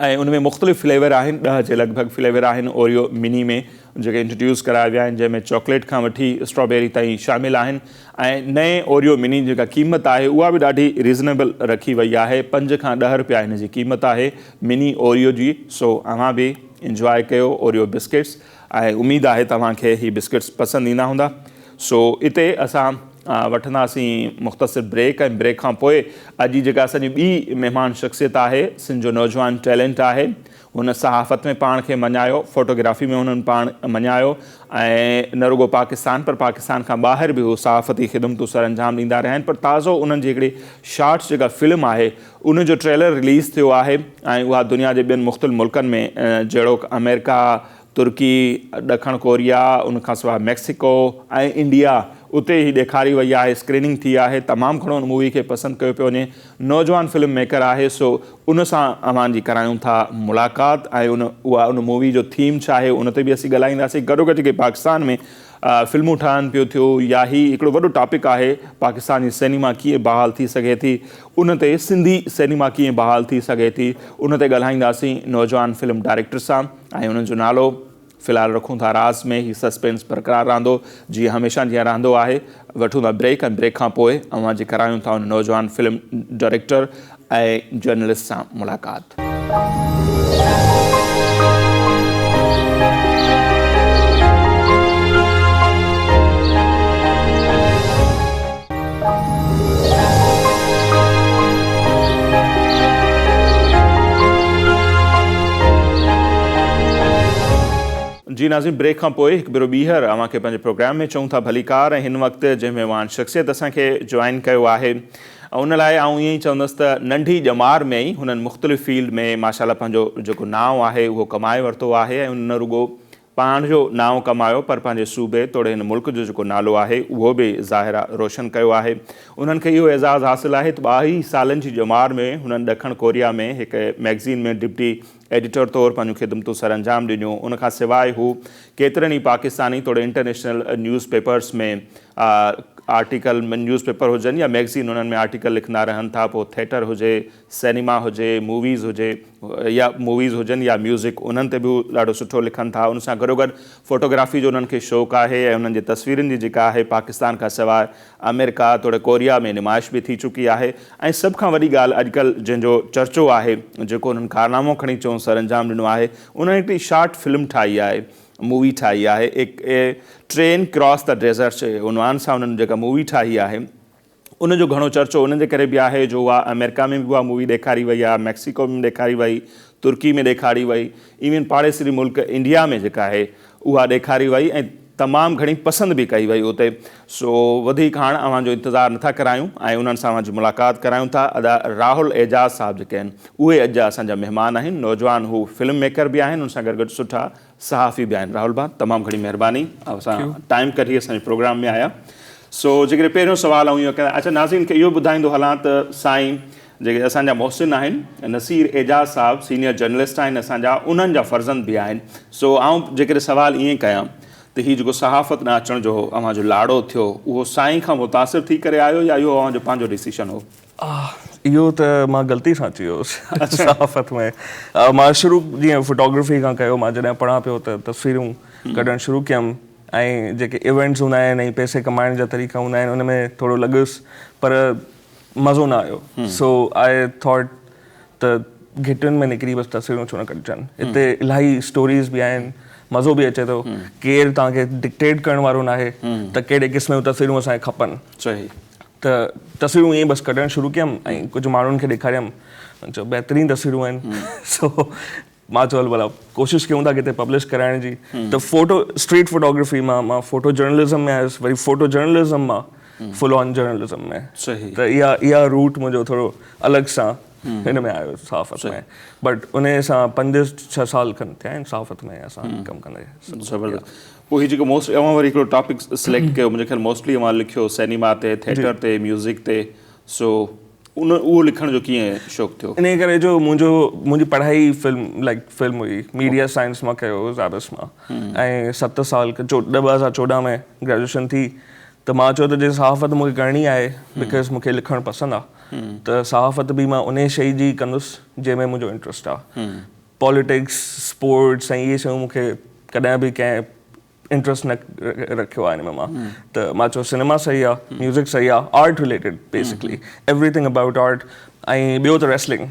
۽ ان ۾ مختلف فليور آهن ڏهه جي لڳ ڀڳ فليور آهن اوريو مني ۾ جيڪي انٽروڊيوس ڪرايا ويا آهن جنهن ۾ چاڪليٽ کان وٺي اسٽرابيري تائين شامل آهن ۽ نئين اوريو مني جي جيڪا قيمت آهي اها به ڏاڍي ريزنيبل رکي وئي آهي پنج کان ڏهه روپيا هن جي قيمت آهي مني اوريو جي سو اوهان به انجواء ڪيو اوريو بسڪٽس ۽ اميد آهي توهان کي هي بسڪٽس پسند ايندا هوندا سو اتي اسان وٺنداسين مختصر بريڪ ۽ بريڪ کان پوء اڄ جي جيڪا اسان جي ٻي مهمان شخصيت آهي سنڌ جو نوجوان ٽيلنٽ آهي هن صحافت ۾ پاڻ کي مڃايو فوٽوگرافي ۾ هنن پاڻ مڃايو ۽ نه رڳو پاڪستان پر پاڪستان کان ٻاهر به هو صحافتي خدمتون سر انجام ڏيندا رهيا آهن پر تازو انهن جي هڪڙي شارٽس جيڪا فلم آهي ان جو ٽريلر رليز ٿيو آهي ۽ اها دنيا جي ٻين مختلف ملڪن ۾ جهڙوڪ آمريڪا ترڪي، ڏکڻ ڪوريا، ان کان سواء ميڪسيڪو ۽ انڊيا اتي هي ڏيکاري وئي آهي، اسڪريننگ ٿي آهي، تمام گهڻو ان مووي کي پسند ڪيو پيو وڃي، نوجوان فلم ميڪر آهي سو ان سان اوهان جي ڪرايون ٿا ملاقات ۽ ان اها ان مووي جو ٿيم ڇا آهي ان تي به اسين ڳالهائينداسين، گڏوگڏ جيڪي پاڪستان ۾ فلمون ٺهن پيون ٿيون يا هي هڪڙو وڏو ٽاپڪ آهي پاڪستان جي سئنيما ڪيئن بحال ٿي سگهي ٿي ان تي سنڌي سئنيما ڪيئن بحال ٿي سگهي ٿي ان تي ڳالهائينداسين نوجوان فلم ڊائريڪٽر سان. ۽ انهن جو نالو في الحال رکون ٿا راز ۾ هي سسپينس برقرار رهندو جيئن هميشه جيان رهندو آهي وٺون ٿا بريڪ ۽ بريڪ کان پوء اوهان جي ڪرايون ٿا ان نوجوان فلم ڊائريڪٽر ۽ جرنلسٽ سان ملاقات. جي ناظرين بريڪ کان پوء هڪ ڀيرو ٻيهر اوهان کي پنهنجي پروگرام ۾ چئون ٿا ڀليڪار ۽ هن وقت جنهن مهمان شخصيت اسان کي جوائن ڪيو آهي ان لاء آئون ائين ئي چوندس ته ننڍي ڄمار ۾ ئي هنن مختلف فيلڊ ۾ ماشاء الله پنهنجو جيڪو نانء آهي اهو ڪمائي ورتو آهي ۽ نه رڳو پاڻ جو نانء ڪمايو پر پنهنجي صوبي توڙي هن ملڪ جو جيڪو نالو آهي اهو به ظاهر روشن ڪيو آهي. انهن کي اهو اعزاز حاصل آهي ته ٻاويهه سالن جي ڄمار ۾ هنن ڏکڻ ڪوريا ۾ هڪ مئگزين ۾ ڊپٽي ايڊيٽر طور پنهنجون خدمتون سرانجام ڏنيون. ان کان سواء هو ڪيترن ئي پاڪستاني توڙي international news papers ۾ article news paper هجن يا ميگزين انهن ۾ آرٽيڪل لکندا رهن ٿا پوء ٿيٽر هجي سئنيما هجي موويز هجي يا موويز هجن يا ميوزڪ انهن تي به هو ڏاڍو سٺو لکن ٿا ان سان گڏوگڏ فوٽوگرافي جو انهن کي شوق آهي ۽ انهن جي تصويرن جي جيڪا آهي پاڪستان کان سواء آمريڪا توڙي ڪوريا ۾ نمائش به ٿي چڪي آهي ۽ سڀ کان وڏي ڳالهه اڄڪلهه جنهن جو چرچو آهي جيڪو انهن ڪارنامو کڻي چئون سرانجام ڏنو آهي انهن هڪڙي شارٽ فلم ٺاهي آهي مووي ٺاهي آهي a train cross the desert جي عنوان سان انهن جيڪا مووي ٺاهي آهي ان جو گهڻو چرچو ان جي ڪري به آهي جو اها آمريڪا ۾ به اها مووي ڏيکاري وئي آهي ميڪسيڪو ۾ ڏيکاري وئي ترڪي ۾ ڏيکاري وئي ايون پاڙيسري ملڪ انڊيا ۾ جيڪا آهي اها ڏيکاري وئي ۽ تمام گهڻي پسند به ڪئي وئي اتي سو وڌيڪ هاڻ اوهان جو انتظار نٿا ڪرايون ۽ انهن سان اوهان جي ملاقات ڪرايون ٿا ادا راهول اعجاز صاحب جيڪي آهن اهي اڄ جا اسان جا مهمان آهن نوجوان هو فلم ميڪر به آهن ان سان گڏ گڏ سٺا صحافي به آهن راهول ڀاء تمام گهڻي مهرباني اوهان ٽائيم ڪڍي اسان جي پروگرام ۾ آيا سو جيڪڏهن پهريون سوال آئون اهو ڪيان اڇا ناظرين کي اهو ٻڌائيندو هلان ته سائين جيڪي اسان جا محسن آهن نصير اعجاز صاحب سينيئر جرنلسٽ آهن اسان جا انهن جا فرزند به آهن سو آئون جيڪڏهن سوال ائين ڪيان ته هي جيڪو صحافت ڏانهن اچڻ جو اوهان جو لاڙو ٿيو اهو سائين کان متاثر ٿي ڪري آيو يا اهو اوهان جو پنهنجو ڊسيشن هو؟ اهو ته مان غلطي سان اچي ويو هوس صحافت ۾ مان شروع جيئن فوٽوگرافي کان ڪيو مان جڏهن پڙهان پيو ته تصويرون ڪڍڻ شروع ڪيم ۽ جيڪي ايونٽس هوندا آهن ۽ پئسي ڪمائڻ جا طريقا هوندا آهن ان ۾ ٿورو لڳس پر مزو نه آيو سو I thought ته گهٽين ۾ نڪري بس تصويرون ڇو نه ڪڍجن هتي الاهي اسٽوريز به آهن مزو به اچي ٿو ڪير توهان کي ڊڪٽيٽ ڪرڻ وارو ناهي ته ڪهڙي قسم جون تصويرون اسان کي کپن ته تصويرون ائين بس ڪڍڻ شروع ڪيم ۽ ڪجهه ماڻهن کي ڏيکاريم چيو بهترين تصويرون آهن سو مان چيو هل ڀلا ڪوشش ڪيون ٿا ڪٿي پبلش ڪرائڻ جي ته فوٽو اسٽريٽ فوٽوگرافي مان مان فوٽو جرنلزم ۾ آيس وري فوٽو جرنلزم مان فل آن جرنلزم ۾ ته اها اها روٽ منهنجو ٿورو الڳ سان هن ۾ آيو صحافت ۾ بٽ ان سان پنج ڇهه سال کن ٿيا آهن صحافت ۾ اسان ڪم ڪندي. زبردست پوء هي جيڪو موسٽ اوهان وري هڪڙو ٽاپڪ سليڪٽ ڪيو منهنجي خيال موسٽلي اوهان لکيو سئنيما تي ٿيٽر تي ميوزڪ تي سو ان اهو لکڻ جو ڪيئن شوق ٿيو؟ انهي ڪري جو منهنجو منهنجي پڙهائي فلم لائيڪ فلم هئي ميڊيا سائنس مان ڪيو هو زابس مان ۽ ست سال 2014 ۾ گريجوئيشن ٿي ته مان چيو ته جي صحافت مونکي ڪرڻي آهي because مونکي لکڻ پسند آهي ته صحافت به مان انهي شئي جي ڪندس جنهن ۾ منهنجو انٽرسٽ آهي پاليٽڪس، اسپورٽس ۽ اهي شيون مون کي ڪڏهن به ڪنهن انٽرسٽ نه رکيو آهي ان ۾ مان ته مان چيو سئنيما صحيح آهي ميوزڪ صحيح آهي art related basically everything about art ۽ ٻيو ته ريسلنگ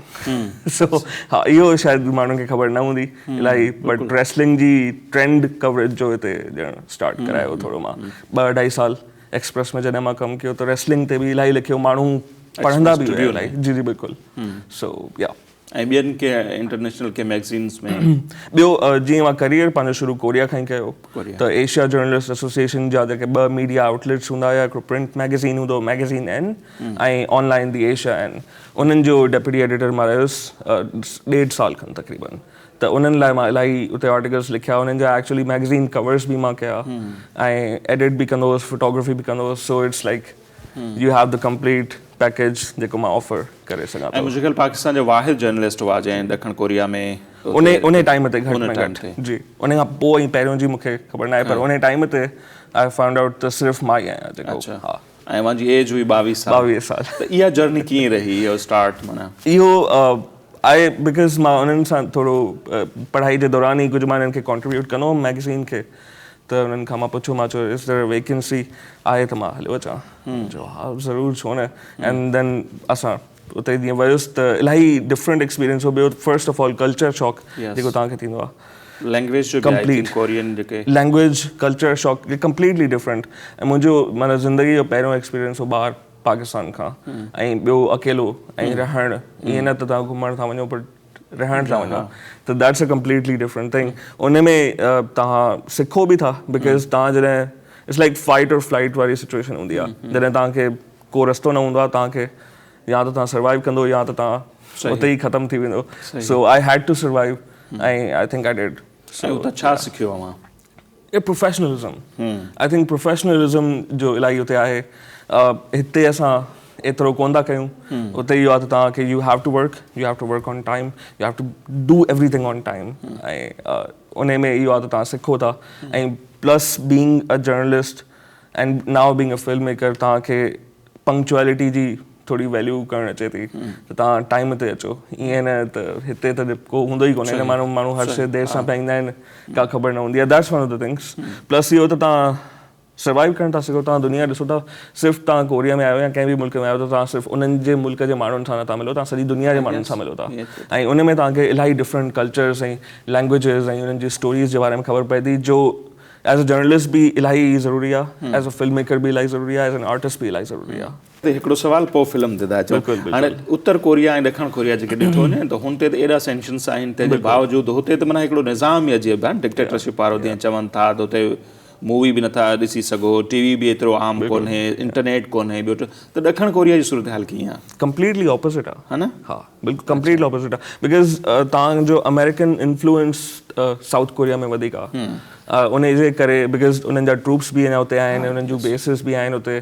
سو ها اهو شايد ماڻهن کي خبر نه هوندي الاهي بٽ ريسلنگ جي ٽرينڊ ڪوريج جو هتي ڄڻ اسٽارٽ ڪرايو ٿورو مان ٻه اڍائي سال ايڪسپريس ۾ جڏهن مان ڪم ڪيو ته ريسلنگ تي به الاهي لکيو ماڻهو پڙهندا به هيا الاهي جي جي بلڪل سو يا ۽ ٻين ڪنهن انٽرنيشنل ڪنهن مئگزينز ۾؟ ٻيو جيئن مان ڪريئر پنهنجو شروع ڪوريا کان ئي ڪيو ته ايشيا جرنلسٽ ايسوسيئيشن جا جيڪي ٻه ميڊيا آئوٽ ليٽس هوندا هيا هڪڙو پرنٽ مئگزين هوندو هو magazine N ۽ online the Asia N انهن جو ڊپٽي ايڊيٽر مان رهيس ڏيڍ سال کن تقريبن ته انهن لاء مان الاهي اتي آرٽيڪلس لکيا انهن جا ايڪچولي مئگزين ڪورس به مان ڪيا ۽ ايڊٽ به ڪندو هوس فوٽوگرافي به ڪندو هوس so it's like you have the complete package جيڪو مان آفر ڪري سگهان ٿو. ۽ منهنجي خيال پاڪستان جا واحد جرنلسٽ هئا جنهن ڏکڻ ڪوريا ۾ انهي انهي ٽائيم تي گهٽ ۾ گهٽ جي انهي کان پوء ۽ پهريون جي مونکي خبر ناهي پر انهي ٽائيم تي I found out ته صرف مان ئي آهيان جيڪو ها. ۽ اوهان جي ايج هئي 22 سال. 22 سال. ته اها جرني ڪيئن رهي اهو اسٽارٽ معنيٰ. اهو آء because مان انهن سان ٿورو پڙهائي جي دوران ئي ڪجهه مان انهن کي ڪنٽريبيوٽ ڪندو هوم ميگزين کي ته انهن کان مان پڇيو مان چيو از دير ويڪنسي آهي ته مان هليو اچان چيو ها ضرور ڇو نه اينڊ then اسان اتي جيئن ويس ته الاهي ڊفرنٽ ايڪسپيرينس هو ٻيو first of all culture shock جيڪو توهان کي ٿيندو آهي لينگويج جو ڪمپليٽ ڪورين جيڪي language culture shock completely different ۽ منهنجو معنيٰ زندگي جو پهريون ايڪسپيرينس هو ٻاهر پاڪستان کان ۽ ٻيو اڪيلو ۽ رهڻ ائين نه ته توهان گهمڻ ٿا وڃو پر رهڻ ٿا وڃو ته that's a completely different thing ان ۾ توهان سکو به ٿا because توهان جڏهن it's like fight اور فلائيٽ واري سچويشن هوندي آهي جڏهن توهان کي ڪو رستو نه هوندو آهي توهان کي يا ته توهان سروائيو ڪندو يا ته توهان اتي ئي ختم ٿي ويندو so I had to survive ۽ I think I did. سائين اتان ڇا سکيو اوهان؟ پروفيشنلزم I think professionalism جو الاهي اتي آهي هتي اسان ايترو ڪون ٿا ڪيون اتي اهو آهي ته توهان کي you have to work you have to work on time you have to do everything on time ۽ ان ۾ اهو آهي ته توهان سکو ٿا ۽ plus being a journalist And now being a film maker توهان کي پنڪچوئلٽي جي ٿوري ويليو ڪرڻ اچي ٿي ته توهان ٽائيم تي اچو ائين نه ته هتي ته ڪو هوندو ئي ڪونهي ماڻهو ماڻهو هر شيء دير سان پيا ايندا آهن ڪا خبر نه هوندي آهي that's one of the things plus اهو ته توهان سروائيو ڪرڻ ٿا سگهو توهان دنيا ڏسو ٿا صرف توهان ڪوريا ۾ آهيو يا ڪنهن به ملڪ ۾ آهيو ته توهان صرف انهن جي ملڪ جي ماڻهن سان نٿا ملو توهان سڄي دنيا جي ماڻهن سان ملو ٿا ۽ ان ۾ توهان کي الاهي ڊفرنٽ ڪلچرس ۽ لينگويجز ۽ انهن جي اسٽوريز جي باري ۾ خبر پئي ٿي جو ايز ا جرنلسٽ به الاهي ضروري آهي ايز ا فلم ميڪر به الاهي ضروري آهي ايز اين آرٽسٽ به الاهي ضروري آهي. تي هڪڙو سوال پوء فلم تي ٿا اچون هاڻي اتر ڪوريا ۽ ڏکڻ ڪوريا جيڪي ڏٺو وڃي ته هن تي ته ايڏا سينڪشنس آهن تنهن جي باوجود هتي ته معنيٰ هڪڙو نظام ئي عجيب آهي ڊڪٽيٽرشپ وارو جيئن چون ٿا ته هتي مووي به نٿا ڏسي سگهو ٽي وي به ايترو عام ڪونهي انٽرنيٽ ڪونهي ٻيو ته ڏکڻ ڪوريا جي صورتحال ڪيئن آهي؟ ڪمپليٽلي اپوزٽ آهي ها نه؟ ها بلڪل ڪمپليٽلي اپوزٽ آهي because توهان جو آمريڪن انفلوئنس سائوٿ ڪوريا ۾ وڌيڪ آهي ان جي ڪري because انهن جا ٽروپس به اڃا اتي آهن انهن جون بيسز به آهن اتي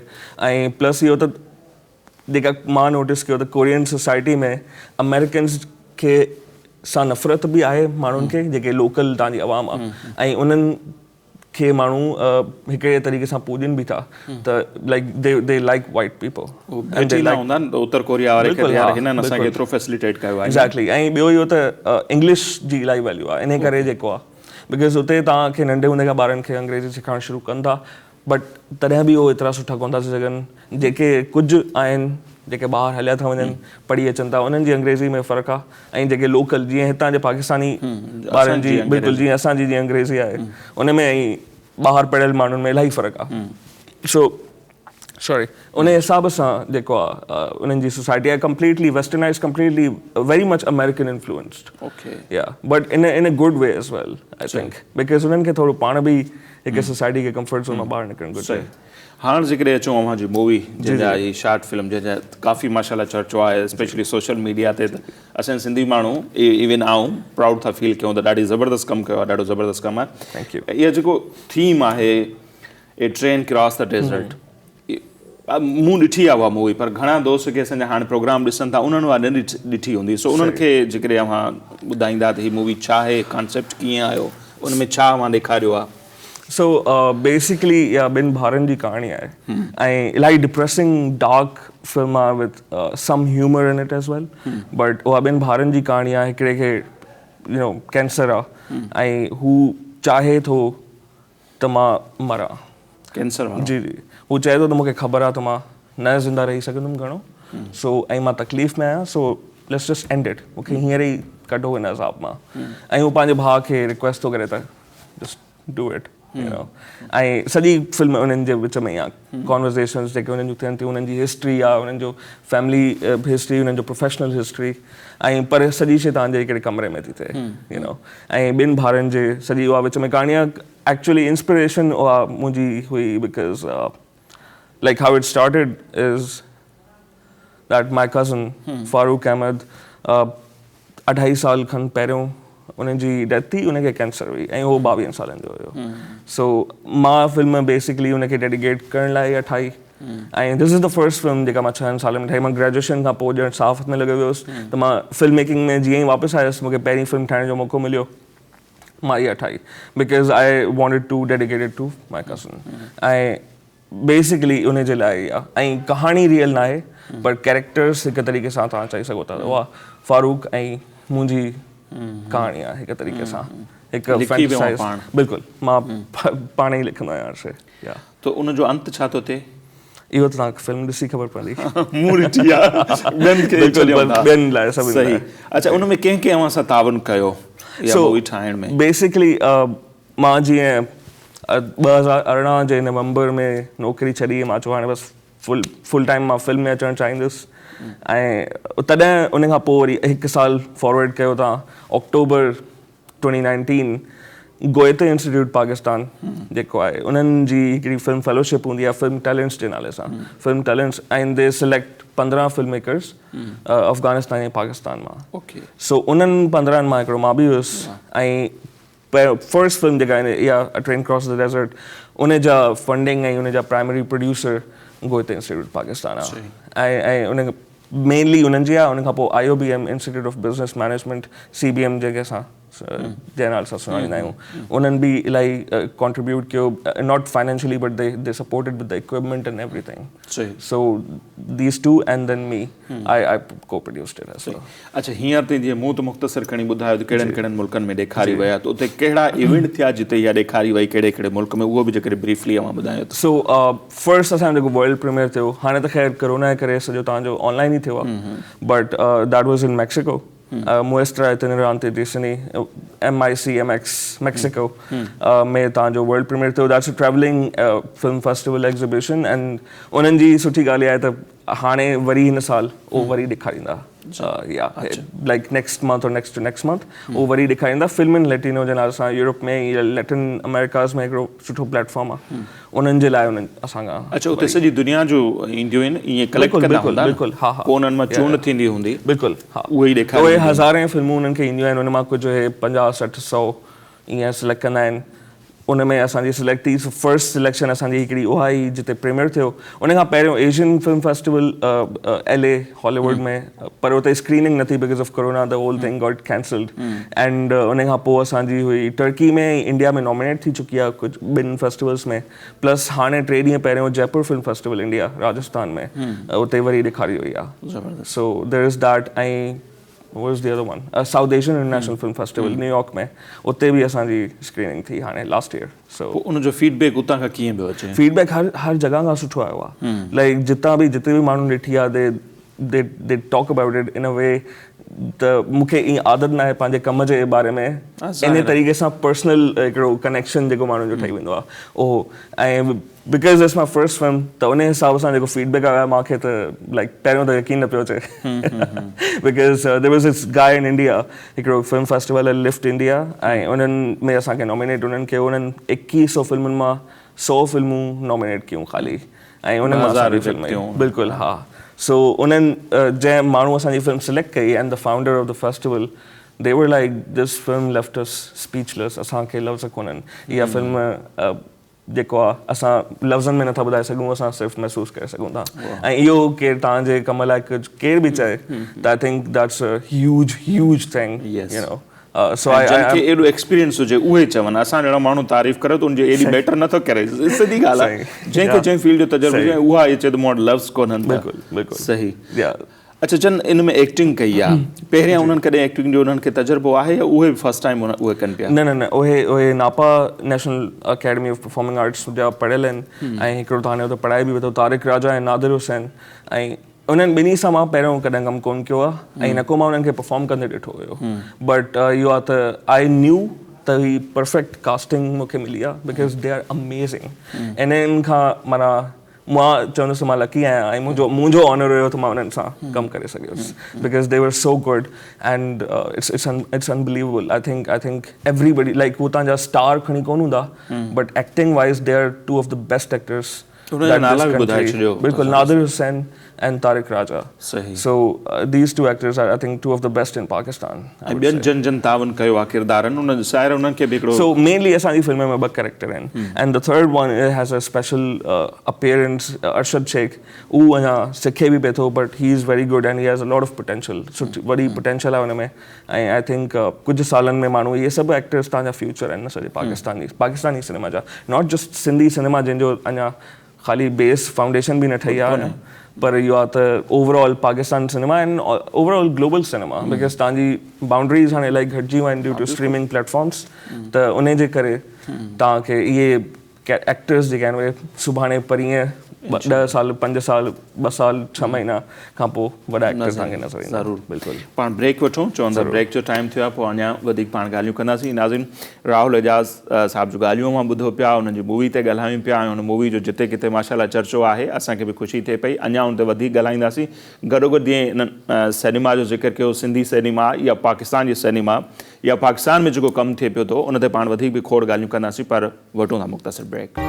۽ پلس اهو ته جيڪا مان نوٽس ڪيو ته ڪورين سوسائٽي ۾ آمريڪنس کي سان نفرت به آهي ماڻهن کي جيڪي لوڪل تان جي عوام آهي ۽ انهن کي ماڻهو هڪڙي طريقي سان پوڄين به ٿا ته like they they like white people and they like هوندا آهن اتر ڪوريا واري کي يار هنن اسان کي ايترو فيسليٽيٽ ڪيو آهي ايگزيڪٽلي ۽ ٻيو اهو ته انگلش جي الاهي ويليو آهي انهي ڪري جيڪو آهي because اتي توهان کي ننڍي هوندي کان ٻارن کي انگريزي سيکارڻ شروع ڪن ٿا بٽ تڏهن به اهو ايترا سٺا ڪونه ٿا ٿي سگهن جيڪي ڪجهه آهن جيڪي ٻاهر هليا ٿا وڃن پڙهي اچن ٿا انهن جي انگريزي ۾ فرق آهي ۽ جيڪي لوڪل جيئن هتان جي پاڪستاني ٻارن جي بلڪل جيئن اسان جي جيئن انگريزي آهي ان ۾ ۽ ٻاهر پڙهيل ماڻهن ۾ الاهي فرق آهي سو سوري ان حساب سان جيڪو آهي انهن جي سوسائٽي آهي completely westernise completely very much American influenced okay yeah but in in a good way as well I think because انهن کي ٿورو پاڻ به هڪ سوسائٽي کي ڪمفرٽ زون مان ٻاهر نڪرڻ گهرجي. هاڻ جيڪڏهن اچون اوهان جي مووي جنهن جا هي شارٽ فلم جنهن جا ڪافي ماشاءالله چرچو آهي اسپيشلي سوشل ميڊيا تي ته اسان سنڌي ماڻهو ايون آئون پرائوڊ ٿا فيل ڪيون ته ڏاڍي زبردست ڪم ڪيو آهي ڏاڍو زبردست ڪم آهي thank you اهو جيڪو ٿيم آهي اي ٽرين ڪراس the desert مون ڏٺي آهي اها مووي پر گهڻا دوست جيڪي اسان جا هاڻي پروگرام ڏسن ٿا انهن اها نه ڏٺي هوندي سو انهن کي جيڪڏهن اوهان ٻڌائيندا ته هي مووي ڇا آهي ڪانسيپٽ ڪيئن آيو ان ۾ ڇا اوهان ڏيکاريو آهي. سو بيسيڪلي اها ٻن ڀائرن جي ڪهاڻي آهي ۽ الاهي ڊپريسنگ ڊارڪ فلم آهي with some humour in it as well but اها ٻن ڀائرن جي ڪهاڻي آهي هڪڙي کي يو نو ڪينسر آهي ۽ هو چاهي ٿو ته مان مران. ڪينسر وارو. جي جي هو چئي ٿو ته مون کي خبر آهي ته مان نه زنده رهي سگهندم گهڻو سو ۽ مان تڪليف ۾ آهيان so let's just end it مون کي هينئر ئي ڪڍو هن عذاب مان ۽ هو پنهنجي ڀاء کي رڪويسٽ ٿو ڪري ته جسٽ do it you نو ۽ سڄي فلم انهن جي وچ ۾ ئي آهي ڪانورزيشنز جيڪي انهن جون ٿين ٿيون انهن جي هسٽري آهي انهن جو فيملي هسٽري انهن جو پروفيشنل هسٽري ۽ پر سڄي شي توهان جي هڪڙي ڪمري ۾ ٿي ٿئي يو نو ۽ ٻن ڀائرن جي سڄي اها وچ ۾ ڪهاڻي آهي ايڪچولي انسپريشن اها منهنجي هئي because like how it started is that my cousin Farooq Ahmed اڍائي سال کن پهريون ان جي ڊيٿ ٿي ان کي ڪينسر هئي ۽ هو ٻاويهن سالن جو هيو سو مان فلم بيسڪلي ان کي ڊيڊيڪيٽ ڪرڻ لاء اها ٺاهي ۽ this is the first film جيڪا مان ڇهن سالن ۾ ٺاهي مان گريجوئيشن کان پوء ڄڻ صحافت ۾ لڳو ويو هوس ته مان فلم ميڪنگ ۾ جيئن ئي واپس آيس مونکي پهرين فلم ٺاهڻ جو موقعو مليو مان اها ٺاهي because I wanted to dedicate it to my cousin ۽ basically ان جي لاء ئي آهي ۽ ڪهاڻي ريئل ناهي پر ڪيريڪٽرس هڪ طريقي سان توهان چئي سگهو ٿا اها فاروق ۽ منهنجي ڪهاڻي آهي هڪ طريقي سان هڪ بلڪل مان پاڻ ئي لکندو آهيان هر شيء. ته ان جو انت ڇا ٿو ٿئي؟ اهو ته توهان کي فلم ڏسي خبر پوندي. مون ڏٺي آ ٻين کي ڇڏيون ٿا. ٻين لاء سڀني لاء. صحيح اڇا ان ۾ ڪنهن ڪنهن اوهان سان تعاون ڪيو اها مووي ٺاهڻ ۾؟ بيسيڪلي مان جيئن 2018 جي نومبر ۾ نوڪري ڇڏي مان چيو هاڻي بس فل فل ٽائيم مان فلم ۾ اچڻ چاهيندس ۽ تڏهن ان کان پوء وري هڪ سال فارورڊ ڪيو تان October 2019 Goethe Institute Pakistan جيڪو آهي انهن جي هڪڙي فلم فيلوشپ هوندي آهي فلم ٽيلنٽس جي نالي سان film talents ۽ they select 15 film makers Afghanistan ۽ Pakistan مان سو انهن 15 مان هڪڙو مان به هيس ۽ فرسٽ فلم جيڪا اها ٽرين ڪراس the desert ان جا فنڊنگ ۽ ان جا primary producer Goethe Institute Pakistan آهي ۽ ان مينلي انهن جي آهي ان کان پوء I O B M institute of business management C B M جنهن کي اسان جنهن نالي سان سڃاڻيندا آهيون انهن به الاهي ڪنٽريبيوٽ ڪيو not financially but they they supported with the equipment and everything so these two and then me I I co produced it as well. اڇا هينئر تائين جيئن مون ته مختصر کڻي ٻڌايو ته ڪهڙن ڪهڙن ملڪن ۾ ڏيکاري وئي آهي ته اتي ڪهڙا ايونٽ ٿيا جتي اها ڏيکاري وئي ڪهڙي ڪهڙي ملڪ ۾ اهو به جيڪڏهن بريفلي اوهان ٻڌايو ته. سو فرسٽ اسان جو جيڪو ورلڊ پريميئر ٿيو هاڻي ته خير ڪرونا جي ڪري سڄو توهان جو آنلائن ئي ٿيو آهي but that was in Mexico Muestra Itinerante de Cine, M I C M X, Mexico ۾ تان جو ورلڊ پريميئر ٿيو. That's a travelling film festival exhibition and انهن جي سٺي ڳالهه اها آهي ته هاڻي وري هن سال اهو وري ڏيکاريندا يا لائڪ نيڪسٽ منٿ اور نيڪسٽ ٽو نيڪسٽ منٿ اهو وري ڏيکاريندا. فلم ان ليٽينو جي نالي سان يورپ ۾ يا ليٽن آمريڪاز ۾ هڪڙو سٺو پليٽ فارم آهي انهن جي لاء انهن اسان کان. اڇا اتي سڄي دنيا جو اينديون آهن ائين ڪليڪٽ ڪندا هوندا بلڪل ها ها پوء انهن مان چونڊ ٿيندي هوندي. بلڪل ها اهي ئي ڏيکارينديون اهي هزارين فلمون انهن کي اينديون آهن ان مان ڪجهه اهي 50 60 سو ائين سليڪٽ ڪندا آهن ان ۾ اسان جي سليڪٽ ٿي فرسٽ سليڪشن اسان جي هڪڙي اها ئي جتي پريميئر ٿيو ان کان پهريون Asian film festival L A Hollywood ۾ پر اتي اسڪريننگ نه ٿي because of corona the whole thing got cancelled and ان کان پوء اسان جي هئي ٽرڪي ۾ ۽ انڊيا ۾ نامينيٽ ٿي چڪي آهي ڪجهه ٻن فيسٽيولس ۾ پلس هاڻي 3 ڏينهن پهريون Jaipur film festival India Rajasthan ۾ اتي وري ڏيکاري وئي آهي سو there is that ۽ what is the other one South Asian international film festival New York ۾ اتي به اسان جي اسڪريننگ ٿي هاڻي لاسٽ ايئر سو پوء ان جو فيڊ بيڪ اتان کان ڪيئن پيو اچي؟ فيڊ بيڪ هر هر جڳهه کان سٺو آيو آهي لائڪ جتان به جتي به ماڻهن ڏٺي آهي they they they talk about it in a way ته مون کي ائين عادت ناهي پنهنجي ڪم جي باري ۾ ان طريقي سان پرسنل هڪڙو ڪنيڪشن جيڪو ماڻهن جو ٺهي ويندو آهي اهو ۽ because it's my first film ته ان حساب سان جيڪو فيڊ بيڪ آيو آهي مون کي ته لائڪ پهريون ته يقين نه پيو اچي because there was this guy in India هڪڙو فلم فيسٽيول آهي لفٽ انڊيا ۽ انهن ۾ اسان کي نامينيٽ انهن ڪيو انهن ايڪيهه سو فلمن مان سو فلمون نامينيٽ ڪيون خالي ۽ انهن مان اسان جي فلم آئي بلڪل ها سو انهن جنهن ماڻهو اسان جي فلم سليڪٽ ڪئي and the founder of the festival they were like this film left us speechless اسان کي لفظ ڪونهن اها فلم جيڪو آ اسان لفظن ۾ نٿا ٻڌائي سگهون اسان صرف محسوس ڪري سگهون ٿا ۽ اهو ڪير توهان جي ڪم لاء ڪجهه ڪير به چئي ته I think that's a huge huge thing you know so I جن کي ايڏو ايڪسپيرينس هجي اهي چون اسان جهڙا ماڻهو تعريف ڪري ته ان جي ايڏي بيٽر نٿو ڪري سڌي ڳالهه آهي جنهن کي جنهن فيلڊ جو تجربو هجي اها اهي چئي ته مون وٽ لفظ ڪونهن بلڪل بلڪل صحيح اڇا جن ان ۾ ايڪٽنگ ڪئي آ پهريان انهن ڪڏهن ايڪٽنگ جو انهن کي تجربو آهي يا اهي به فرسٽ ٽائيم اهي ڪن پيا؟ نه نه نه اهي اهي NAPA national academy of performing arts جا پڙهيل آهن ۽ هڪڙو ته هاڻي اتي پڙهائي به ويٺو طارق راجا ۽ نادر حسين ۽ انهن ٻنهي سان مان پهريون ڪڏهن ڪم ڪونه ڪيو آهي ۽ نه ڪو مان انهن کي پرفارم ڪندي ڏٺو هيو بٽ اهو آهي ته آئي نيو ته هي پرفيڪٽ ڪاسٽنگ مون کي ملي آهي because they are amazing انهن کان معنيٰ مان چوندس ته مان لڪي آهيان ۽ منهنجو منهنجو آنر هيو ته مان انهن سان ڪم ڪري سگهيس because they were so good and it's it's it's unbelievable I think I think everybody like هو تان جا اسٽار کڻي ڪونه هوندا but acting wise they are two of the best actors انهن جا نالا به ٻڌائي ڇڏيو. بلڪل نادر حسين ۽ طارق راجا صحيح so these two actors are I think two of the best in Pakistan. ۽ ٻين جن جن تعاون ڪيو آهي ڪردارن انهن سائر انهن کي به هڪڙو. سو مينلي اسان جي فلم ۾ ٻه ڪريڪٽر آهن and the third one has a special appearance Arshad Sheikh اهو اڃا سکي به پئي ٿو but he is very good and he has a lot of potential سٺي وڏي پوٽينشل آهي ان ۾ ۽ I think ڪجهه سالن ۾ ماڻهو اهي سڀ ايڪٽرس تان جا فيوچر آهن نه سڄي پاڪستان جي پاڪستاني سئنيما جا not just Sindhi cinema جنهن جو اڃا خالي بيس فائونڊيشن به نه ٺهي آهي پر اهو آهي ته overall Pakistan cinema ۽ overall global cinema because تان جي بائونڊريز هاڻي الاهي گهٽجي ويون آهن ڊيو ٽو اسٽريمنگ پليٽفارمس ته ان جي ڪري تان کي اهي ايڪٽرس جيڪي آهن اهي سڀاڻي پرينء 10 سال 5 سال 2 سال 6 مهينا کان پوء وڏا ايڪٽر توهان کي نظر ايندا. ضرور بلڪل پاڻ بريڪ وٺون چون ٿا بريڪ جو ٽائيم ٿيو آهي پوء اڃا وڌيڪ پاڻ ڳالهيون ڪنداسين. ناظرين راهول اعجاز صاحب جون ڳالهيون اوهان ٻڌو پيا انهن جي مووي تي ڳالهايون پيا ۽ ان مووي جو جتي ڪٿي ماشاء الله چرچو آهي اسان کي به خوشي ٿئي پئي اڃا ان تي وڌيڪ ڳالهائينداسين گڏوگڏ جيئن انهن سئنيما جو ذڪر ڪيو سنڌي سئنيما يا پاڪستان جي سئنيما يا پاڪستان ۾ جيڪو ڪم ٿئي پيو ٿو ان تي پاڻ وڌيڪ به کوڙ ڳالهيون ڪنداسين پر وٺون ٿا مختصر بريڪ.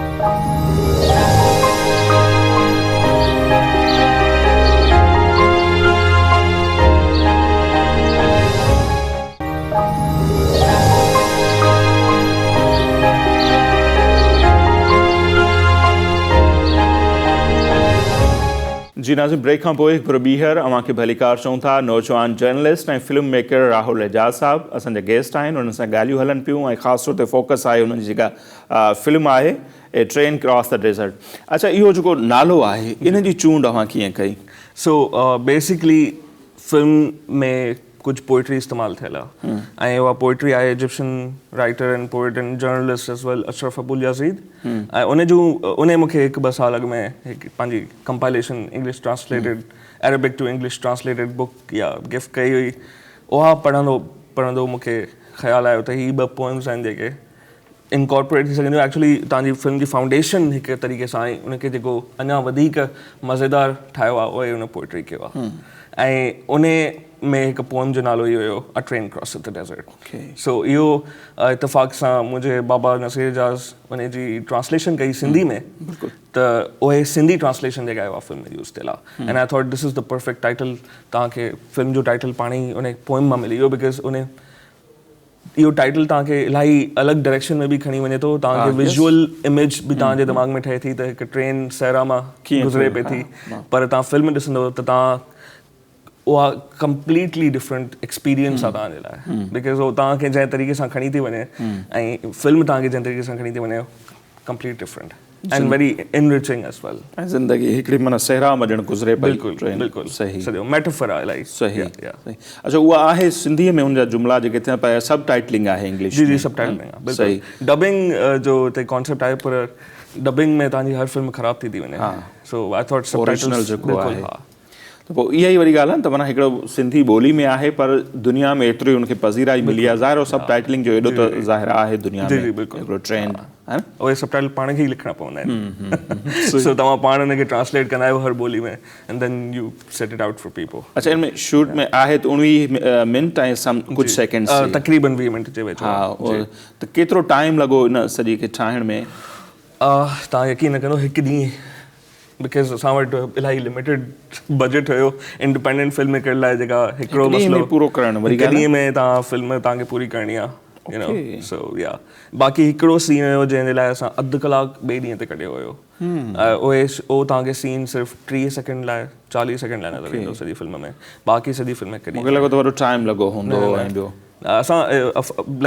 جي جي ناظرين بريڪ کان پوء هڪ ڀيرو ٻيهر اوهان کي ڀليڪار چئون ٿا نوجوان journalist ۽ film maker Rahul Ejaz صاحب اسان جا گيسٽ آهن انهن سان ڳالهيون هلن پيون ۽ خاص طور تي فوڪس آهي انهن جي جيڪا فلم آهي a train cross the desert اڇا اهو جيڪو نالو آهي ان جي چونڊ اوهان ڪيئن ڪئي؟ سو بيسڪلي فلم ۾ ڪجهه پوئٽري استعمال ٿيل آهي ۽ اها پوئٽري آهي Egyptian writer and poet and journalist as well Ashraf Abu Yazid ۽ ان جون ان مون کي هڪ ٻه سال اڳ ۾ هڪ پنهنجي compilation English translated Arabic to English translated book يا گفٽ ڪئي هئي اها پڙهندو پڙهندو مون کي خيال آيو ته هي ٻه پوئمز آهن جيڪي انڪارپوريٽ ٿي سگهن ٿيون ايڪچولي توهان جي فلم جي فائونڊيشن هڪ طريقي سان آهي ان کي جيڪو اڃا وڌيڪ مزيدار ٺاهيو آهي اهو ان پوئٽري ڪيو آهي ۽ ان ۾ هڪ پوئم جو نالو ئي هيو a train cross the desert so اهو اتفاق سان منهنجي بابا نصير اعجاز ان جي ٽرانسليشن ڪئي سنڌي ۾ ته اهي سنڌي ٽرانسليشن جيڪا اها فلم ۾ يوز ٿيل آهي and I thought this is the perfect title توهان کي فلم جو ٽائٽل پاڻ ئي ان پوئم مان ملي ويو because ان اهو ٽائيٽل توهان کي الاهي الڳ ڊائريڪشن ۾ به کڻي وڃي ٿو توهان کي ويزوئل اميج به توهان جي دماغ ۾ ٺهي ٿي ته هڪ ٽرين صحرا مان گذري پئي ٿي پر توهان فلم ڏسندو ته توهان اها ڪمپليٽلي ڊفرنٽ ايڪسپيرينس آهي توهان جي لاء because هو توهان کي جنهن طريقي سان کڻي ٿي وڃي ۽ فلم توهان کي جنهن طريقي سان کڻي ٿي وڃي complete different and very enriching as well. ۽ زندگي هڪڙي معنيٰ صحرا مان ڄڻ گذري پئي بلڪل ٽرين بلڪل صحيح سڄو ميٽافر آهي الاهي صحيح صحيح اڇا اها آهي سنڌي ۾ ان جا جملا جيڪي ٿيا پر سب ٽائٽلنگ آهي انگلش جي جي سب ٽائٽلنگ آهي بلڪل صحيح ڊبنگ جو هتي ڪانسيپٽ آهي پر ڊبنگ ۾ توهان جي هر فلم خراب ٿي ٿي وڃي سو I thought sub original titles جيڪو بلڪل آهي ها ته پوء اها ئي وري ڳالهه آهي نه ته معنيٰ هڪڙو سنڌي ٻولي ۾ آهي پر دنيا ۾ ايتري ان کي پذيرائي ملي آهي ظاهر سب ٽائٽلنگ جو ايڏو ته ظاهر آهي دنيا ۾ هڪڙو ٽرينڊ آهي نه اهي سب ٽائٽل پاڻ کي ئي لکڻا پوندا آهن سو توهان پاڻ ان کي ٽرانسليٽ ڪندا آهيو هر ٻولي ۾ and then you set it out for people. اڇا ان ۾ شوٽ ۾ آهي ته 19 منٽ ۽ سم ڪجهه سيڪنڊس تقريبن 20 منٽ جي ويجهو ها ته ڪيترو ٽائيم لڳو ان سڄي کي ٺاهڻ ۾؟ توهان يقين نه ڪندو هڪ ڏينهن because اسان وٽ الاهي لميٽيڊ بجيٽ هيو انڊيپينڊنٽ فلم ميڪر لاء جيڪا هڪڙو مسئلو پورو ڪرڻ وري هڪ ڏينهن ۾ توهان فلم توهان کي پوري ڪرڻي آ you know سو يا باقي هڪڙو سين هيو جنهن جي لاء اسان اڌ ڪلاڪ ٻئي ڏينهن تي ڪڍيو هيو اهي اهو توهان کي سين صرف 30 سيڪنڊ لاء 40 سيڪنڊ لاء نظر ايندو سڄي فلم ۾ باقي سڄي فلم هڪ ڏينهن مونکي لڳو ته وڏو ٽائيم لڳو هوندو ۽ ٻيو اسان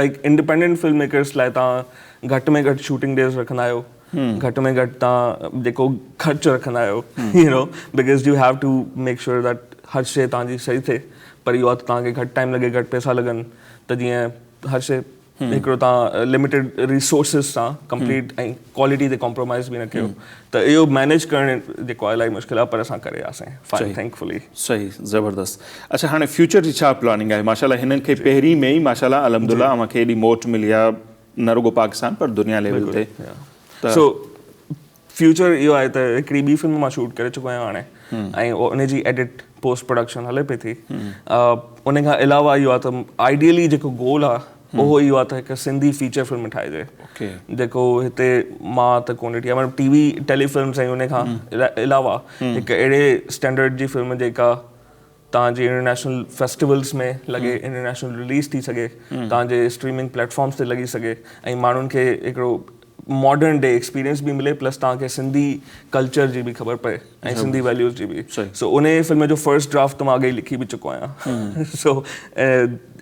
لائڪ انڊيپينڊنٽ فلم ميڪرس لاء توهان گهٽ ۾ گهٽ شوٽنگ ڊيز رکندا آهيو گهٽ ۾ گهٽ توهان جيڪو خرچ رکندا آهيو you know because you have to make sure that هر شي توهان جي صحيح ٿئي پر اهو آهي ته توهان کي گهٽ ٽائيم لڳي گهٽ پئسا لڳن ته جيئن هر شي هڪڙو توهان لميٽيڊ ريسورسز سان ڪمپليٽ ۽ ڪوالٽي تي ڪمپرومائز به نه ڪيو ته اهو مينيج ڪرڻ جيڪو آهي الاهي مشڪل آهي پر اسان ڪري وياسين فائن ٿينڪفلي. صحيح زبردست اڇا هاڻي فيوچر جي ڇا پلاننگ آهي ماشاءالله هنن کي پهرين ۾ ئي ماشاءالله الحمدلله اوهان کي ايڏي موٽ ملي آهي نه رڳو پاڪستان پر دنيا ليول تي ته سو فيوچر اهو آهي ته هڪڙي ٻي فلم مان شوٽ ڪري چڪو آهيان هاڻي ۽ ان جي ايڊٽ پوسٽ پروڊڪشن هلي پئي ٿي ان کان علاوه اهو آهي ته آئيڊيلي جيڪو گول آهي اهو اهو آهي ته هڪ سنڌي فيچر فلم ٺاهجي جيڪو هتي مان ته ڪونه ڏٺي آهي مطلب ٽي وي ٽيلي فلمس ۽ ان کان علاوه هڪ اهڙي اسٽينڊرڊ جي فلم جيڪا توهان جي انٽرنيشنل فيسٽيولز ۾ لڳي انٽرنيشنل رليز ٿي سگهي توهان جي اسٽريمنگ پليٽ فارمز تي لڳي سگهي ۽ ماڻهن کي هڪڙو ماڊرن ڊي ايڪسپيرينس به ملي پلس توهان کي سنڌي ڪلچر جي به خبر پئي ۽ سنڌي ويليوز جي به سو ان فلم جو فرسٽ ڊرافٽ ته مان اڳي ئي لکي به چڪو آهيان سو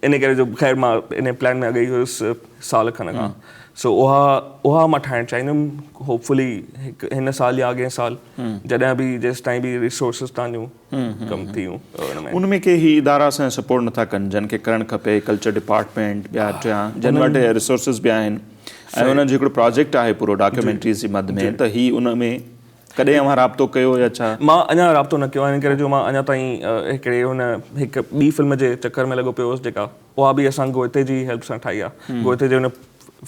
ان ڪري جو خير مان ان پلان ۾ اڳي ئي هيس سال کن کان سو اها اها مان ٺاهڻ چاهيندم هوپ فلي هڪ هن سال يا اڳئين سال جڏهن به جيستائين به ريسورسز توهان جون ڪم ٿيون ان ۾. ان ۾ ڪي هي ادارا اسان جو سپورٽ نٿا ڪن جن کي ڪرڻ کپي ڪلچر ڊپارٽمينٽ ٻيا ٽيان جن وٽ ريسورسز به آهن ۽ انهن جو هڪڙو پراجيڪٽ آهي پورو ڊاڪيومينٽريز جي مد ۾ ته هي ان ۾ ڪڏهن اوهان رابطو ڪيو يا ڇا؟ مان اڃا رابطو نه ڪيو آهي ان ڪري جو مان اڃا تائين هڪڙي هن هڪ ٻي فلم جي چڪر ۾ لڳو پيو هوس جيڪا اها به اسان گوئتي جي هيلپ سان ٺاهي آهي گوئتي جي هن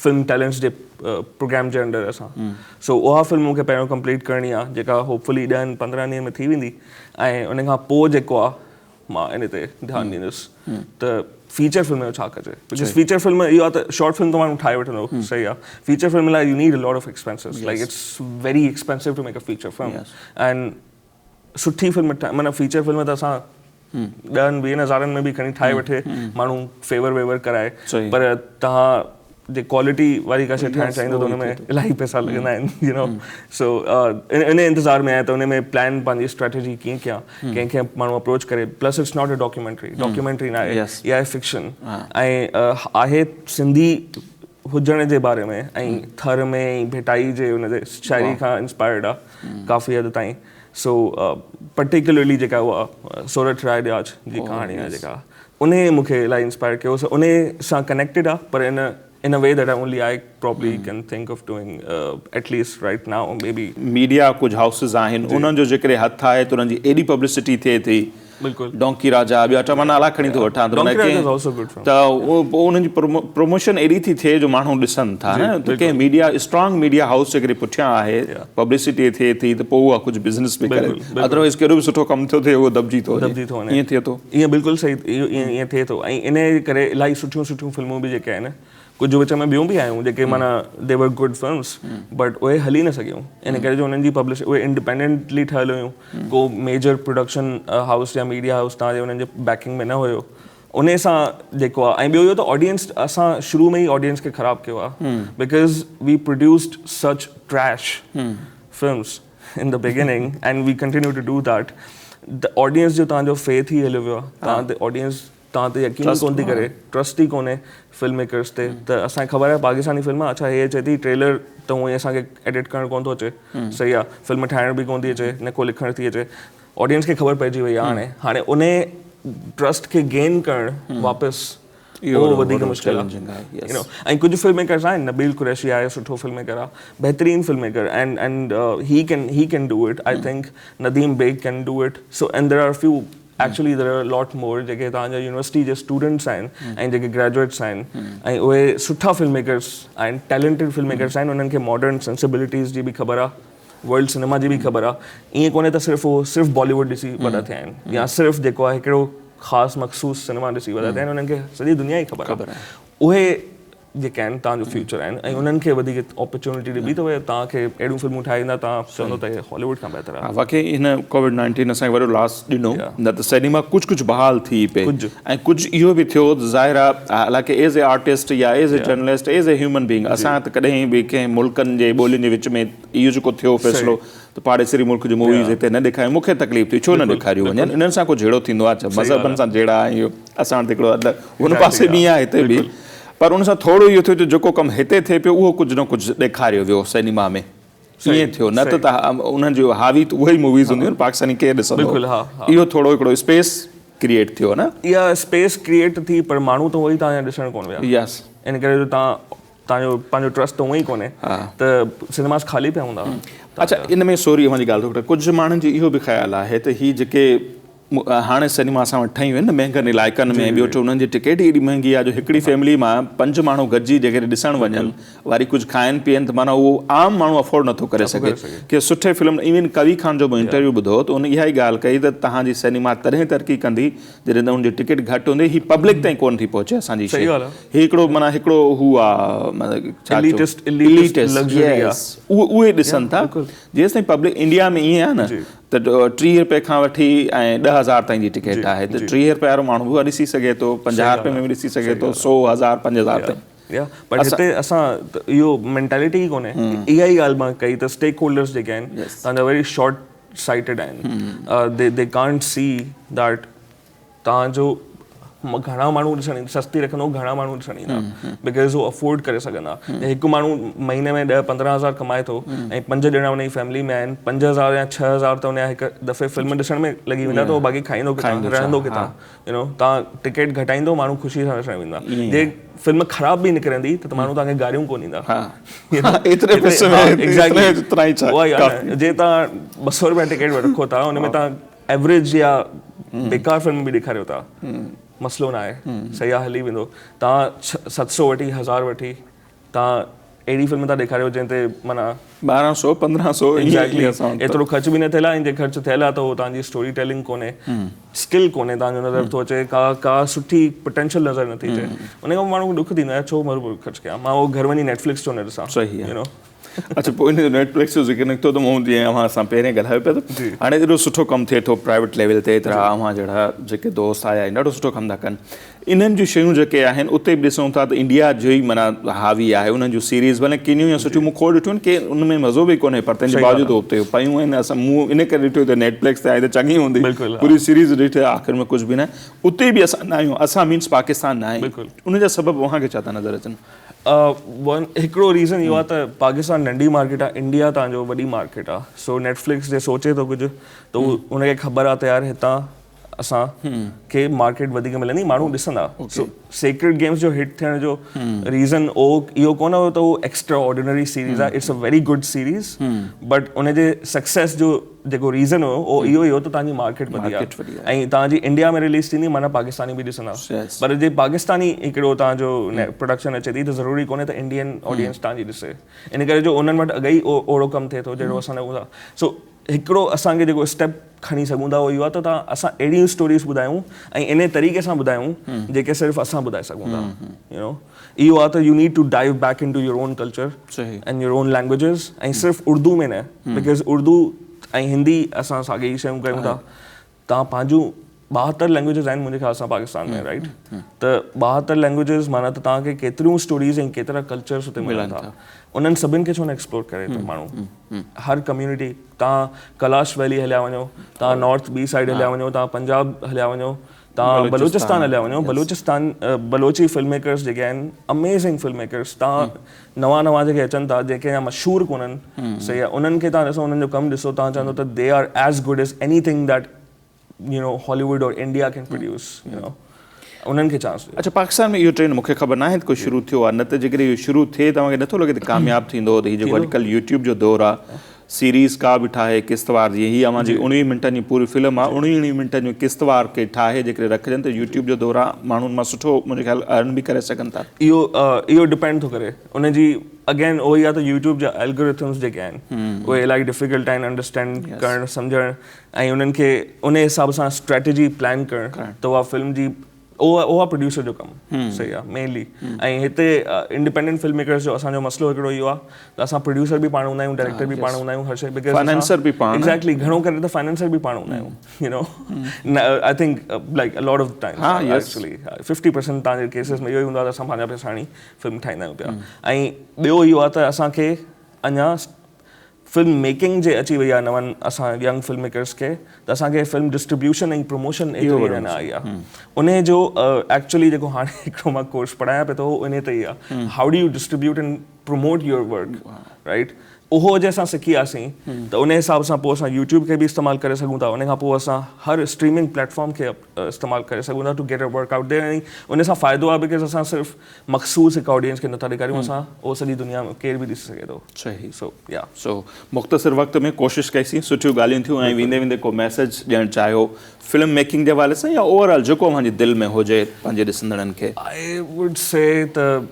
فلم ٽيلنٽس جي پروگرام جي انڊر اسان سو اها فلم مونکي پهريون ڪمپليٽ ڪرڻي آهي جيڪا هوپ فلي ڏهن پندرهن ڏينهن ۾ ٿي ويندي ۽ ان کان پوء جيڪو آهي مان ان تي ڌيان ڏيندس ته فيچر فلم جو ڇا ڪجي because feature film اهو آهي ته شارٽ فلم ته ماڻهو ٺاهي وٺندو صحيح آهي فيچر فلم لاء you need a lot of expenses like it's very expensive to make a feature film and سٺي فلم معنيٰ فيچر فلم ته اسان ڏهن ويهن هزارن ۾ به کڻي ٺاهي وٺي ماڻهو فيور ويور ڪرائي پر توهان جي ڪوالٽي واري ڪا شي ٺاهڻ چاهيندو ته ان ۾ الاهي پئسا لڳندا آهن يو نو سو ان انتظار ۾ آهيان ته ان ۾ پلان پنهنجي اسٽريٽجي ڪيئن ڪيان ڪنهن کي ماڻهو اپروچ ڪري plus it's not a documentary documentary نه آهي اها آهي فڪشن ۽ آهي سنڌي هجڻ جي باري ۾ ۽ ٿر ۾ ۽ ڀٽائي جي ان جي شاعري کان انسپائرڊ آهي ڪافي حد تائين سو پرٽيڪولرلي جيڪا اها سورٺ راء ڏياچ جي ڪهاڻي آهي جيڪا انهي مون کي الاهي انسپائر ڪيو سو انهي سان ڪنيڪٽيڊ آ پر ان in a way that only I probably can think of doing at least right now maybe. Media ڪجهه هائوسز آهن انهن جو جيڪڏهن هٿ آهي ته انهن جي ايڏي پبلسٽي ٿئي ٿي بلڪل ڊونڪي راجا ٻيا ٽه مان نالا کڻي ٿو وٺان ته donkey Raja is also good film ته پوء انهن جي پروموشن ايڏي ٿي ٿئي جو ماڻهو ڏسن ٿا نه ته ڪنهن ميڊيا اسٽرانگ ميڊيا هائوس جيڪڏهن پٺيان آهي پبلسٽي ٿئي ٿي ته پوء اها ڪجهه بزنس به ڪري ادروائز ڪهڙو به سٺو ڪم ٿو ٿئي اهو دٻجي ٿو وڃي ائين ٿئي ٿو. ائين بلڪل صحيح اهو ائين ائين ٿئي ٿو ۽ انهي جي ڪري الاهي سٺيون سٺيون فلمون به جيڪي آهن ڪجهه وچ ۾ ٻيون به آيون جيڪي معنيٰ the were good films but اهي هلي نه سگهيون ان ڪري جو انهن جي پبلش اهي انڊيپينڊنٽلي ٺهيل هيون ڪو ميجر پروڊڪشن هائوس يا ميڊيا هائوس تان جي انهن جي بيڪنگ ۾ نه هيو انهي سان جيڪو آهي ۽ ٻيو اهو ته آڊينس اسان شروع ۾ ئي آڊينس کي خراب ڪيو آهي because we produced such trash films in the beginning and we continue to do that the audience جو توهان جو فيٿ ئي هليو ويو آهي توهان تي آڊينس توهان تي يقين ئي ڪون ٿي ڪري ٽرسٽ ئي ڪونهي فلم ميڪرس تي ته اسان کي خبر آهي پاڪستاني فلم آهي اڇا هي اچي ٿي ٽريلر ته هونئن ئي اسان کي ايڊٽ ڪرڻ ڪون ٿو اچي صحيح آهي فلم ٺاهڻ به ڪون ٿي اچي نه ڪو لکڻ ٿي اچي آڊينس کي خبر پئجي وئي آهي هاڻي هاڻي انهي ٽرسٽ کي گين ڪرڻ واپس اهو وڌيڪ مشڪل آهي يو نو ۽ ڪجهه فلم ميڪرز آهن نبيل قريشي آهي سٺو فلم ميڪر آهي بهترين film maker and and he can he can do it I think Nadeem Baig can do it so and there are few actually there are lot more جيڪي توهان جا يونيورسٽي جي اسٽوڊنٽس آهن ۽ جيڪي گريجوئيٽس آهن ۽ اهي سٺا فلم ميڪرز آهن ٽيلنٽيڊ فلم ميڪرز آهن انهن کي ماڊرن سينسبلٽيز جي به خبر آهي ورلڊ سئنيما جي به خبر آهي ائين ڪونهي ته صرف هو صرف بالي ووڊ ڏسي وڏا ٿيا آهن يا صرف جيڪو آهي هڪڙو خاص مخصوص سئنيما ڏسي وڏا ٿيا آهن انهن کي سڄي دنيا جي خبر آهي اهي جيڪي آهن توهان جو فيوچر آهن ۽ انهن کي وڌيڪ اپرچونٽي ڏبي ته اهي توهان کي اهڙيون فلمون ٺاهي ڏيندا توهان چوندو ته هي هالي ووڊ کان بهتر آهي. واقعي هن ڪووڊ نائنٽين اسان کي وڏو لاس ڏنو نه ته سئنيما ڪجهه ڪجهه بحال ٿي پئي ۽ ڪجهه اهو به ٿيو ته ظاهر آهي حالانڪه ايز اي آرٽسٽ يا as a journalist as a human being اسان ته ڪڏهن به ڪنهن ملڪن جي ٻولين جي وچ ۾ اهو جيڪو ٿيو فيصلو ته پاڙيسري ملڪ جون موويز هتي نه ڏيکاريون مون کي تڪليف ٿي ڇو نه ڏيکاريون وڃن انهن سان ڪو جهيڙو ٿيندو آهي ڇا مذهبن سان جهيڙا ۽ اهو اسان وٽ هڪڙو مطلب هن پاسي به آهي هتي به پر ان سان ٿورو اهو ٿيو جو جيڪو ڪم هتي ٿئي پيو اهو ڪجهه نه ڪجهه ڏيکاريو ويو سئنيما ۾ ائين ٿيو نه ته انهن جو حاوي ته اهي ئي موويز هونديون آهن پاڪستاني ڪير ڏسندو اهو ٿورو هڪڙو اسپيس ڪريئيٽ ٿيو نه اها اسپيس ڪريئيٽ ٿي پر ماڻهو ته اهي ئي توهان جا ڏسڻ ڪونه ويا يس ان ڪري جو توهان توهان جو پنهنجو ٽرسٽ ته هونئن ئي ڪونهي ته سئنيماز خالي پيا هوندا. اڇا ان ۾ سوري اوهان جي ڳالهه ٿو ڪٽان ڪجهه ماڻهن جو اهو به خيال آهي ته هي جيڪي هاڻي سئنيما اسان وٽ ٺهيون آهن نه مهنگن علائقن ۾ ٻيو ٽيو انهن جي ٽڪيٽ ئي ايڏي مهنگي آهي جو هڪڙي فيملي مان پنج ماڻهو گڏجي جيڪڏهن ڏسڻ وڃن وري ڪجهه کائن پيئن ته معنيٰ اهو عام ماڻهو افورڊ نٿو ڪري سگهي ڪي سٺي فلم ايون قوي خان جو مون انٽرويو ٻڌو ته ان اها ئي ڳالهه ڪئي ته توهان جي سئنيما تڏهن ترقي ڪندي جڏهن ته ان جي ٽڪيٽ گهٽ هوندي هي پبلڪ تائين ڪونه ٿي پهچي اسان جي شي هي هڪڙو معنيٰ هڪڙو هو آ ڇا اليٽسٽ اليٽسٽ لگزري آ اهي ڏسن ٿا جيستائين پبلڪ انڊيا ۾ ائين آ نه ته 30 روپئي کان وٺي ۽ 10000 تائين جي ٽڪيٽ آهي ته 30 روپئي وارو ماڻهو به ڏسي سگهي ٿو 50 روپئي ۾ به ڏسي سگهي ٿو 100 1000 5000 تائين يا پر هتي اسان اهو مينٽالٽي ئي ڪونهي اها ئي ڳالهه مان ڪئي ته اسٽيڪ هولڊرز جيڪي آهن تان جا ويري شارٽ سائيٽيڊ آهن the the can't see that توهان جو گهڻا ماڻهو ڏسڻ ايندا سستي رکندو گهڻا ماڻهو ڏسڻ ايندا because هو افورڊ ڪري سگهندا هڪ ماڻهو مهيني ۾ 10 15 هزار ڪمائي ٿو ۽ پنج ڄڻا ان جي فيملي ۾ آهن 5000 يا 6000 ته ان جا هڪ دفعي فلم ڏسڻ ۾ لڳي ويندا ته هو باقي کائيندو ڪٿان رهندو ڪٿان يو نو توهان ٽڪيٽ گهٽائيندو ماڻهو خوشي سان ڏسڻ ويندا جي فلم خراب به نڪرندي ته ماڻهو توهان کي گاريون ڪونه ڏيندا ايتري پئسي ۾ ايگزيڪٽلي اتنا ئي ڇا جي توهان 200 روپيا ٽڪيٽ رکو ٿا ان ۾ توهان ايوريج يا بيڪار فلم به ڏيکاريو ٿا مسئلو نه آهي صحيح آهي هلي ويندو توهان 700 وٺي 1000 وٺي توهان اهڙي فلم ٿا ڏيکاريو جنهن تي معنيٰ. ٻارهن سو پندرهن سو ايگزيڪٽلي ايترو خرچ به نه ٿيل آهي ۽ جي خرچ ٿيل آهي ته اهو توهان جي اسٽوري ٽيلنگ ڪونهي اسڪل ڪونهي توهان جو نظر ٿو اچي ڪا ڪا سٺي پوٽينشل نظر نٿي اچي ان کان پوء ماڻهو کي ڏک ٿيندو آهي ڇو مان خرچ ڪيان مان اهو گهر وڃي نيٽ فلڪس ڇو نه ڏسان صحيح آهي. You know. اڇا پوء ان جو نيٽ فلڪس جو ذڪر نڪتو ته مون جيئن اوهان سان پهرين ڳالهايو پيا ته هاڻي ايڏو سٺو ڪم ٿئي ٿو پرائيويٽ ليول تي ايترا اوهان جهڙا جيڪي دوست آيا آهن ڏاڍو سٺو ڪم ٿا ڪن انهن جون شيون جيڪي آهن اتي به ڏسون ٿا ته انڊيا جو ئي معنيٰ حاوي آهي انهن جون سيريز ڀلي ڪنيون يا سٺيون مون کوڙ ڏٺيون آهن ڪي ان ۾ مزو به ڪونهي پر تنهن جي باوجود اتي پيون آهن اسان مون ان ڪري ڏٺو ته نيٽ فلڪس تي آهي ته چڱي هوندي پوري سيريز ڏٺي آخر ۾ ڪجهه به نه اتي به اسان نه آهيون اسان مينس پاڪستان نه آهي ان جا سبب اوهان کي ڇا ٿا نظر اچن؟ هڪڙو ريزن اهو آهي ته پاڪستان ننڍي مارڪيٽ آهي انڊيا تان جو وڏي مارڪيٽ آهي سو نيٽ فلڪس جي سوچي ٿو ڪجهه ته ان کي خبر آهي ته يار هتان اسان کي مارڪيٽ وڌيڪ ملندي ماڻهو ڏسندا سو سيڪريڊ گيمز جو هٽ ٿيڻ جو ريزن اهو اهو ڪونه هو ته اهو ايڪسٽرا آرڊينري سيريز آهي it's a very good series but ان جي سڪسيس جو جيڪو ريزن هو اهو اهو ئي هو ته تنهنجي مارڪيٽ وڌي آهي ۽ تنهنجي انڊيا ۾ رليز ٿيندي معنيٰ پاڪستاني به ڏسندا پر جي پاڪستاني هڪڙو تنهنجو پروڊڪشن اچي ٿي ته ضروري ڪونهي ته انڊين آڊينس تنهنجي ڏسي ان ڪري جو انهن وٽ اڳي ئي اهڙو ڪم ٿئي ٿو جهڙو اسان ڏيون ٿا سو هڪڙو اسان کي جيڪو اسٽيپ کڻي سگهون ٿا اهو اهو آهي ته تان اسان اهڙيون اسٽوريز ٻڌايون ۽ ان طريقي سان ٻڌايون جيڪي صرف اسان ٻڌائي سگهون ٿا يو نو اهو آهي ته you need to dive back into your own culture and your own languages ۽ صرف اردو ۾ نه because Urdu ۽ Hindi اسان ساڳي ئي شيون ڪيون ٿا تان پنهنجون 72 لينگويجز آهن منهنجي خيال سان پاڪستان ۾ رائٽ ته 72 لينگويجز معنيٰ ته توهان کي ڪيتريون اسٽوريز ۽ ڪيترا ڪلچرس اتي ملن ٿا انهن سڀن کي ڇو نه ايڪسپلور ڪري ٿو ماڻهو هر ڪميونٽي توهان ڪلاش ويلي هليا وڃو توهان نارٿ ٻي سائيڊ هليا وڃو توهان پنجاب هليا وڃو توهان بلوچستان هليا وڃو بلوچستان بلوچي فلم ميڪرس جيڪي آهن اميزنگ فلم ميڪرس توهان نوان نوان جيڪي اچن ٿا جيڪي اڃا مشهور ڪونهن صحيح آهي انهن کي توهان ڏسو انهن جو ڪم ڏسو توهان چوندو ته they are as good as anything that you know Hollywood اور انڊيا ڪين پروڊيوس you نو انهن کي چانس ڏيو. اڇا پاڪستان ۾ اهو ٽرينڊ مونکي خبر ناهي ته ڪو شروع ٿيو آهي نه ته جيڪڏهن اهو شروع ٿئي توهان کي نٿو لڳي ته ڪامياب ٿيندو ته هي جيڪو اڄڪلهه يوٽيوب جو دور آهي سيريز ڪا به ٺاهي قسطوار جيئن هي اوهان جي 19 منٽن جي پوري فلم آهي 19 اڻويهه منٽن جون قسطوار ڪي ٺاهي جيڪڏهن رکجن ته يوٽيوب جو دور آهي ماڻهن مان سٺو منهنجي خيال ارن به ڪري سگهن ٿا. اهو اهو ڊپينڊ ٿو ڪري ان جي اگين اهو ئي آهي ته يوٽيوب جا الگورٿمز جيڪي آهن اهي الاهي ڊفيڪلٽ آهن انڊرسٽينڊ ڪرڻ سمجهڻ ۽ انهن کي ان حساب سان اسٽريٽجي پلان ڪرڻ ته اها فلم جي اها اها پروڊيوسر جو ڪم صحيح آهي مينلي ۽ هتي انڊيپينڊنٽ فلم ميڪرز جو اسان جو مسئلو هڪڙو اهو آهي ته اسان پروڊيوسر به پاڻ هوندا آهيون ڊائريڪٽر به پاڻ هوندا آهيون هر شيء because financer به پاڻ ايگزيڪٽلي گهڻو ڪري ته فائنانسر به پاڻ هوندا آهيون you know I think like a lot of time actually 50% تان جي ڪيسز ۾ اهو ئي هوندو آهي ته اسان پنهنجا پئسا هڻي فلم ٺاهيندا آهيون پيا ۽ ٻيو اهو آهي ته اسان کي اڃا فلم ميڪنگ جي اچي وئي آهي نون اسان ينگ فلم ميڪرس کي ته اسان کي فلم ڊسٽريبيوشن ۽ پروموشن ايتري اڃا نه آئي آهي انهي جو ايڪچولي جيڪو هاڻي هڪڙو مان ڪورس پڙهايان پيو ٿو اهو انهي تي ئي آهي how do you distribute and promote your work right اهو جي اسان سکي وياسين ته انهي حساب سان پوء اسان يوٽيوب کي به استعمال ڪري سگهون ٿا ان کان پوء اسان هر اسٽريمنگ پليٽ فارم کي استعمال ڪري سگهون ٿا to get our work out there ۽ ان سان فائدو آهي because اسان صرف مخصوص هڪ آڊينس کي نٿا ڏيکاريون اسان اهو سڄي دنيا ۾ ڪير به ڏسي سگهي ٿو. صحيح سو يا سو مختصر وقت ۾ ڪوشش ڪئي سين سٺيون ڳالهيون ٿيون ۽ ويندي ويندي ڪو ميسيج ڏيڻ چاهيو فلم ميڪنگ جي حوالي سان يا اوور آل جيڪو اوهان جي دل ۾ هجي پنهنجي ڏسندڙن کي. I would سي ته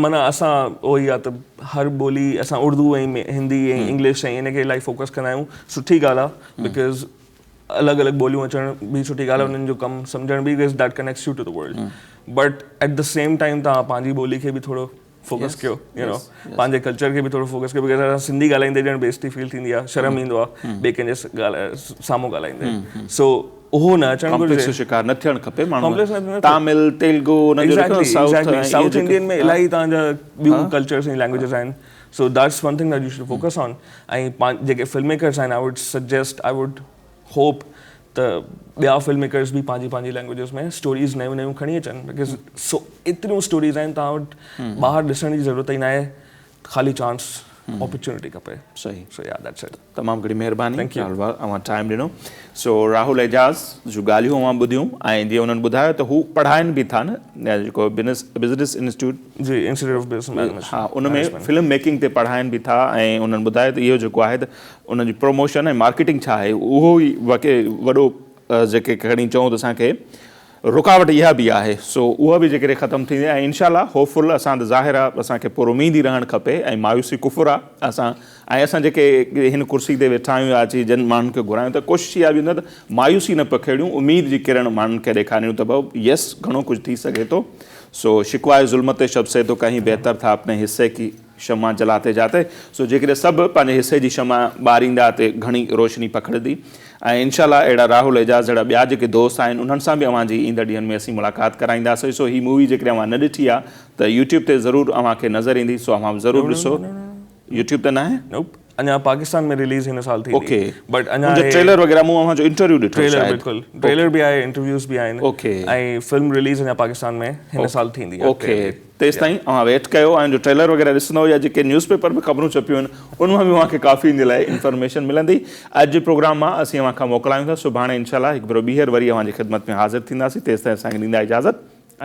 معنيٰ اسان اهو ئي آ ته هر ٻولي اسان اردو ۽ هندي ۽ انگلش ۽ ان کي الاهي فوڪس ڪندا آهيون سٺي ڳالهه آ because الڳ الڳ ٻوليون اچڻ به سٺي ڳالهه آهي انهن جو ڪم سمجهڻ به because that connects you to the world but at the same time توهان پنهنجي ٻولي کي به ٿورو فوڪس ڪيو يو نو پنهنجي ڪلچر کي به ٿورو فوڪس ڪيو because اسان سنڌي ڳالهائيندي ڄڻ بيعزتي فيل ٿيندي آهي شرم ايندو آهي ٻئي ڪنهن جي سامهون ڳالهائيندي سو اهو نه اچڻ گهرجي جو شڪار نه ٿيڻ کپي ماڻهو تامل تيلگو سائوٿ انڊين ۾ الاهي توهان جا ٻيون ڪلچرس ۽ لينگويجز آهن so that's one thing that you should focus on ۽ جيڪي فلم ميڪرس آهن I would suggest I would hope ته ٻيا فلم ميڪرس به پنهنجي پنهنجي لينگويجز ۾ اسٽوريز نيون نيون کڻي اچن because سو ايتريون اسٽوريز آهن توهان وٽ ٻاهر ڏسڻ جي ضرورت ئي ناهي خالي چانس اپرچونٽي کپي صحيح سو يا that's it تمام گهڻي مهرباني اوهان ٽائيم ڏنو سو راهول اعجاز جون ڳالهيون اوهان ٻڌيون ۽ جيئن انهن ٻڌايو ته هو پڙهائن به ٿا نه جيڪو بزنس انسٽيٽيوٽ جي انسٽيٽيوٽ آف بزنس مئنيجمينٽ ها ان ۾ فلم ميڪنگ تي پڙهائن به ٿا ۽ انهن ٻڌايو ته اهو جيڪو آهي ته ان جي پروموشن ۽ مارڪيٽنگ ڇا آهي اهو ئي واقعي وڏو جيڪي کڻي چئون ته اسان کي رڪاوٽ اها به آهي سو اها به جيڪڏهن ختم ٿيندي ۽ انشاء الله هوپ فل اسان ته ظاهر آهي اسان کي پر اميد ئي رهڻ کپي ۽ مايوسي ڪفر آهي اسان ۽ اسان جيڪي هن ڪرسي تي ويٺا آهيون يا اچي جن ماڻهن کي گهرايون ته ڪوشش اها به هوندي آهي ته مايوسي نه پکيڙيون اميد جي ڪرڻ ماڻهن کي ڏيکاريون ته ڀائو يس گهڻو ڪجهه ٿي سگهي ٿو سو شڪوه ظلمت شب سي تو ڪهين بهتر ٿا اپني حصي ڪي. شمع جلاتي جاتي سو جيڪڏهن سڀ پنهنجي حصي جي شمع ٻاريندا ته گهڻي روشني پکڙندي ۽ انشاء الله اهڙا راهول اعجاز جهڙا ٻيا جيڪي دوست آهن انهن سان به اوهان جي ايندڙ ڏينهن ۾ اسين ملاقات ڪرائينداسين سو هي مووي جيڪڏهن اوهان نه ڏٺي آهي ته يوٽيوب تي ضرور اوهان کي نظر ايندي سو اوهان ضرور ڏسو يوٽيوب تي ناهي؟ نوپ اڃا پاڪستان ۾ رليز هن سال ٿيندي اوڪي بٽ اڃا ان جو ٽريلر وغيره مون اوهان جو انٽرويو ڏٺو ٽريلر بلڪل ٽريلر به آهي انٽرويوز به آهن اوڪي ۽ فلم رليز اڃا پاڪستان ۾ هن سال ٿيندي اوڪي تيستائين اوهان ويٽ ڪيو ۽ جو ٽريلر وغيره ڏسندو يا جيڪي نيوز پيپر ۾ خبرون ڇپيون آهن ان مان به اوهان کي ڪافي ان جي لاء انفارميشن ملندي اڄ جي پروگرام مان اسين اوهان کان موڪلايون ٿا سڀاڻي انشاء الله هڪ ڀيرو ٻيهر وري اوهان جي خدمت ۾ حاضر ٿينداسين تيستائين اسان کي ڏيندا اجازت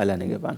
الله نگهبان.